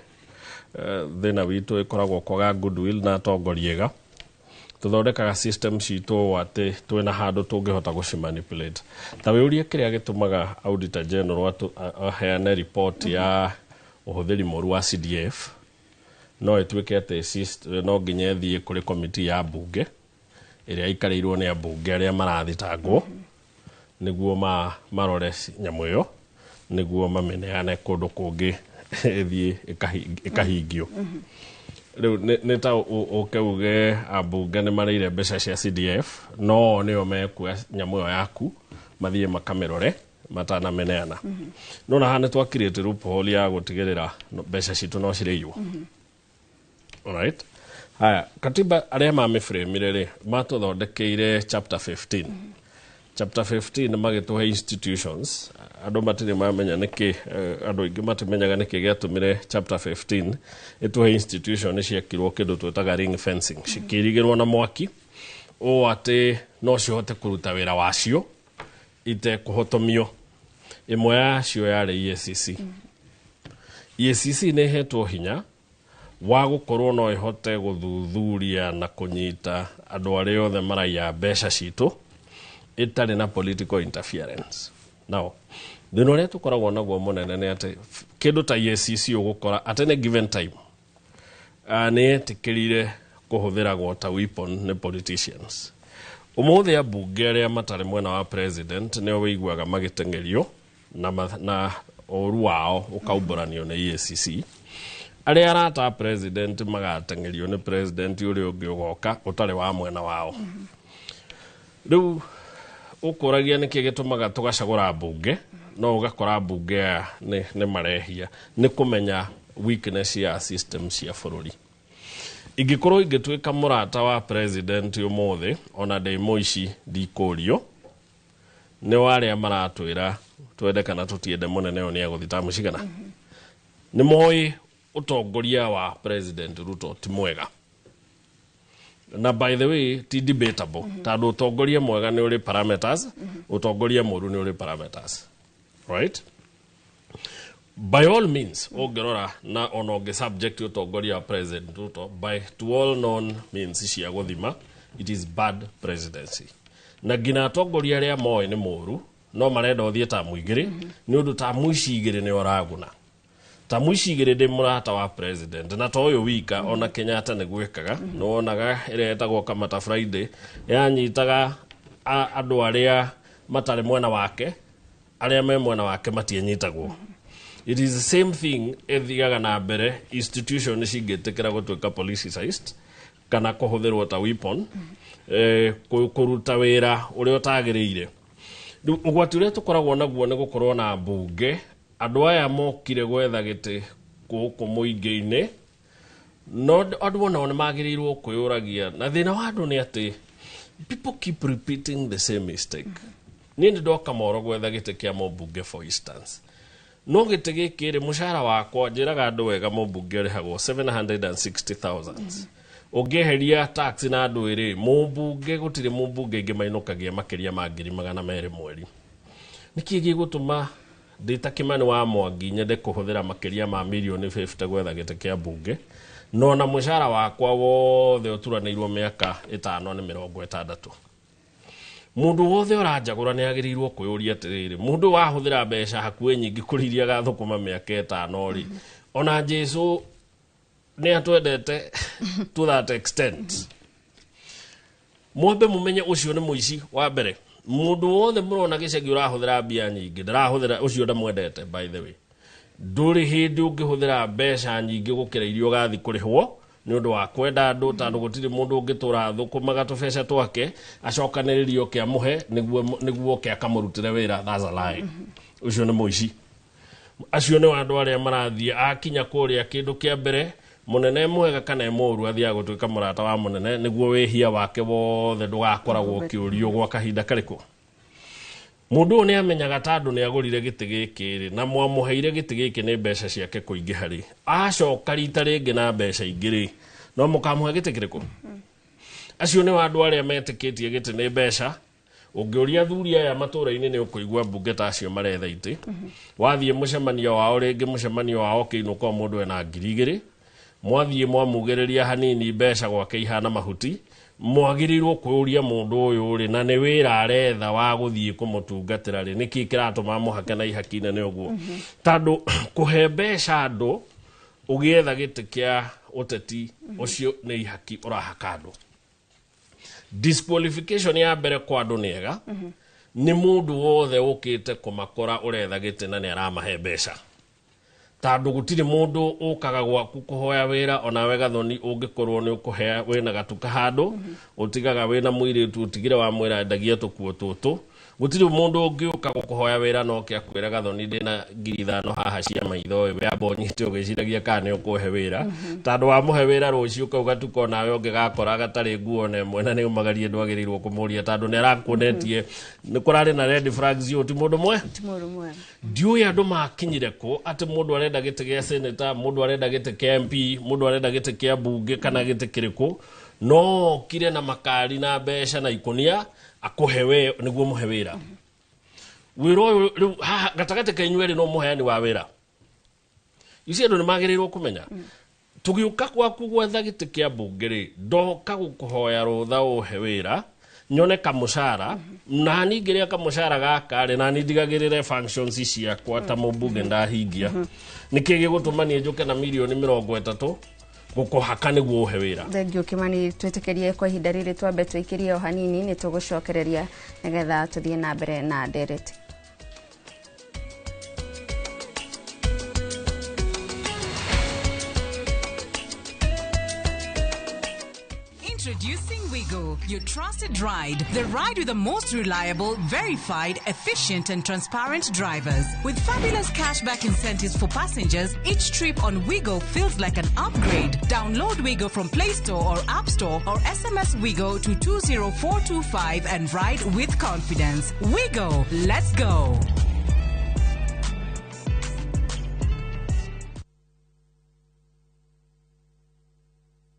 thĩna witũ ĩkoragwo kwaga goodwill na atongoria ega. Tũthondekaga system citũ ũũ atĩ twĩna handũ tũngĩhota gũcimanipulate. Ta wĩũrie kĩrĩa gĩtũmaga Auditor General aheane report ya ũhũthĩri mũru wa CDF, no ĩtuĩke atĩ no nginya ĩthiĩ kũrĩ committee ya mbunge ĩrĩa ĩikarĩirwo nĩ ambunge arĩa marathitangwo nĩguo marore nyamũ ĩyo nĩguo mamĩneane kũndũ kũngĩ ĩthiĩ ĩkahingio. Rĩu nĩ ta ũke uge ambunge nĩ marĩire mbeca cia CDF, no nĩo mekuoya nyamũ ĩyo yaku mathiĩ makamĩrore matanamĩneana. No na haha nĩ twakirĩte loophole ya gũtigĩrĩra mbeca citũ no cirĩiywo. Alright. Haya, katiba arĩa mamĩbũrĩmire rĩ matũthondekeire chapter 15. Chapter 15 magĩtũhe institutions. Andũ matirĩ mamenya nĩkĩ, andũ aingĩ matimenyaga nĩkĩ gĩatũmire chapter 15 ĩtũhe institution ciakirwo kĩndũ twĩtaga ring fencing, cikĩirigĩrwo na mwaki ũũ atĩ no cihote kũruta wĩra wacio itekũhotomio. Ĩmwe yacio yarĩ EACC. EACC nĩ ĩhetwo hinya wa gũkorwo no ĩhote gũthuthuria na kũnyita andũ arĩa othe maraiya mbeca citũ ĩtarĩ na political interference. Now, thĩna ũrĩa tũkoragwo naguo mũnene nĩ atĩ kĩndũ ta EACC ũgũkora at any given time nĩ yetĩkĩrire kũhũthĩragwo ta weapon nĩ politicians. Ũmũthĩ ambunge arĩa matarĩ mwena wa president nĩo wĩiguaga magĩteng'erio na ũru wao ũkaumbũranio nĩ EACC. Arĩa arata a president magateng'erio nĩ president ũrĩa ũngĩ ũgoka ũtarĩ wa mwena wao. Rĩu ũkũragia nĩkĩ gĩtũmaga tũgacagũra mbunge, no ũgakora mbunge aya nĩ marehia nĩ kũmenya weakness ya system cia bũrũri. Ingĩkorwo ingĩtuĩka mũrata wa president ũmũthĩ ona ndĩ mũici ndikũrio, nĩ warĩa maratwĩra twende kana tũtiende mũnene ũyũ nĩ egũthiĩ ta mũcigana. Nĩ moĩ ũtongoria wa President Ruto ti mwega. Na by the way ti debatable, tondũ ũtongoria mwega nĩ ũrĩ parameters, ũtongoria mũru nĩ ũrĩ parameters. Right? By all means, ũngĩrora na ona ũngĩ subject ũtongoria wa President Ruto by to all known means cia gũthima, it is bad presidency. Na nginya atongoria arĩa moĩ nĩ mũru no marenda ũthiĩ tamu igĩrĩ, nĩ ũndũ tamu ici igĩrĩ nĩ ũraguna. Tamu ici igĩrĩ ndĩ mũrata wa president na to ũyũ wika, ona Kenyatta nĩ gwĩkaga. Nĩ wonaga ĩrĩa ĩtagwo Kamata Friday yanyitaga andũ arĩa matarĩ mwena wake, arĩa me mwena wake matianyitagwo. It is the same thing ĩthiaga na mbere institution cingĩtĩkĩra gũtuĩka politicized kana kũhũthĩrwo ta weapon, kũruta wĩra ũrĩa ũtagĩrĩire. Rĩu ũgwati ũrĩa tũkoragwo naguo nĩ gũkorwo na mbunge andũ aya mokire gwetha gĩtĩ gũkũ mũingĩ-inĩ, no andũ onao nĩ magĩrĩirwo kwĩyũragia. Na thĩna wa andũ nĩ atĩ people keep repeating the same mistake. Niĩ nĩ ndoka moro gwetha gĩtĩ kĩa mũmbunge for instance, no gĩtĩ gĩkĩ rĩ mũcara wakwa njĩraga andũ wega mũmbunge ũrĩhagwo 760,000. Ũngĩeheria tax na andũ ĩrĩ mũmbunge gũtirĩ mũmbunge ingĩ mainũkagia makĩria ma 200,000 mweri. Nĩkĩ gĩgũtũma ndĩ ta Kimani wa Mwangi nyende kũhũthĩra makĩria ma mirioni 50 gwetha gĩtĩ kĩa mbunge, no na mũcara wakwa wothe ũturanĩirwo mĩaka 5 nĩ 60. Mũndũ wothe ũranjagũra nĩ agĩrĩirwo kwĩyũria atĩrĩrĩ, mũndũ wahũthĩra mbeca hakuhĩ nyingĩ kũrĩ iria agathũkũma mĩaka 5 rĩ, ona Jesũ nĩ atwendete to that extent. Mwambe mũmenye ũcio nĩ mũici wa mbere. Mũndũ wothe mũrona gĩcagi ũrahũthĩra mbia nyingĩ, ndarahũthĩra ũcio ndamwendete by the way. Ndũrĩ hĩndĩ ũngĩhũthĩra mbeca nyingĩ gũkĩra iria ũgathiĩ kũrĩhwo nĩ ũndũ wa kwenda andũ, tondũ gũtirĩ mũndũ ũngĩtũra thũkũmaga tũbeca twake acokanĩrĩrie oke amũhe nĩguo oke akamũrutĩre wĩra. That's a lie. Ũcio nĩ mũici. Acio nĩ andũ arĩa marathiĩ akinya kũrĩa kĩndũ kĩa mbere mũnene mwega kana mũũru athiaga gũtuĩka mũrata wa mũnene nĩguo wĩhia wake wothe ndũgakoragwo ũkĩũrio gwa kahinda karĩkũ. Mũndũ ũyũ nĩ amenyaga tondũ nĩ agũrire gĩtĩ gĩkĩ rĩ, na mwamũheire gĩtĩ gĩkĩ nĩ mbeca ciake kũingĩha rĩ, acoka rita rĩngĩ na mbeca ingĩ rĩ, no mũkamũhe gĩtĩ kĩrĩkũ? Acio nĩ andũ arĩa metĩkĩtie gĩtĩ nĩ mbeca. Ũngĩũria athuri aya matũũra-inĩ nĩ ũkũigua mbunge ta acio maretha itĩ. Wathiĩ mũcemanio wao rĩngĩ, mũcemanio wao ũkĩinũka o mũndũ ena 2,000. Mwathiĩ mwamugĩrĩria hanini mbeca gwake ihana mahuti. Mwagĩrĩirwo kwĩũria mũndũ ũyũ rĩ, na nĩ wĩra aretha wa gũthiĩ kũmũtungatĩra rĩ, nĩkĩ kĩratũma mũhake na ihaki inene ũguo? Tondũ kũhe mbeca andũ ũgĩetha gĩtĩ kĩa ũteti ũcio nĩ ihaki ũrahaka andũ. Disqualification ya mbere kwa andũ nĩ ega, nĩ mũndũ wothe ũkĩte kũmakora ũretha gĩtĩ na nĩ aramahe mbeca. Tondũ gũtirĩ mũndũ ũkaga gwaku kũhoya wĩra onawe Gathoni ũngĩkorwo nĩ ũkũhea wĩna gatuka handũ, ũtigaga wĩna mũirĩtu ũtigire wamwĩra endagia tũkuo tũtũ. Gũtirĩ mũndũ ũngĩũka gũkũhoya wĩra na oke akwĩre Gathoni ndĩna 5,000 haha cia maitho ĩ, we amba ũnyite ũgĩciragia kana nĩ ũkũhe wĩra. Tondũ wamũhe wĩra rũciũ kau gatuka onawe ũngĩgakora gatarĩ nguo ona ĩmwe na nĩ ũmagarie ndwagĩrĩirwo kũmũria tondũ nĩ arakuonetie nĩ kũrarĩ na red flags ũyũ ti mũndũ mwe. Ti mũndũ mwe. Ndiũĩ andũ makinyire kũ atĩ mũndũ arenda gĩtĩ gĩa senator, mũndũ arenda gĩtĩ kĩa MP, mũndũ arenda gĩtĩ kĩa mbunge kana gĩtĩ kĩrĩkũ, no okire na makari na mbeca na ikũnia akũhe we nĩguo mũhe wĩra. Wĩra ũyũ rĩu haha gatagatĩ ka inyuĩ erĩ no mũheani wa wĩra. Ici andũ nĩ magĩrĩirwo kũmenya. Tũgĩũka gwaku gwetha gĩtĩ kĩa mbunge rĩ, ndoka gũkũhoya rũtha ũhe wĩra, nyone kamũcara, na niĩ ngĩrĩa kamũcara gaka rĩ, na niĩ ndigagĩrĩre functions ciakwa ta mũmbunge ndahingia. Nĩkĩ gĩgũtũma niĩ njũke na 30 million gũkũhaka nĩguo ũhe wĩra? Thengiũ Kimani, twĩtĩkĩrie kwa ihinda rĩrĩ twambe tũikĩrie o hanini, nĩ tũgũcokereria nĩgetha tũthiĩ na mbere na ndereti. Introducing Wigo, your trusted ride. The ride with the most reliable, verified, efficient, and transparent drivers. With fabulous cashback incentives for passengers, each trip on Wigo feels like an upgrade. Download Wigo from Play Store or App Store or SMS Wigo to 20425 and ride with confidence. Wigo, let's go.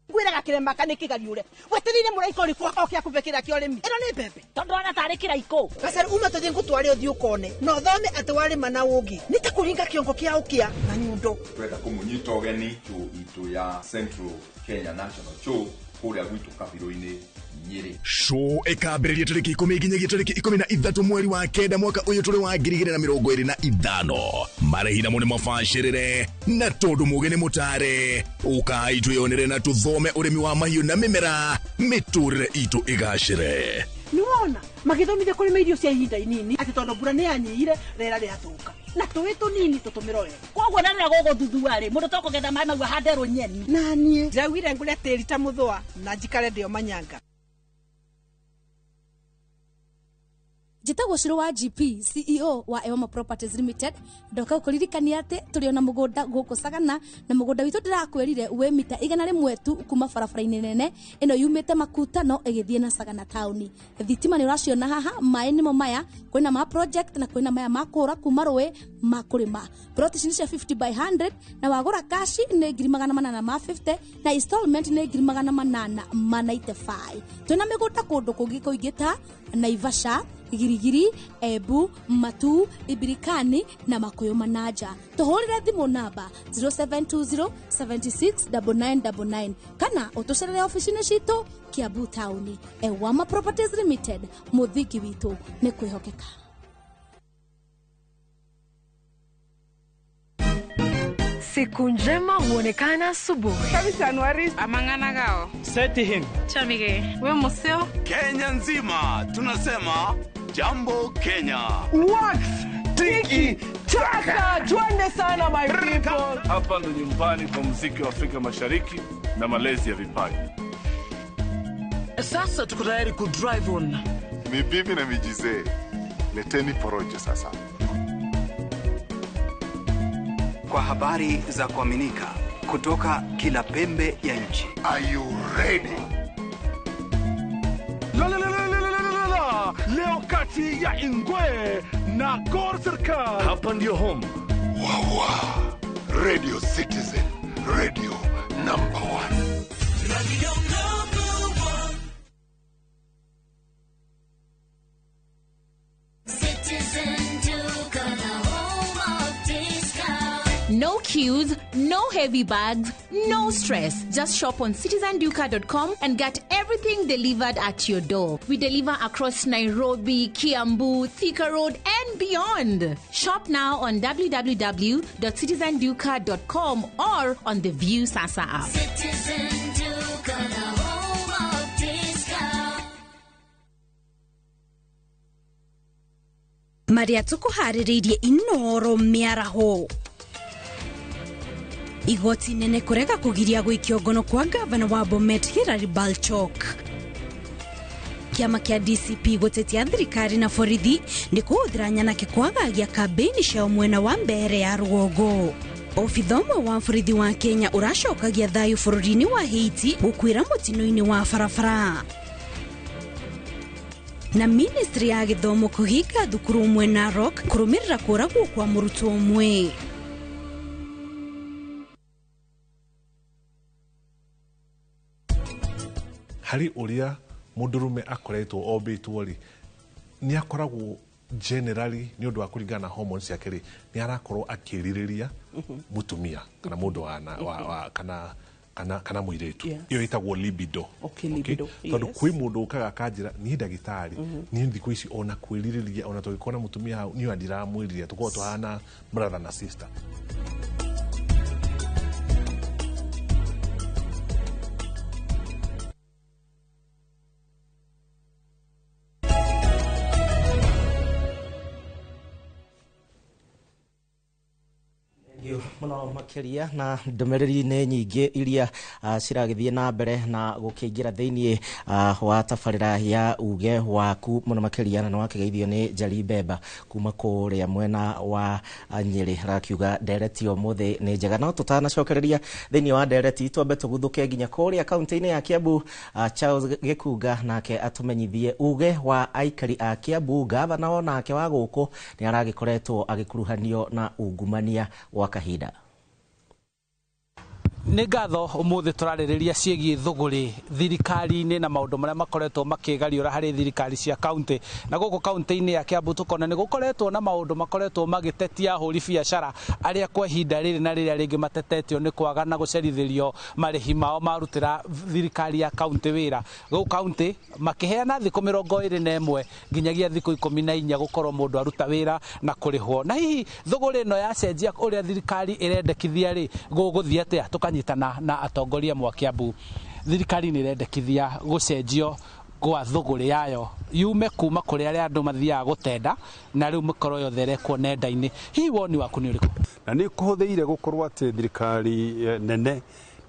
Ngwĩraga kĩrema kana kĩgariũre wetereire mũraika ũrĩkũ oke akũbe kĩrĩa kĩa ũrĩmi ĩno nĩ mbembe tondũ ona tarĩ kĩraikũ. Gacaru uma tũthiĩ ngũtware ũthiĩ ũkone na ũthome atĩ warĩma na ũngĩ nĩ ta kũringa kĩongo kĩa ũkĩa na nyundo. Twenda kũmũnyita ũgeni show itũ ya Central Kenya National Show kũrĩa gwitũ Kabirũ-inĩ Nyĩrĩ. Show ĩkambĩrĩria tarĩki 10 nginyagia tarĩki 13 mweri wa 9 mwaka ũyũ tũrĩ wa 2025. Marĩhi namo nĩ mabacĩrĩre na tondũ mũgĩ nĩ mũtare, ũkai twĩyonere na tũthome ũrĩmi wa mahiũ na mĩmera, mĩtũrĩre itũ ĩgacĩre. Nĩwona magĩthomithia kũrĩma irio cia ihinda inini atĩ tondũ mbura nĩ yanyihire rĩera rĩathũka na tũĩ tũnini tũtũmĩro wega. Koguo na rĩrĩa gũgũthuthua rĩ, mũndũ tokũgetha maĩ mau ahande rũnyeni. Na niĩ ndĩraugire ngũre tĩri ta mũthũa na njikare ndĩo manyanga. Njĩtagwo Shiro wa GP, CEO wa Ewama Properties Limited. Ndoka gũkũririkania atĩ tũrĩ ona mũgũnda gũkũ Sagana, na mũgũnda witũ ndĩrakwĩrire wĩ mita 100 tu kuma barabara-inĩ nene ĩno yumĩte Makutano ĩgĩthiĩ na Sagana taũni. Thitima nĩ ũraciona haha, maĩ nĩmo maya, kwĩna ma project na kwĩna maya ma kũra kuma rũĩ ma kũrĩma. Plot ici nĩ cia 50 by 100 na wagũra cash nĩ 850,000 na installment nĩ 895,000. Twĩna mĩgũnda kũndũ kũngĩ kũingĩ ta Naivasha, Girigiri, Embu, Matu, Ibirikani na Makuyu Manaja. Tũhũrĩre thimũ namba 0720 76 9999 kana ũtũcerere ofici-inĩ citũ Kiambu taũni. Ewama Properties Limited, mũthingi witũ nĩ kwĩhokeka. Siku njema huonekana asubuhi. Amang'ana Seti Chamige. We museo. Kenya nzima tunasema Jambo Kenya. Wax Tiki. Chaka, twende sana my people. Hapa ndo nyumbani kwa muziki wa Afrika Mashariki na malezi ya vipaji. Sasa tuko tayari ku drive on. Ni bibi na mijizee, leteni porojo sasa. Kwa habari za kuaminika kutoka kila pembe ya nchi. Are you ready? La la la la la la la la. Leo kati ya Ingwe na Gor Serikal. Hapa ndio home. Wawa. Radio Citizen, radio number 1. Radio number 1. Citizen Duka, the home of discount. No queues, no heavy bags, no stress. Just shop on citizenduka.com and get everything delivered at your door. We deliver across Nairobi, Kiambu, Thika Road, and beyond. Shop now on www.citizenduka.com or on the View Sasa app. Citizen Duka, the home of discount. Marĩa tũkũharĩrĩirie Inoro mĩaraho. Igoti nene kũrega kũgiria gũikio ngono kwa gavana wa Bomet Hilary Balchok. Kĩama kĩa DCP gũtetia thirikari na borithi nĩ kũhũthĩra nyanake kwagagia kambĩini ciao mwena wa mbere ya rũgongo. Obitha ũmwe wa borithi wa Kenya ũracokagia thayũ bũrũri-inĩ wa Haiti gũkuĩra mũtino-inĩ wa barabara. Na ministry ya gĩthomo kũhinga thukuru ũmwe Narok kũrũmĩrĩra kũragwo kwa mũrutwo ũmwe. Harĩ ũrĩa mũndũrũme akoretwo ombĩtwo rĩ, nĩ akoragwo generally nĩ ũndũ wa kũringana na hormones ciake rĩ, nĩ arakorwo akĩrirĩria mũtumia kana mũndũ wa kana kana mũirĩtu. Ĩyo ĩtagwo libido. Okay, libido. Tondũ kwĩ mũndũ ũkaga akanjĩra niĩ ndagĩtarĩ, niĩ thikũ ici ona kwĩrirĩria ona tũgĩkorwo na mũtumia hau niĩ ndiramwĩrirĩria, tũkoragwo tũhana brother na sister. Muno makiria na ndumiriri ni nyingi iria ciragithie na mbere na gukiingira thiini wa tabarira ya uge waku muno makiria na wakigeithio ni Njeri Mbemba kuma kuria mwena wa Nyeri rakiuga ndereti umuthi ni njega. No tutanacokereria thiini wa ndereti twambe tuguthuke nginya kuria kaunti-ini ya Kiambu. Charles Gikunga nake atumenyithie uge wa aikari a Kiambu. Gavana onake wa guku ni aragikoretwo agikuruhanio na ungumania wa kahinda. Nĩ ngatho ũmũthĩ tũrarĩrĩria ciĩgiĩ thũgũrĩ thirikari-inĩ na maũndũ marĩa makoretwo makĩgariũra harĩ thirikari cia kaunti. Na gũkũ kaunti-inĩ ya Kiambu tũkona nĩ gũkoretwo na maũndũ makoretwo magĩtetia ahũri biacara arĩa kwa ihinda rĩrĩ na rĩrĩa rĩngĩ matetetio nĩ kwaga na gũcerithĩrio marĩhi mao marutĩra thirikari ya kaunti wĩra. Gũkũ kaunti makĩheana thikũ 21 nginyagia thikũ 14 gũkorwo mũndũ aruta wĩra na kũrĩhwo. Na hihi thũgũrĩ ĩno yacenjia ũrĩa thirikari ĩrendekithia rĩ, gũgũthiĩ atĩa? Tũkanyitana na atongoria mwa Kiambu. Thirikari nĩ ĩrendekithia gũcenjio gwa thũgũrĩ yayo yume kuma kũrĩ arĩa andũ mathiaga gũtenda na rĩu mĩkorwo yothe ĩrekwo nenda-inĩ. Hihi woni waku nĩ ũrĩkũ? Na nĩ kũhũthĩire gũkorwo atĩ thirikari nene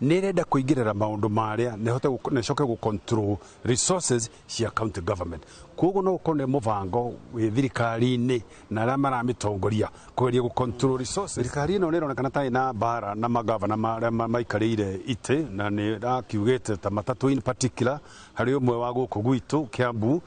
nĩ ĩrenda kũingĩrĩra maũndũ marĩa na ĩhote na ĩcoke gũ control resources cia county government. Koguo no ũkorwo nĩ mũbango wĩ thirikari-inĩ na arĩa maramĩtongoria kũgeria gũ control resources. Thirikari ĩno nĩ ĩronekana ta ĩna mbara na magavana marĩa maikarĩire itĩ, na nĩ ĩrakiugĩte ta matatũ in particular harĩ ũmwe wa gũkũ gwitũ Kiambu,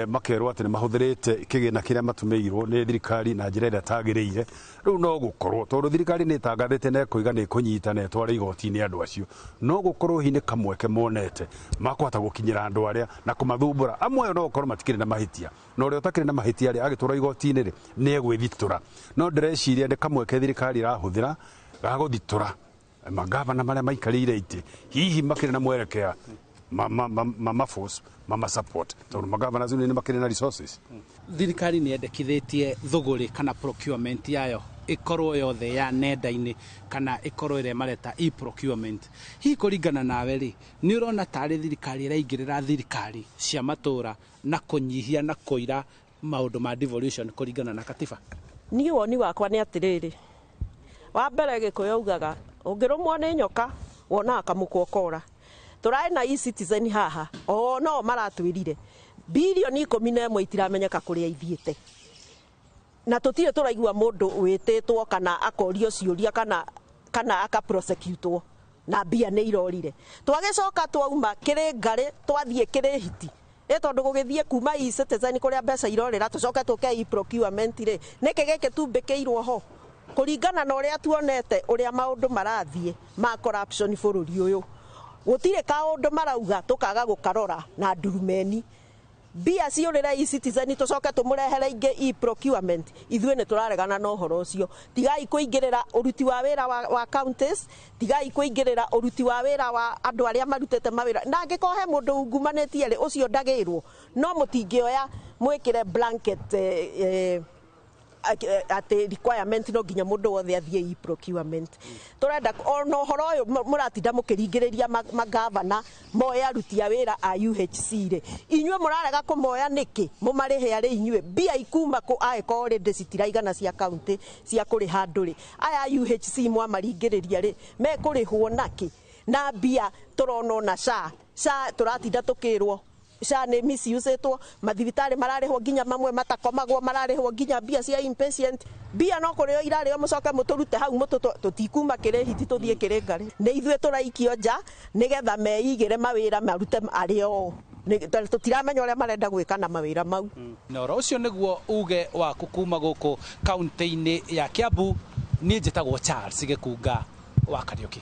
makerwo atĩ nĩ mahũthĩrĩte kĩgĩna kĩrĩa matũmĩirwo nĩ thirikari na njĩra ĩrĩa ĩtagĩrĩire. Rĩu no gũkorwo tondũ thirikari nĩ ĩtangathĩte na ĩkoiga nĩ ĩkũnyita na ĩtware igoti-inĩ andũ acio, no gũkorwo hihi nĩ kamweke monete makũhota gũkinyĩra andũ arĩa na kũmathumbũra. Amwe no gũkorwo matikĩrĩ na mahĩtia, na ũrĩa ũtakĩrĩ na mahĩtia rĩ agĩtwarwo igoti-inĩ rĩ nĩ egwĩthitũra. No ndĩreciria nĩ kamweke thirikari ĩrahũthĩra ga gũthitũra magavana marĩa maikarĩire itĩ, hihi makĩrĩ na mwerekea mama force, mama support, tondũ magavana acio nĩ makĩrĩ na resources. Thirikari nĩ yendekithĩtie thũgũrĩ kana procurement yayo ĩkorwo yothe ya nenda-inĩ kana ĩkorwo ĩrĩa mareta e-procurement. Hihi kũringana nawe rĩ, nĩ ũrona tarĩ thirikari ĩraingĩrĩra thirikari cia matũra na kũnyihia na kũira maũndũ ma devolution kũringana na katiba? Niĩ woni wakwa nĩ atĩrĩrĩ, wa mbere Gĩkũyũ augaga ũngĩrũmwo nĩ nyoka wonaga kamũkwa ũkora. Tũrarĩ na eCitizen haha, o no maratwĩrire bilioni 11 itiramenyeka kũrĩa ithiĩte, na tũtirĩ tũraigua mũndũ wĩtĩtwo kana akorio ciũria kana akaprosecutwo na mbia nĩ irorire. Twagĩcoka twauma kĩrĩ ngarĩ twathiĩ kĩrĩ hiti ĩ tondũ gũgĩthiĩ kuma eCitizen kũrĩa mbeca irorĩra tũcoke tũke e-procurement rĩ, nĩkĩ gĩkĩ tumbĩkĩirwo ho kũringana na ũrĩa tuonete ũrĩa maũndũ marathiĩ ma corruption bũrũri ũyũ? Gũtirĩ kaũndũ marauga tũkaga gũkarora na ndurumeni. Mbia ciũrĩre eCitizen tũcoke tũmũrehere ingĩ e-procurement, ithuĩ nĩ tũraregana na ũhoro ũcio. Tigai kũingĩrĩra ũruti wa wĩra wa counties, tigai kũingĩrĩra ũruti wa wĩra wa andũ arĩa marutĩte mawĩra, na angĩkorwo he mũndũ ungumanĩtie rĩ, ũcio ndagĩrwo, no mũtingĩoya mwĩkĩre blanket atĩ requirement no nginya mũndũ wothe athiĩ e-procurement. Tũrenda ona ũhoro ũyũ mũratinda mũkĩringĩrĩria magavana moe aruti a wĩra a UHC rĩ, inyuĩ mũrarega kũmoya nĩkĩ? Mũmarĩhe arĩ inyuĩ mbia ikuma kũ angĩkorwo already citiraigana cia county cia kũrĩha andũ rĩ? Aya a UHC mwamaringĩrĩria rĩ, mekũrĩhwo nakĩ na mbia tũrona ona SHA tũratinda tũkĩrwo SHA nĩ misusĩtwo, mathibitarĩ mararĩhwo nginya mamwe matakomagwo, mararĩhwo nginya mbia cia inpatient, mbia no kũrĩo irarĩo, mũcoke mũtũrute hau mũtũ tũtikuma kĩrĩ hiti tũthiĩ kĩrĩ ngarĩ. Nĩ ithuĩ tũraikio nja nĩgetha meigĩre mawĩra marute arĩ o. Tũtiramenya ũrĩa marenda gwĩka na mawĩra mau. Na oro ũcio nĩguo uge waku kuma gũkũ kaunti-inĩ ya Kiambu. Niĩ njĩtagwo Charles Gĩkunga wa Kariũki.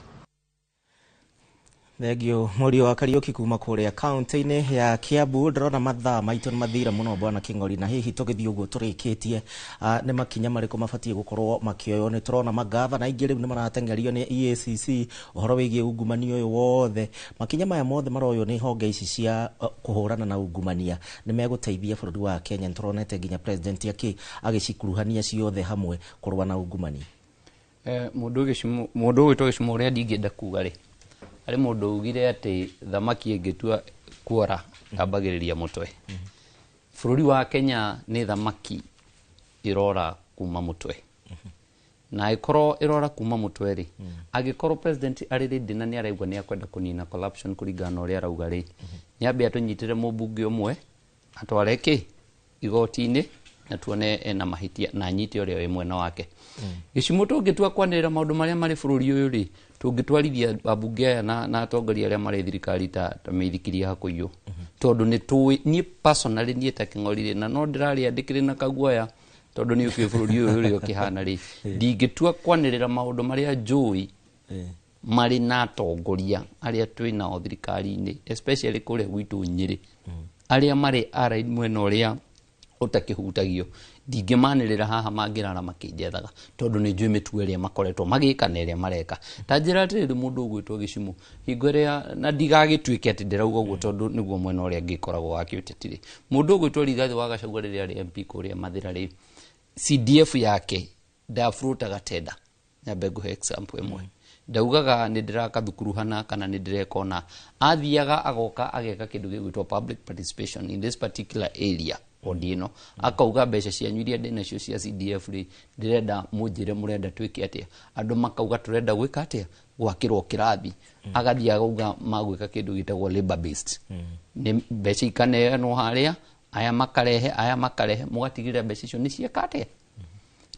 Thengio mũriũ wa Kariũki kuma kũrĩa kaunti-inĩ ya Kiambu. Ndĩrona mathaa maitũ nĩ mathira mũno, bwana Kĩng'ori, na hihi tũgĩthiĩ ũguo tũrĩkĩtie, nĩ makinya marĩkũ mabatiĩ gũkorwo makĩoywo? Nĩ tũrona magavana aingĩ rĩu nĩ marateng'erio nĩ EACC ũhoro wĩgiĩ ungumania ũyũ wothe. Makinya maya mothe maroywo nĩ honge ici cia kũhũrana na ungumania nĩ megũteithia bũrũri wa Kenya? Nĩ tũronete nginya president agĩcikuruhania ciothe hamwe kũrũa na ungumania. Mũndũ ũgwĩtwo Gĩcumo, ũrĩa ndingĩenda kuga rĩ, harĩ mũndũ ugire atĩ thamaki ĩngĩtua kuora yambagĩrĩria mũtwe. Bũrũri wa Kenya nĩ thamaki ĩrora kuma mũtwe, na ĩkorwo ĩrora kuma mũtwe rĩ, angĩkorwo president arĩ ready na nĩ araigua nĩ akwenda kũnina corruption kũringana na ũrĩa arauga rĩ, nĩ ambe atũnyitĩre mũmbunge ũmwe atware kĩ igoti-inĩ na tuone ena mahĩtia na anyite ũrĩa wĩ mwena wake. Gĩcimo tũngĩtua kwanĩrĩra maũndũ marĩa marĩ bũrũri ũyũ rĩ, tũngĩtwarithia ambunge aya na atongoria arĩa marĩ thirikari ta mĩithikiri ya kũiywo, tondũ nĩ tũĩ. Niĩ personally, niĩ ta Kĩng'ori rĩ, na no ndĩrarĩa ndĩkĩrĩ na kaguoya tondũ nĩ ũkĩũĩ bũrũri ũyũ ũrĩa ũkĩhana rĩ, ndingĩtua kwanĩrĩra maũndũ marĩa njũĩ marĩ na atongoria arĩa twĩ nao thirikari-inĩ, especially kũrĩa gwitũ Nyĩrĩ, arĩa marĩ allied mwena ũrĩa ũtakĩhutagio. Ndingĩmanĩrĩra haha mangĩrara makĩnjethaga, tondũ nĩ njũĩ mĩtugo ĩrĩa makoretwo magĩka na ĩrĩa mareka. Ta njĩra atĩrĩrĩ, mũndũ ũgwĩtwo Gĩcumo, hingo ĩrĩa, na ndigagĩtuĩke atĩ ndĩrauga ũguo tondũ nĩguo mwena ũrĩa ngĩkoragwo wa kĩũteti rĩ, mũndũ ũgwĩtwo Rigathĩ wa Gachagua rĩrĩa arĩ MP kũrĩa Mathĩra rĩ, CDF yake ndafloataga tender. Nyambe ngũhe example ĩmwe. Ndaugaga nĩ ndĩraka thukuru hana kana nĩ ndĩreka ũna, athiaga agoka ageka kĩndũ gĩgwĩtwo public participation in this particular area, wodi ĩno, akauga mbeca cianyu iria ndĩnacio cia CDF rĩ, ndĩrenda mũnjĩre mũrenda twĩke atĩa. Andũ makauga tũrenda gwĩka atĩa, gwakĩrwo kĩrathi. Agathiĩ akauga magwĩka kĩndũ gĩtagwo labor based, nĩ mbeca ikaneanwo harĩa, aya makarehe, aya makarehe, mũgatigĩrĩra mbeca icio nĩ cieka atĩa,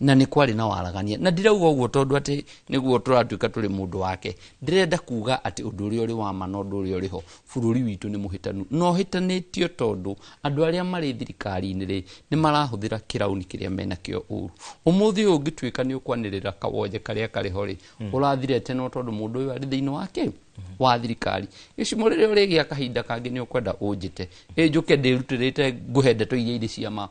na nĩ kwarĩ na waragania. Na ndirauga ũguo tondũ atĩ nĩguo tũratuĩka tũrĩ mũndũ wake. Ndĩrenda kuga atĩ ũndũ ũrĩa ũrĩ wa ma na ũndũ ũrĩa ũrĩ ho, bũrũri witũ nĩ mũhĩtanu na ũhĩtanĩtio tondũ andũ arĩa marĩ thirikari-inĩ rĩ, nĩ marahũthĩra kĩrauni kĩrĩa menakĩo ũru. Ũmũthĩ ũyũ ũngĩtuĩka nĩ ũkwanĩrĩra kawonje karĩa karĩ ho rĩ, ũrathirete no tondũ mũndũ ũyũ arĩ thĩinĩ wake wa thirikari. Gĩcimo rĩrĩa ũrĩgĩa kahinda kangĩ nĩ ũkwenda ũnjĩte ĩ njũke ndĩrutĩrĩte ngũhe ndeto iria irĩ cia ma,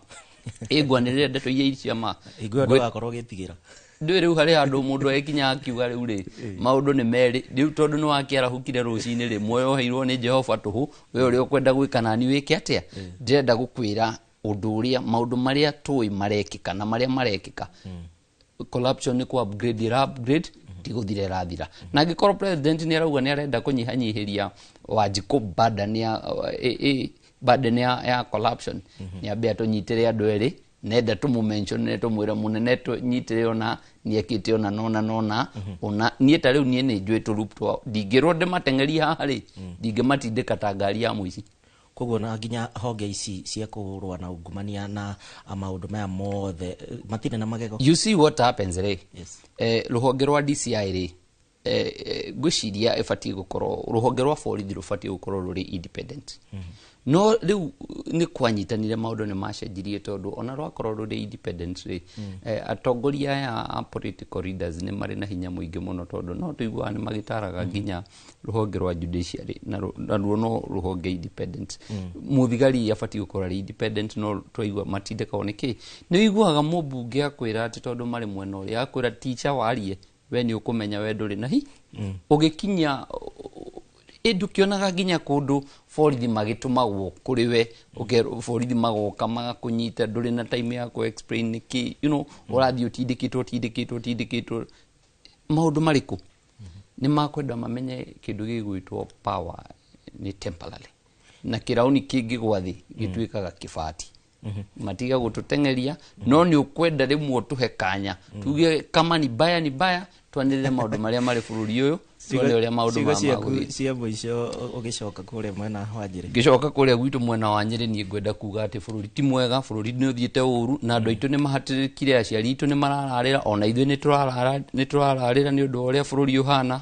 ĩ ngwanĩrĩre ndeto iria irĩ cia ma. Hingo ĩyo ndũgakorwo ũgĩtigĩra. Ndũĩ rĩu harĩ handũ mũndũ agĩkinya akiuga rĩu rĩ, maũndũ nĩ merĩ rĩu, tondũ nĩ wakĩarahũkire rũcinĩ rĩ, muoyo ũheirwo nĩ Jehova tũhũ, we ũrĩa ũkwenda gwĩka nani wĩke atĩa. Ndĩrenda gũkwĩra ũndũ ũrĩa maũndũ marĩa tũĩ marekĩka na marĩa marekĩka, corruption nĩ ku upgrade ĩra upgrade, tigũthira ĩrathira. Na angĩkorwo president nĩ arauga nĩ arenda kũnyihanyihĩria Wanjikũ burden ya burden ya corruption, nĩ ambe atũnyitĩre andũ erĩ. Nenda tũmũmention, tũmwĩre mũnene nyitĩre ona nĩekĩte ona nona nona ona niĩ ta rĩu niĩ nĩ njũĩ tũrup twao, ndingĩrwo ndĩmateng'erie haha rĩ, ndingĩmatindĩka ta ngari ya mũici. Koguo na nginya honge ici cia kũrũa na ungumania na maũndũ maya mothe, matirĩ na magego. You see what happens rĩ? Yes. Rũhonge rwa DCI rĩ, ngwĩciria ĩbatiĩ gũkorwo rũhonge rwa borithi rũbatiĩ gũkorwo rũrĩ independent, no rĩu nĩ kwanyitanire maũndũ nĩ macenjirie, tondũ ona rwakorwo rũrĩ independent rĩ, atongoria aya a political leaders nĩ marĩ na hinya mũingĩ mũno, tondũ no tũiguaga nĩ magĩtaraga nginya rũhonge rwa judiciary, naruo no rũhonge independent. Mũthigari abatiĩ gũkorwo arĩ independent, no twaigua matindĩkagwo nĩ kĩ. Nĩ ũiguaga mũmbunge akwĩra atĩ tondũ marĩ mwena ũrĩa akwĩra ticha warie we nĩ ũkũmenya we ndũrĩ na hi ũgĩkinya ĩ ndũkĩonaga nginya kũndũ borithi magĩtũmagwo kũrĩ we, ũkerwo borithi magoka magakũnyita, ndũrĩ na time ya kũ explain nĩkĩ ũrathiĩ ũtindĩkĩtwo ũtindĩkĩtwo ũtindĩkĩtwo. Maũndũ marĩkũ nĩ makwenda mamenye kĩndũ gĩgwĩtwo power nĩ temporary, na kĩrauni kĩngĩgwa thĩ gĩtuĩkaga kĩbati, matiga gũtũteng'eria. No nĩ ũkwenda rĩmwe ũtũhe kanya tuge kama ni baya ni baya, twanĩrĩre maũndũ marĩa marĩ bũrũri ũyũ, tuone ũrĩa maũndũ Ciugo maya ciaku magũthiĩ. Cia mũico ũgĩcoka kũrĩa mwena wa Njĩrĩ. Ngĩcoka kũrĩa gwitũ mwena wa Nyĩrĩ, niĩ ngwenda kuga atĩ bũrũri ti mwega, bũrũri nĩ ũthiĩte ũru, na andũ aitũ nĩ mahatĩrĩkire, aciari aitũ nĩ marararĩra, ona ithuĩ nĩ tũrararĩra nĩ ũndũ wa ũrĩa bũrũri ũhana.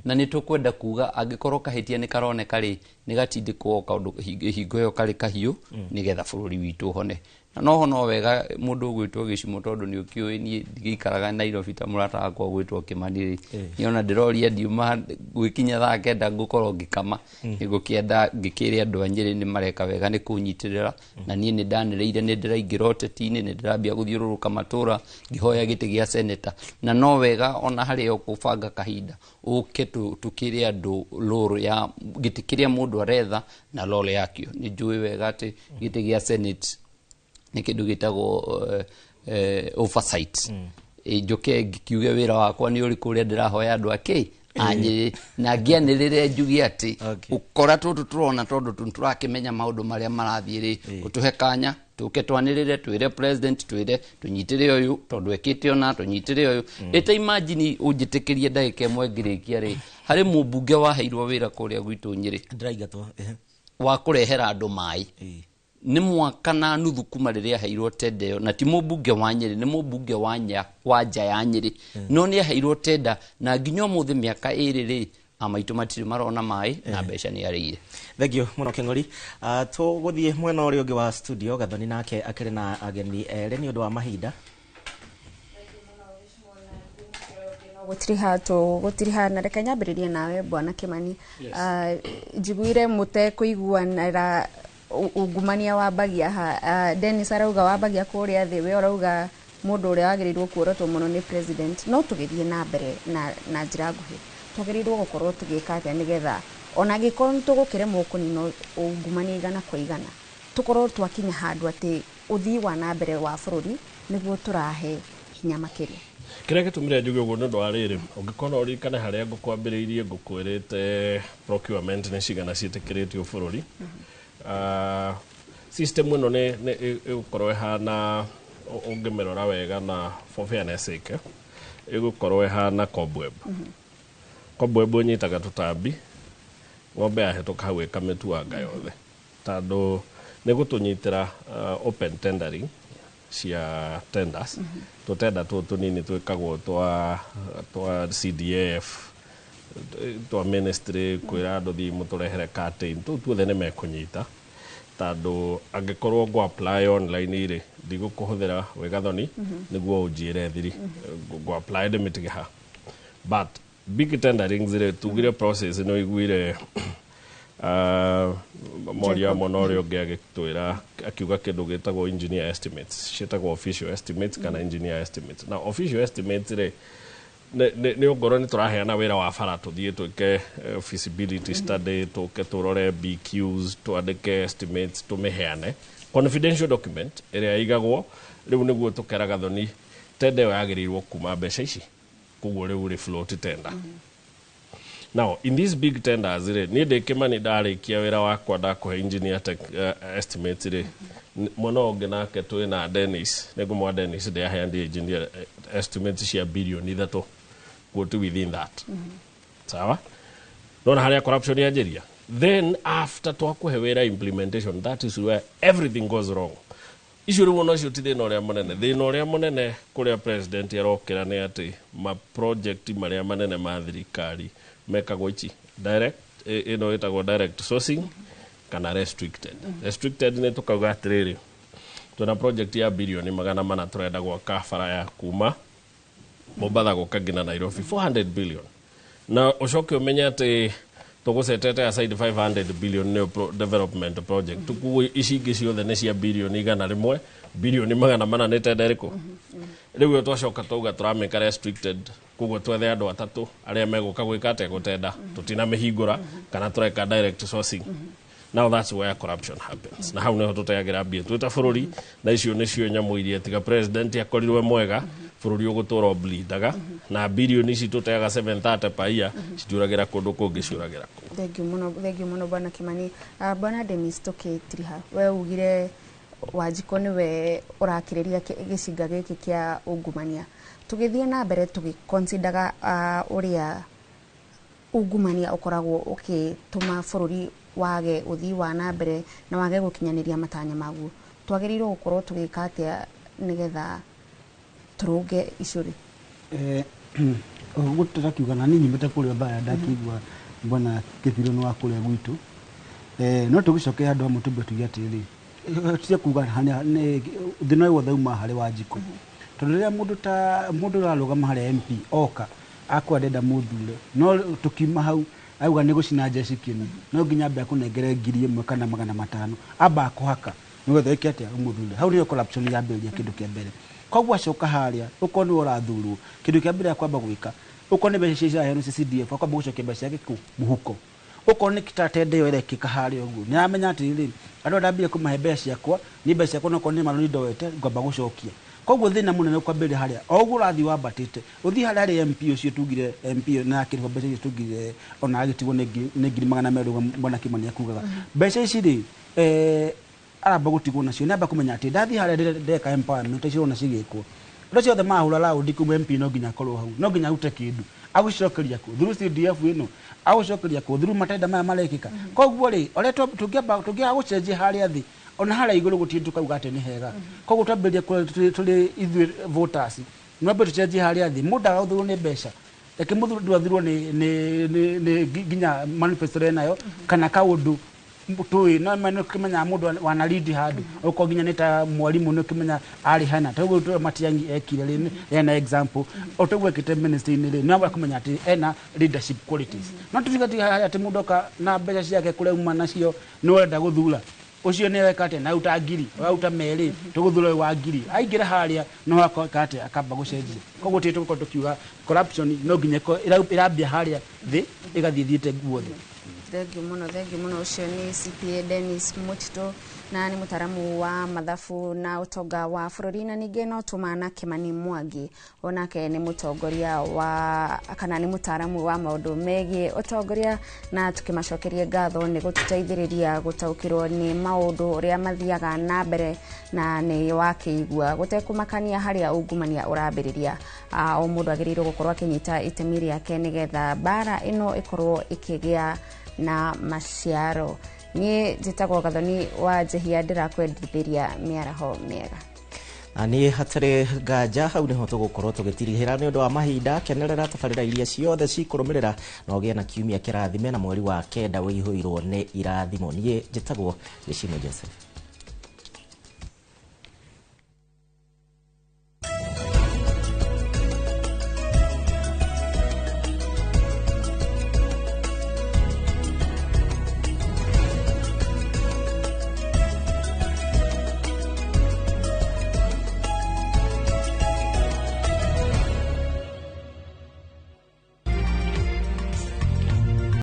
Na nĩ tũkwenda kuga angĩkorwo kahĩtia nĩ karoneka rĩ, nĩ gatindĩkwo kaũndũ hingo ĩyo karĩ kahiũ, nĩgetha bũrũri witũ ũhone. Na noho no wega mũndũ ũgwĩtwo Gĩcimo, tondũ nĩ ũkĩũĩ niĩ ndigĩikaraga Nairobi ta mũrata wakwa ũgwĩtwo Kĩmani rĩ, niĩ ona ndĩroria ndiuma gwĩkinya thaa 9 ngũkorwo ngĩkama. Nĩngũkĩenda ngĩkĩre andũ a Nyĩrĩ nĩ mareka wega nĩ kũnyitĩrĩra, na niĩ nĩ ndanĩrĩire nĩ ndĩraingĩra ũteti-inĩ, nĩ ndĩrambia gũthiũrũrũka matũra ngĩhoya gĩtĩ gĩa seneta. Na no wega ona harĩa ũkũbanga kahinda ũke tũkĩre andũ role ya gĩtĩ kĩrĩa mũndũ aretha na role yakĩo. Nĩ njũĩ wega atĩ gĩtĩ gĩa senate nĩ kĩndũ gĩtagwo oversight. Njoke ngikiuge wĩra wakwa nĩ ũrĩkũ ũrĩa ndĩrahoya andũ akĩ a Nyĩrĩ, na ngĩanĩrĩre njuge atĩ ũkora tũtũ tũrona tondũ tũrakĩmenya maũndũ marĩa marathiĩ rĩ, ũtũhe kanya tũke twanĩrĩre, twĩre president, twĩre tũnyitĩre ũyũ tondũ ekĩte ona tũnyitĩre ũyũ. Ĩta imagine ũnjĩtĩkĩrie ndagĩka ĩmwe ngĩrĩkia rĩ, harĩ mũmbunge waheirwo wĩra kũrĩa gwitũ Nyĩrĩ Ndĩraingatwo. Wa kũrehera andũ maĩ. Nĩ mwaka na nuthu kuma rĩrĩa aheirwo tenda ĩyo, na ti mũmbunge wa Nyĩrĩ, nĩ mũmbunge wa nya wa nja ya Nyĩrĩ, no nĩ aheirwo tenda na nginya ũmũthĩ mĩaka 2 rĩ, amaitũ matirĩ marona maĩ na mbeca nĩ arĩire. Thank you mũno Kĩng'ori. Tũgũthiĩ mwena ũrĩa ũngĩ wa studio, Gathoni nake akĩrĩ na ageni erĩ nĩ ũndũ wa mahinda. Gũtiriha tũgũtiriha, na reke nyambĩrĩrie nawe bwana Kimani. Yes. Njiguire mũtekũiguanĩra ungumania wambagia ha. Dennis arauga wambagia kũrĩa thĩ, we ũrauga mũndũ ũrĩa wagĩrĩirwo kuorotwo mũno nĩ president. No tũgĩthiĩ na mbere na njĩra nguhĩ, twagĩrĩirwo gũkorwo tũgĩka atĩa nĩgetha ona angĩkorwo nĩ tũgũkĩremwo kũnina ungumania 100%, tũkorwo twakinya handũ atĩ ũthii wa na mbere wa bũrũri nĩguo tũrahe hinya makĩria? Kĩrĩa gĩtũmire njuge ũguo nĩ ũndũ wa rĩrĩ, ũngĩkorwo ũririkane harĩa ngũkwambĩrĩirie ngũkwĩrĩte procurement nĩ cigana ciĩtĩkĩrĩtio bũrũri. System ĩno nĩ ĩgũkorwo ĩhana, ũngĩmĩrora wega na for fairness sake, ĩgũkorwo ĩhana cobweb. Cobweb ũnyitaga tũtambi, ng'ombe yahĩtũka hau ĩkamĩtuanga yothe, tondũ nĩ gũtũnyitĩra open tendering cia tenders. Tũtenda tũtũ tũnini twĩkagwo twa CDF, twa ministry, kwĩra andũ thiĩ mũtũrehere curtain, tũu tuothe nĩ mekũnyita, tondũ angĩkorwo ngũ apply online rĩ, ndigũkũhũthĩra wĩ Gathoni nĩguo ũnjĩre thiri, ngũ apply ndĩmĩtige ha. But big tenderings rĩ, tugire process nĩ ũiguire mwaria mwena ũrĩa ũngĩ agĩtwĩra akiuga kĩndũ gĩtagwo engineer estimates, ciĩtagwo official estimates kana engineer estimates. Na official estimates rĩ, nĩ ongorwo nĩ tũraheana wĩra wa bara, tũthiĩ twĩke feasibility study, tũke tũrore BQs, twandĩke estimates, tũmĩheane confidential document ĩrĩa ĩigagwo rĩu nĩguo tũkera Gathoni tenda ĩyo yagĩrĩirwo kuma mbeca ici, koguo rĩu rĩ float tender. Now in these big tenders rĩ, niĩ ndĩ Kĩmani ndarĩkia wĩra wakwa, ndakũhe engineer tech, estimates rĩ, mwena ũngĩ nake twĩna Dennis, nĩngũmwa Dennis ndĩaheanire engineer estimates cia bilioni 3, quote within that. Sawa, nona harĩa corruption yanjĩria. Then after twakũhe wĩra, implementation, that is where everything goes wrong. Icio rĩu onacio ti thĩna ũrĩa mũnene. Thĩna ũrĩa mũnene kũrĩa president arokĩra nĩ atĩ ma project marĩa manene ma thirikari mekagwo ici direct, ĩno ĩtagwo direct sourcing kana restricted. Restricted nĩ tũkauga atĩrĩrĩ, twĩna project ya bilioni 400, tũrenda gwaka bara ya kuma Mombatha gũka nginya Nairobi, 400 billion, na ũcoke ũmenye atĩ tũgũcetete aside 500 billion nĩyo development project. Koguo ici ingĩ ciothe nĩ cia bilioni 100, bilioni 400 nĩ tenda ĩrĩkũ? Rĩu ĩyo twacoka twauga tũramĩka restricted, koguo twethe andũ atatũ arĩa megũka gwĩka atĩa? Gũtenda. Tũtinamĩhingũra kana tũreka direct sourcing. Now that's where corruption happens, na hau niho tũteagĩra mbia twĩ ta bũrũri, na icio nĩcio nyamũ iria tiga president akorirwe mwega, bũrũri ũgũtũra oblindaga na bilioni ici tũteaga 730 per year citiũragĩra kũndũ kũngĩ, ciũragĩra kũu. Thank you muno, thank you muno, Bwana Kimani. Bwana Dennis, tukitiriha, we ugire Wanjikũ niwe ũrakĩrĩria gĩcinga gĩkĩ kĩa ungumania. Tũgĩthiĩ na mbere tũgĩconsideraga ũrĩa ungumania ũkoragwo ũgĩtũma bũrũri wage ũthii wa na mbere na wage gũkinyanĩria matanya maguo, twagĩrĩirwo gũkorwo tũgĩka atĩa nĩgetha tũrũnge icũrĩ? Ũguo tũrakiuga na niĩ nyumĩte kũrĩa Othaya, ndakĩigua bwana Kĩbirũ nĩ wa kũrĩa gwitũ. No tũgĩcoke handũ hamwe tũmbe tuge atĩrĩrĩ, tia kuga thĩna ũyũ wothe uma harĩ Wanjikũ, tondũ rĩrĩa mũndũ ta mũndũ ũrarũgama harĩa MP oka akwa ndenda mũthure, no tũkiuma hau auga nĩ gũcina jeshi kĩni, no nginya ambe akũnengere 1000 kana 500, amba akũhaka nĩgetha ĩke atĩa? Ũmũthure. Hau nĩyo corruption yambĩrĩria, kĩndũ kĩa mbere. Koguo acoka harĩa, ũkorwo nĩwe ũrathurwo, kĩndũ kĩa mbere akwamba gwĩka, ũkorwo nĩ mbeca icio ciraheanwo cia CDF, akwamba gũcokia mbeca ciake kũ mũhuko. Ũkorwo nĩ tenda ĩyo ĩrekĩka harĩa ũguo, nĩ aramenya atĩrĩrĩ, andũ aya ndambire kũmahe mbeca ciakwa, niĩ mbeca ciakwa nokorwo nĩ marũni ndoete, ngwamba gũcokia. Koguo thĩna mũnene ũkwambĩrĩria harĩa o ũguo ũrathiĩ wambatĩte ũthiĩ harĩa harĩ MP ũcio tugire MP na akĩrĩhwo mbeca icio tugire ona agĩtigwo nĩ 200,000 ũguo bwana Kimani akugaga. Mbeca ici rĩ, aramba gũtigwo nacio, nĩ amba kũmenya atĩ ndathiĩ harĩa ndeka empowerment icio ũrona cigĩkwo, andũ acio othe mahũra raũndi kuma MP no nginya akorwo hau, no nginya arute kĩndũ agũcokeria kũ through CDF ĩno, agũcokeria kũ through matenda maya marekĩka. Koguo rĩ, ũrĩa tũngĩamba tũngĩaga gũcenjia harĩa thĩ, ona harĩa igũrũ gũtirĩ tũkauga atĩ nĩ hega. Koguo twambĩrĩria kũrĩa tũrĩ ithuĩ voters, nwambe tũcenjie harĩa thĩ. Mũndũ agathurwo nĩ mbeca, reke mũndũ athurwo nĩ nginya manifesto enayo kana kaũndũ tũĩ no ma nĩ ũkĩmenyaga mũndũ wana lead handũ, okorwo nginya nĩ ta mwarimũ, nĩ ũkĩmenya arĩ hana ta ũguo Matiang'i ekire rĩ, ena example o ta ũguo ekĩte ministry-inĩ rĩ, nĩ amba kũmenya atĩ ena leadership qualities. No tũtiga harĩa atĩ mũndũ oka na mbeca ciake kũrĩa uma nacio, nĩ ũrenda gũthura ũcio nĩ weka atĩa na auta ngiri auta merĩ, tũgũthura ũyũ wa ngiri aingĩra harĩa no akoka atĩa akamba gũcenjia. Koguo tĩ tũgũkorwo tũkiuga corruption no nginya ĩkorwo ĩrambia harĩa thĩ ĩgathiĩ thiĩte guothe. Thank you muno, thank you muno. Ũcio nĩ CPA Dennis Mutito na nĩ mũtaramu wa mathabu na ũtonga wa bũrũri, na ningĩ no tũmana Kimani Mwangi, onake nĩ mũtongoria wa kana nĩ mũtaramu wa maũndũ megiĩ ũtongoria, na tũkĩmacokerie ngatho nĩ gũtũteithĩrĩria gũtaũkĩrwo nĩ maũndũ ũrĩa mathiaga na mbere. Na nĩ wakĩigua gũtekũmakania harĩa ungumania ũrambĩrĩria, o mũndũ agĩrĩirwo gũkorwo akĩnyita itemi rĩake nĩgetha mbara ĩno ĩkorwo ĩkĩgĩa na maciaro. Niĩ njĩtagwo Gathoni wa Njehia, ndĩrakwendithĩria mĩaraho mĩega. Na niĩ hatarĩ nganja hau nĩho tũgũkorwo tũgĩtirihĩra nĩ ũndũ wa mahinda. Kenerera tabarĩra iria ciothe cikũrũmĩrĩra na ũgĩe na kiumia kĩrathime na mweri wa kenda wĩihũirwo nĩ irathimo. Niĩ njĩtagwo Gĩcimo Joseph.